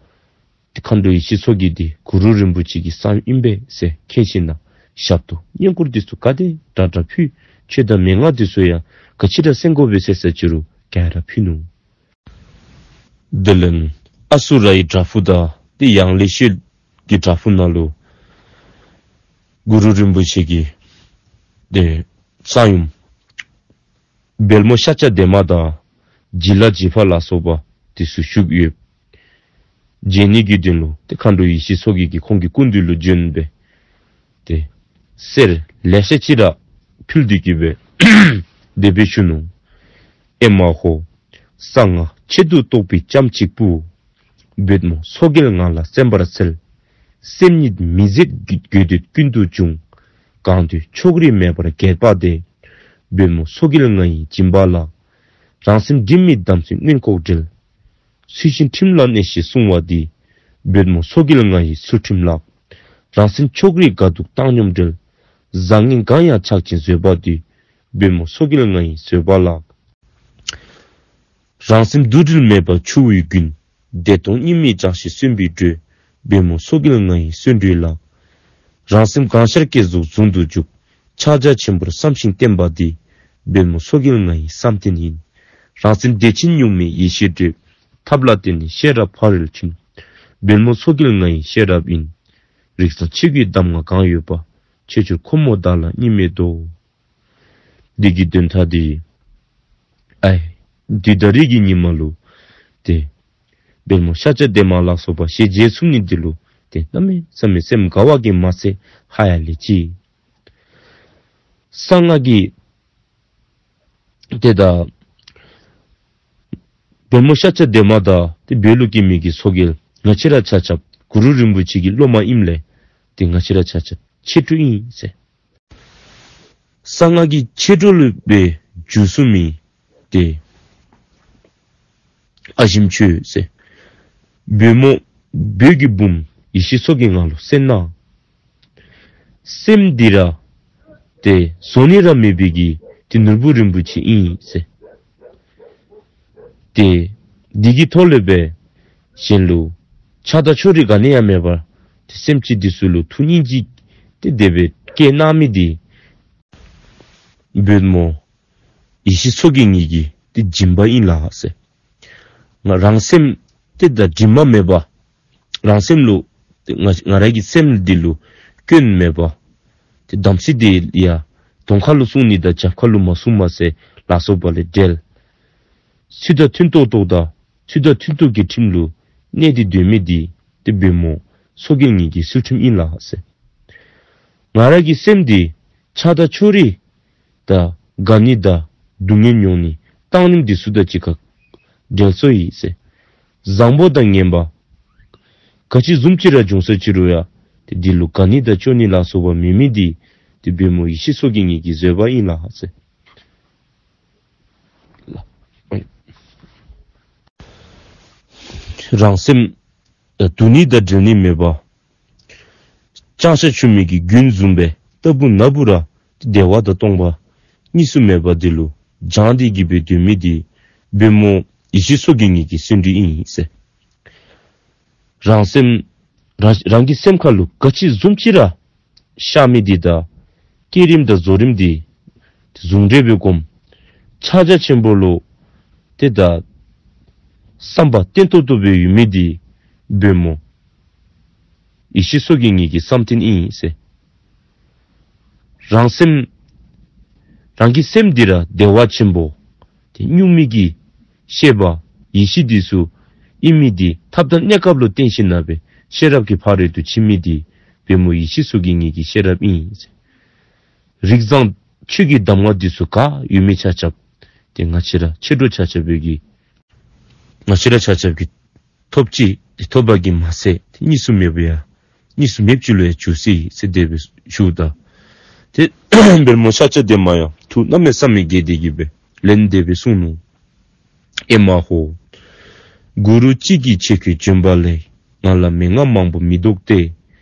ཏེ་མཁའ་འགྲོ་ཡེ་ཤེས་མཚོ་རྒྱལ་འདི་གུ་རུ་རིན་པོ་ཆེ་གི་གསང་ཨིན་པས་ཟེར་མཁྱེན་ཞིནམ་ལས་ཞབས་ཏོག་བསྙེན་བཀུར་འདི་ཚུ་ག་དེ་དྲག་དྲག་ཕུལ། ཆོས་དང་མན་ངག་འདི་ཚུ་ཡང་ག་ཅི་ར་གསན་དགོ་པས་ཟེར་ས་ཅི་རུང་ག་ར་ཕུལ་ནུག། དེ་ལས་ཨ་སུ་རའི་བྲག་ཕུག་དང་ཏེ་ཡང་ལེ་ཤོད་ཀྱི་བྲག་ཕུག་ནང་ལུ་གུ་རུ་རིན་པོ་ཆེ་གི་ཏེ་གསང་ཡུམ་བལ་མོ་ཤཱཀྱ་དེ་མ་དང་བྱི་ལ་བྱི་ཕག་ལ་སོགས་པ་འདི་ཚུ་བཞུགས་ཡོད། མཇལ་ནི་གི་དོན་ལུ་ཏེ་མཁའ་འགྲོ་ཡེ་ཤེས་མཚོ་རྒྱལ་གྱིས་ཁོང་གི་སྐུ་མདུན་ལུ་བྱོན་སྦེ་ཏེ་གསེར་ལེ་ཤ་ཅིག་ར་ཕུལ་ཏེ་གི་སྦེ་དེ་སྦེ་ཞུ་ནུག། ཨེ་མ་ཧོ། གསང་སྔགས་ཆེད་དུ་གཏོགས་པའི་ལྕམ་གཅིག་པུ། བོད་མོ་མཚོ་རྒྱལ་ང་ལ་གསན་པར་འཚལ། སེམས་ཉིད་མི་ཟད་དགོས་འདོད་ཀུན་ཏུ་འབྱུང་། གང་འདོད་ཕྱོགས་རིས་མེད་པར་རྒྱས་པ་སྟེ། བོད་མོ་མཚོ་རྒྱལ་ང་ཡི་སྦྱིན་པ་ལགས། རང་སེམས་སྒྲིབ་མེད་དམ་ཚིག་མངོན་ལྐོག་བྲལ། ཚུལ་བཞིན་ཁྲིམས་ལ་གནས་ཤིང་བསྲུང་བ་འདི། བོད་མོ་མཚོ་རྒྱལ་ང་ཡི་ཚུལ་ཁྲིམས་ལགས། རང་སེམས་ཕྱོགས་རིས་དགའ་སྡུག་བཏང་སྙོམས་བྲལ། བཟང་ངན་གང་ཡང་ཆགས་ཅིང་བཟོད་པ་འདི། བོད་མོ་མཚོ་རྒྱལ་ང་ཡི་བཟོད་པ་ལགས། རང་སེམས་འདུ་འབྲལ་མེད་པར་ཆུ་བོའི་རྒྱུན། བདེ་སྟོང་གཉིས་མེད་སྦྱངས་ཤིང་བརྩོན་པའི་འགྲོས། བོད་མོ་མཚོ་རྒྱལ་ང་ཡི་བརྩོན་འགྲུས་ལགས། རང་སེམས་གང་ཤར་སྐྱེ་གཟུགས་ཟུང་དུ་འཇུག། ཕྱག་རྒྱ་ཆེན་པོར་བསམ་ཞིང་བསྟེན་པ་འདི། བོད་མོ་མཚོ་རྒྱལ་ང་ཡི་བསམ་གཏན་ཡིན། རང་སེམས་བདེ་ཆེན་གཉུག་མའི་ཡེ་ཤེས་སྒྲིབ། ཐབས་ལ་བརྟེན་ནས་ཤེས་རབ་ཕ་རོལ་ཕྱིན། བོད་མོ་མཚོ་རྒྱལ་ང་ཡི་ཤེས་རབ་ཡིན། རིགས་བཟང་ཆོས་ཀྱི་གདམས་ངག་གང་ཡོད་པ། ཁྱེད་ཚུར་ཁོ་མོ་བདག་ལ་གཉིས་མེད་དོ། འདི་གི་དོན་དག་འདི་ཨའི་དུས་ད་རིས་ཀྱི་ཉིནམ་ལུ་ཏེ་བལ་མོ་ཤཱཀྱ་དེ་མ་ལ་སོགས་པ་ཞལ་མཇལ་ཚུགས་ནི་འདི་ལུ་ཏེ་གནམ་མེད་ས་མེད་སེམས་དགའ་བ་གིས་མ་ཚད་ཧ་ཡང་ལས་ཅི། གསང་སྔགས་ཀྱི་ཏེ་ད་བལ་མོ་ཤཱཀྱ་དེ་མ་དང་ཏེ་བོད་ལུ་སྐྱེ་མི་གི་མཚོ་རྒྱལ་ང་བཅས་ར་ཆ་ཁྱབ་གུ་རུ་རིན་པོ་ཆེ་གི་སློབ་མ་ཨིནམ་ལས་ཏེ་ང་བཅས་ར་ཆ་ཁྱབ་ཆེ་ཕྲུག་ཨིན་ཟེར། གསང་སྔགས་ཀྱི་མཆེད་གྲོགས་ལུ་སྦེ་འགྱུར་སོ་མི་ཏེ་ཨ་ཞེམ་ཁྱོད་ཟེར། བོད་མོ་བོད་ཀྱི་བུམོ་ཡེ་ཤེས་མཚོ་རྒྱལ་ང་ལུ་གསན་གནང་། སེམས་འདི་ར་ཏེ་བཟོ་ནི་ར་མེད་པའི་གི་ཏེ་ནོར་བུ་རིན་པོ་ཆེ་ཨིན་ཟེར། ཏེ་འདི་གི་ཐོག་ལས་སྦེ་གཞན་ལུ་ཆགས་སྡང་ཕྱོགས་རིས་ག་ནི་ཡང་མེད་པར་ཏེ་སེམས་ཅན་འདི་ཚུ་ལུ་ཐུགས་སྙིང་རྗེ་ཏེ་དེ་སྦེ་བསྐྱེད་གནང་མི་འདི་བོད་མོ་ཡེ་ཤེས་མཚོ་རྒྱལ་ངེ་གི་ཏེ་སྦྱིན་པ་ཨིན་ལགས་ཟེར། ང་རང་སེམས་ཏེ་ད་དྲི་མ་མེད་པ། རང་སེམས་ལུ་ཏེ་ང་ང་ར་གི་སེམས་འདི་ལུ་སྐྱོན་མེད་པ། ཏེ་དམ་ཚིག་འདི་ཡང་གདོང་ཁ་ལུ་བསྲུང་ནི་དང་རྒྱབ་ཁ་ལུ་མ་བསྲུང་མ་ཟེར་ལ་སོགས་པ་ལས་བྲལ། ཚུལ་དང་མཐུན་ཏོག་ཏོ་དང་ཚུལ་དང་མཐུན་ཏོག་གི་ཁྲིམས་ལུ་གནས་ཏེ་སྡོད་མི་འདི་ཏེ་བོད་མོ་མཚོ་རྒྱལ་ངེ་གི་ཚུལ་ཁྲིམས་ཨིན་ལགས་ཟེར། ང་ར་གི་སེམས་འདི་ཆགས་སྡང་ཕྱོགས་རིས་དང་དགའ་ནི་དང་སྡུག་བསྔལ་མྱོང་ནི་བཏང་སྙོམས་འདི་ཚུ་དང་གཅིག་ཁར་འབྲེལ་སོ་ཡི་ཟེར། བཟང་པོ་དང་ངན་པ་ག་ཅི་བཟུམ་ཅིག་ར་བྱུང་ས་ཅིག་རུང་ཡང་ཏེ་འདི་ལུ་དགའ་ནི་དང་སྐྱོ་ནི་ལ་སོགས་པ་མེད་མི་འདི་ཏེ་བོད་མོ་ཡེ་ཤེས་མཚོ་རྒྱལ་ངེ་གི་བཟོད་པ་ཨིན་ལགས་ཟེར། རང་སེམས་ཨ་སྡུག་ནི་དང་འབྲལ་ནི་མེད་པ། ལྕང་ཤ་ཆུ་མིག་གི་རྒྱུན་བཟུང་བའི་རྟག་བུ་ན་བུ་ར་བདེ་བ་དང་སྟོང་པ་གཉིས་སུ་མེད་པ་འདི་ལུ་སྦྱངས་ཏེ་གི་སྦེ་སྡོད་མི་འདི་བོད་མོ་ཡེ་ཤེས་མཚོ་རྒྱལ་ངེ་གི་བརྩོན་འགྲུས་ཨིན་ཟེར། རང་སེམས་རང་རང་གི་སེམས་ཁ་ལུ་ག་ཅི་བཟུམ་ཅིག་ར་ཤར་མི་འདི་དང་བསྐྱེད་རིམ་དང་རྫོགས་རིམ་འདི་ཟུང་འབྲེལ་སྦེ་སྒོམ། ཕྱག་རྒྱ་ཆེན་པོ་ལུ་ཏེ་ད་བསམ་པ་བརྟན་ཏོག་ཏོ་སྦེ་ཡོད་མི་འདི་བོད་མོ་ཡེ་ཤེས་མཚོ་རྒྱལ་ངེ་གི་བསམ་གཏན་ཨིན་ཟེར། རང་སེམས་རང་གི་སེམས་འདི་ར་བདེ་བ་ཆེན་པོ་ཏེ་གཉུག་མའི་གི་ཤེས་པ་ཡེ་ཤེས་འདི་ཚུ་ཨིན་མི་འདི་ཐབས་དང་གནས་སྐབས་ལུ་བརྟེན་ཞིནམ་ལས་ཤེས་རབ་ཀྱི་ཕ་རོལ་ཏུ་ཕྱིན་མི་འདི་བོད་མོ་ཡེ་ཤེས་མཚོ་རྒྱལ་ངེ་གི་ཤེས་རབ་ཨིན། རིགས་བཟང་ཆོས་ཀྱི་གདམས་ངག་འདི་ཚུ་ག་ཡོད་མི་ཆ་ཁྱབ་ཏེ་ང་བཅས་ར་མཆེད་གྲོགས་ཆ་ཁྱབ་སྦེ་གི་ང་བཅས་ར་ཆ་ཁྱབ་ཀྱིས་ཐོབ་ཅི། ཏེ་ཐོབ་པ་གིས་མ་ཚད་ཏེ་གཉིས་སུ་མེདཔ་ཡང་གཉིས་སུ་མེདཔ་ཅིག་ལུ་ཡང་འགྱུར་སྲིད་ཟེར་དེ་སྦེ་ཞུཝ་ད། ཏེ་བལ་མོ་ཤཱཀྱ་དེ་མ་ཡང་ཐུགས་གནམ་མེད་ས་མེད་དགྱེས་ཏེ་གི་སྦེ་ལན་དེ་སྦེ་གསུངས་ནུག། ཨེ་མ་ཧོ། གུ་རུ་གཅིག་གིས་ཆེད་བསྐོས་བྱོན་པ་ལས། ང་ལ་མན་ངག་མང་པོ་མི་བདོག་སྟེ།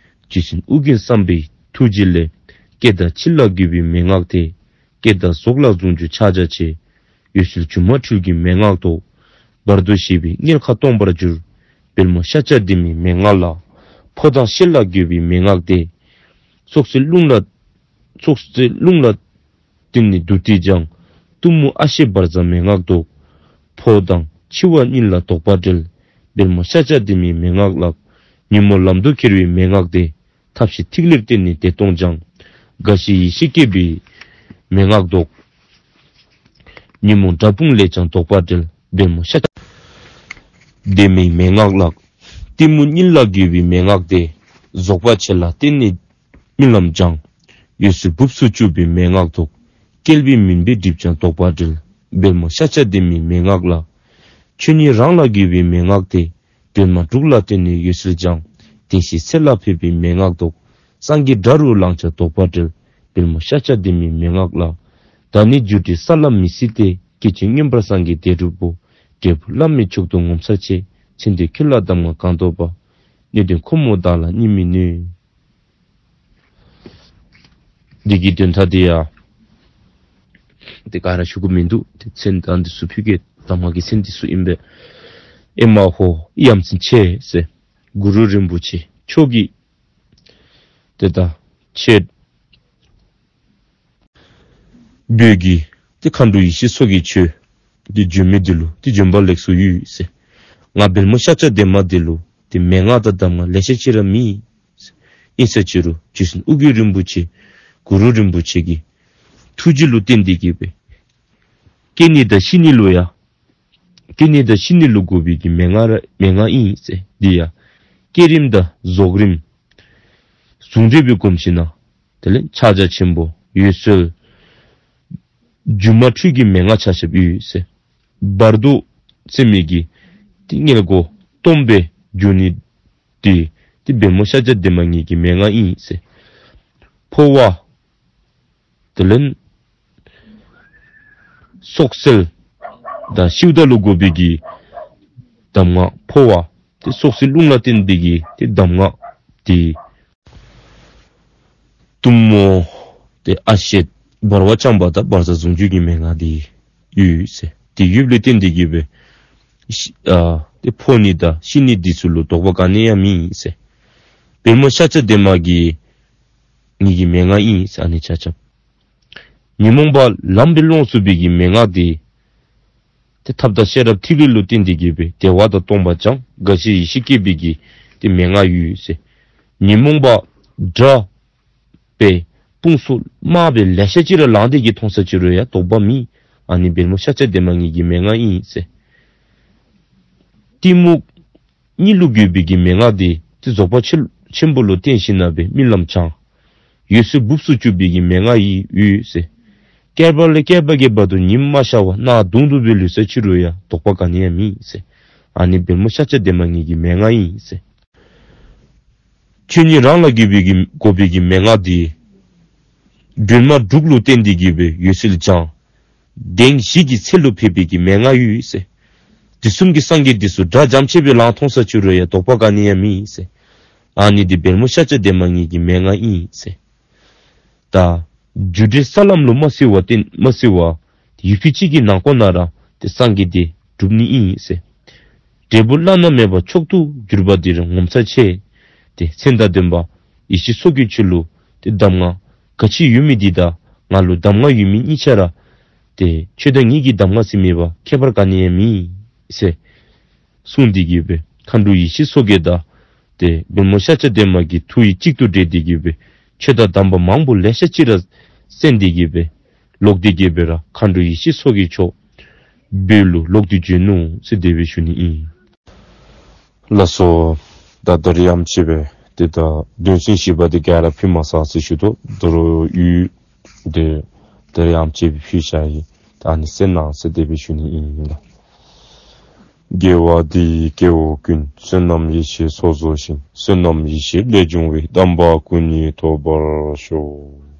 རྗེ་བཙུན་ཨོ་རྒྱན་བསམ་འཕེལ་ཐུགས་རྗེ་ལས། བསྐྱེད་དང་འཆི་ལ་དགོས་པའི་མན་ངག་སྟེ། བསྐྱེད་དང་རྫོགས་ལ་ཟུང་འཇུག་ཕྱག་རྒྱ་ཆེ། འོད་གསལ་སྒྱུ་མ་འཕྲུལ་གྱི་མན་ངག་བདོག། བར་དོ་ཞེས་པའི་མངལ་ཁ་སྟོངས་པར་འགྱུར། བལ་མོ་ཤཱཀྱ་དེ་མའི་མན་ངག་ལ། འཕོ་དང་གཤེགས་ལ་དགོས་པའི་མན་ངག་སྟེ། སྲོག་རྩོལ་རླུང་ལ། སྲོག་རྩོལ་རླུང་ལ་བརྟེན་ནས་བདུད་རྩི་སྦྱང་། གཏུམ་མོ་ཨ་ཤད་འབར་འཛག་མན་ངག་བདོག། འཕོ་དང་འཆི་བ་གཉིས་ལ་དོགས་པ་བྲལ། བལ་མོ་ཤཱཀྱ་དེ་མའི་མན་ངག་ལགས། ཉོན་མོངས་ལམ་དུ་ཁྱེར་བའི་མན་ངག་སྟེ། ཐབས་ཤེས་ཐིག་ལེར་བརྟེན་ནས་བདེ་སྟོང་སྦྱང་། དགའ་བཞི་ཡེ་ཤེས་སྐྱེད་པའི་མན་ངག་བདོག། ཉོན་མོངས་དགྲ་དཔུང་ལས་ཀྱང་དོགས་པ་བྲལ། བལ་མོ་ཤཱཀྱ་དེ་མའི་མན་ངག་ལགས། གཏི་མུག་གཉིད་ལ་དགོས་པའི་མན་ངག་སྟེ། རྫོགས་པ་ཆེ་ལ་བརྟེན་ནས་རྨི་ལམ་སྦྱང་། འོད་གསལ་སྦུབས་སུ་བཅུག་པའི་མན་ངག་བདོག། བསྐལ་པའི་མུན་པའི་གྲིབ་ཀྱང་དོགས་པ་བྲལ། བལ་མོ་ཤཱཀྱ་དེ་མའི་མན་ངག་ལགས། ཆོས་ཉིད་རང་ལ་དགོས་པའི་མན་ངག་སྟེ། སྒྲོན་མ་དྲུག་ལ་བརྟེན་ནས་འོད་གསལ་སྦྱང་། བདེན་བཞིའི་ཚད་ལ་ཕེབས་པའི་མན་ངག་བདོག། སངས་རྒྱས་དགྲ་རུ་ལངས་ཀྱང་དོགས་པ་བྲལ། བལ་མོ་ཤཱཀྱ་དེ་མའི་མན་ངག་ལགས། བདག་ནི་རྒྱུ་འབྲས་ས་ལ་མི་སྲིད་དེ། སྐྱེ་འཆི་མངོན་པར་སངས་རྒྱས་འདས་གྲུབ་བོ། འབྲས་བུ་བླ་མེད་མཆོག་ཏུ་ངོ་མཚར་ཆེ། ཚེ་འདིར་ཁྱོད་ལ་གདམས་ངག་གང་བདོག་པ། སྣོད་ལྡན་ཁོ་མོ་བདག་ལ་རྙེད་མི་ནུས། འདི་གི་དོན་དག་འདི་ཡང་ཏེ་ག་ར་ཞུ་དགོཔ་མིན་འདུག། ཏེ་མཚན་དང་འདི་ཚུ་ཕུལ་གེ། གདམས་ངག་གི་མཚན་འདི་ཚུ་ཨིན་པས། ཨེ་མ་ཧོ་ཡ་མཚན་ཆེ་ཟེར། གུ་རུ་རིན་པོ་ཆེ་མཆོག་གིས་ཏེ་ད་ཁྱེད་བོད་ཀྱི་ཏེ་མཁའ་འགྲོ་ཡེ་ཤེས་མཚོ་རྒྱལ་ཁྱོད་ཏེ་བྱོན་མི་འདི་ལུ་ཏེ་བྱོན་པ་ལེགས་སོ་ཡོད་ཟེར། ང་བལ་མོ་ཤཱཀྱ་དེ་མ་འདི་ལུ་ཏེ་མན་ངག་དང་གདམས་ངག་ལེ་ཤ་ཅིག་ར་མེད། ཨིན་ས་ཅིག་རུང་རྗེ་བཙུན་ཨོ་རྒྱན་རིན་པོ་ཆེ་གུ་རུ་རིན་པོ་ཆེ་གིས་ཐུགས་རྗེ་ལུ་བརྟེན་ཏེ་གི་སྦེ་སྐྱེ་ནི་དང་ཤི་ནི་ལུ་ཡང་སྐྱེ་ནི་དང་ཤི་ནི་ལུ་དགོ་པའི་གི་མན་ངག་ར་མན་ངག་ཨིན་ཟེར། འདི་ཡང་བསྐྱེད་རིམ་དང་རྫོགས་རིམ་ཟུང་འབྲེལ་སྦེ་སྒོམ་ཞིནམ་ལས་དེ་ལས་ཕྱག་རྒྱ་ཆེན་པོ་འོད་གསལ་སྒྱུ་མ་འཕྲུལ་གྱི་མན་ངག་ཆ་ཁྱབ་ཡོད་ཟེར། བར་དོ་ཟེར་མི་གི་ཏེ་མངལ་སྒོ་སྟོངམ་སྦེ་འགྱུར་ནི་འདི་ཏེ་བལ་མོ་ཤཱཀྱ་དེ་མ་ངེ་གི་མན་ངག་ཨིན་ཟེར། འཕོ་བ་དེ་ལས་སྲོག་རྩོལ་དང་ཤིཝ་ད་ལུ་དགོ་པའི་གི་གདམས་ངག་འཕོ་བ་ཏེ་སྲོག་རྩོལ་རླུང་ལ་བརྟེན་པའི་གི་ཏེ་གདམས་ངག་འདི་གཏུམ་མོ་ཏེ་ཨ་ཤད་འབར་བ་སྦྱང་བ་དང་འབར་འཛག་ཟུང་འཇུག་གི་མན་ངག་འདི་ཡོད་ཟེར། ཏེ་ཡོདཔ་ལས་བརྟེན་ཏེ་གི་སྦེ་ ཤི་ཨ་ཏེ་ཕོ་ནི་དང་ཤི་ནི་འདི་ཚུ་ལུ་དོགས་པ་ག་ནི་ཡང་མེད་ཟེར། བལ་མོ་ཤཱཀྱ་དེ་མ་གིས་ངེ་གི་མན་ངག་ཨིན་ཟེར། ཨ་ནི་ཆ་ཁྱབ་ཉོན་མོངས་པ་ལམ་སྦེ་སློང་ཚུགས་པའི་གི་མན་ངག་འདི་ཏེ་ཐབས་དང་ཤེས་རབ་ཐིག་ལེ་ལུ་བརྟེན་ཏེ་གི་སྦེ་བདེ་བ་དང་སྟོང་པ་སྦྱང་དགའ་བཞི་ཡེ་ཤེས་སྐྱེད་པའི་གི་ཏེ་མན་ངག་ཡོད་ཟེར། ཉོན་མོངས་པ་དགྲ་སྦེ་དཔུང་ཚོགས་དམག་སྦེ་ལེ་ཤ་ཅིག་ར་ལངས་ཏེ་གི་མཐོང་ས་ཅིག་རུང་ཡང་དོགས་པ་མེད། ཨ་ནི་བལ་མོ་ཤཱཀྱ་དེ་མ་ངེ་གི་མན་ངག་ཨིན་ཟེར། གཏི་མུག་གཉིད་ལུ་གོལ་བའི་གི་མན་ངག་འདི་ཏེ་རྫོགས་པ་ཆེ་ཆེན་པོ་ལུ་བརྟེན་ཞིནམ་ལས་རྨི་ལམ་སྦྱང་འོད་གསལ་སྦུབས་སུ་བཅུག་པའི་གི་མན་ངག་ཡོད་ཟེར། བསྐལ་པ་ལས་བསྐལ་པ་གི་བར་དུ་ཉིམ་མ་ཤར་བར་གནག་དུང་དུ་སྦེ་ལུས་ས་ཅིག་རུང་ཡང་དོགས་པ་ག་ནི་ཡང་མེད་ཟེར། ཨ་ནི་བལ་མོ་ཤཱཀྱ་དེ་མ་ངེ་གི་མན་ངག་ཨིན་ཟེར། ཆོས་ཉིད་རང་ལ་གོལ་བའི་གི་གོལ་བའི་གི་མན་ངག་འདི་སྒྲོན་མ་དྲུག་ལུ་བརྟེན་ཏེ་གི་སྦེ་འོད་གསལ་སྦྱང་གདེང་བཞི་གི་ཚད་ལུ་ཕེབས་པའི་གི་མན་ངག་ཡོད་ཟེར། དུས་གསུམ་གྱི་སངས་རྒྱས་འདི་ཚུ་དགྲ་འཇམ་ཆེ་སྦེ་ལང་མཐོང་ས་ཅིག་རུང་ཡང་དོགས་པ་ག་ནི་ཡང་མེད་ཟེར། ཨ་ནི་འདི་བལ་མོ་ཤཱཀྱ་དེ་མ་ངེ་གི་མན་ངག་ཨིན་ཟེར། ད་རྒྱུ་འབྲས་ས་ལམ་ལུ་མ་བསྲེ་བར་བརྟེན་མ་བསྲེ་བར་ཡུད་ཕྱེད་ཅིག་གི་ནང་འཁོད་ན་ར་ཏེ་སངས་རྒྱས་འདི་འགྲུབ་ནི་ཨིན་ཟེར། འབྲས་བུ་བླ་ན་མེད་པ་མཆོག་ཏུ་གྱུར་པ་འདིར་ངོ་མཚར་ཆེ། ཏེ་མཚན་དང་ལྡན་པ་ཡེ་ཤེས་མཚོ་རྒྱལ་ཁྱོད་ལུ་ཏེ་གདམས་ངག་ག་ཅི་ཡོད་མི་འདི་དང་ང་ལུ་གདམས་ངག་ཡོད་མི་གཉིས་ཆ་ར་ཏེ་ཁྱོད་དང་ངེ་གི་གདམས་ངག་ཟེར་མི་འབད་ཁྱད་པར་ག་ནི་ཡང་མེད་ཟེར་གསུངས་ཏེ་གི་སྦེ་མཁའ་འགྲོ་ཡེ་ཤེས་མཚོ་རྒྱལ་དང་ཏེ་བལ་མོ་ཤཱཀྱ་དེ་མ་གི་ཐུགས་ཡིད་གཅིག་ཏུ་འདྲེས་ཏེ་གི་སྦེ་ཆོས་དང་གདམས་པ་མང་པོ་ལེ་ཤ་ཅིག་ར་གསན་ཏེ་གི་སྦེ་ལོག་སྟེ་གི་སྦེ་ར་མཁའ་འགྲོ་ཡེ་ཤེས་མཚོ་རྒྱལ་མཆོག་བོད་ལུ་ལོག་སྟེ་བྱོན་ནུག་ཟེར་དེ་སྦེ་ཞུ་ནི་ཨིན། ལགས་སོ། ད་ད་རིས་ཨམ་ཅིག་སྦེ་ཏེ་ད་དོན་ཚན་བཞི་པ་འདི་ག་ར་ཕུལ་མ་ཚར་ཟེར་ཞུ་དོ། ད་རུང་ཡོད། ཏེ་ད་རིས་ཨམ་ཅིག་སྦེ་ཕུལ་བཞག་ཡི། ད་ཨ་ནི་གསན་གནང་ཟེར་དེ་སྦེ་ཞུ་ནི་ཨིན་ལགས། དགེ་བ་འདི་ཡིས་སྐྱེ་བོ་ཀུན། བསོད་ནམས་ཡེ་ཤེས་ཚོགས་རྫོགས་ཤིང་། བསོད་ནམས་ཡེ་ཤེས་ལས་བྱུང་བའི། དམ་པ་སྐུ་གཉིས་ཐོབ་པར་ཤོག།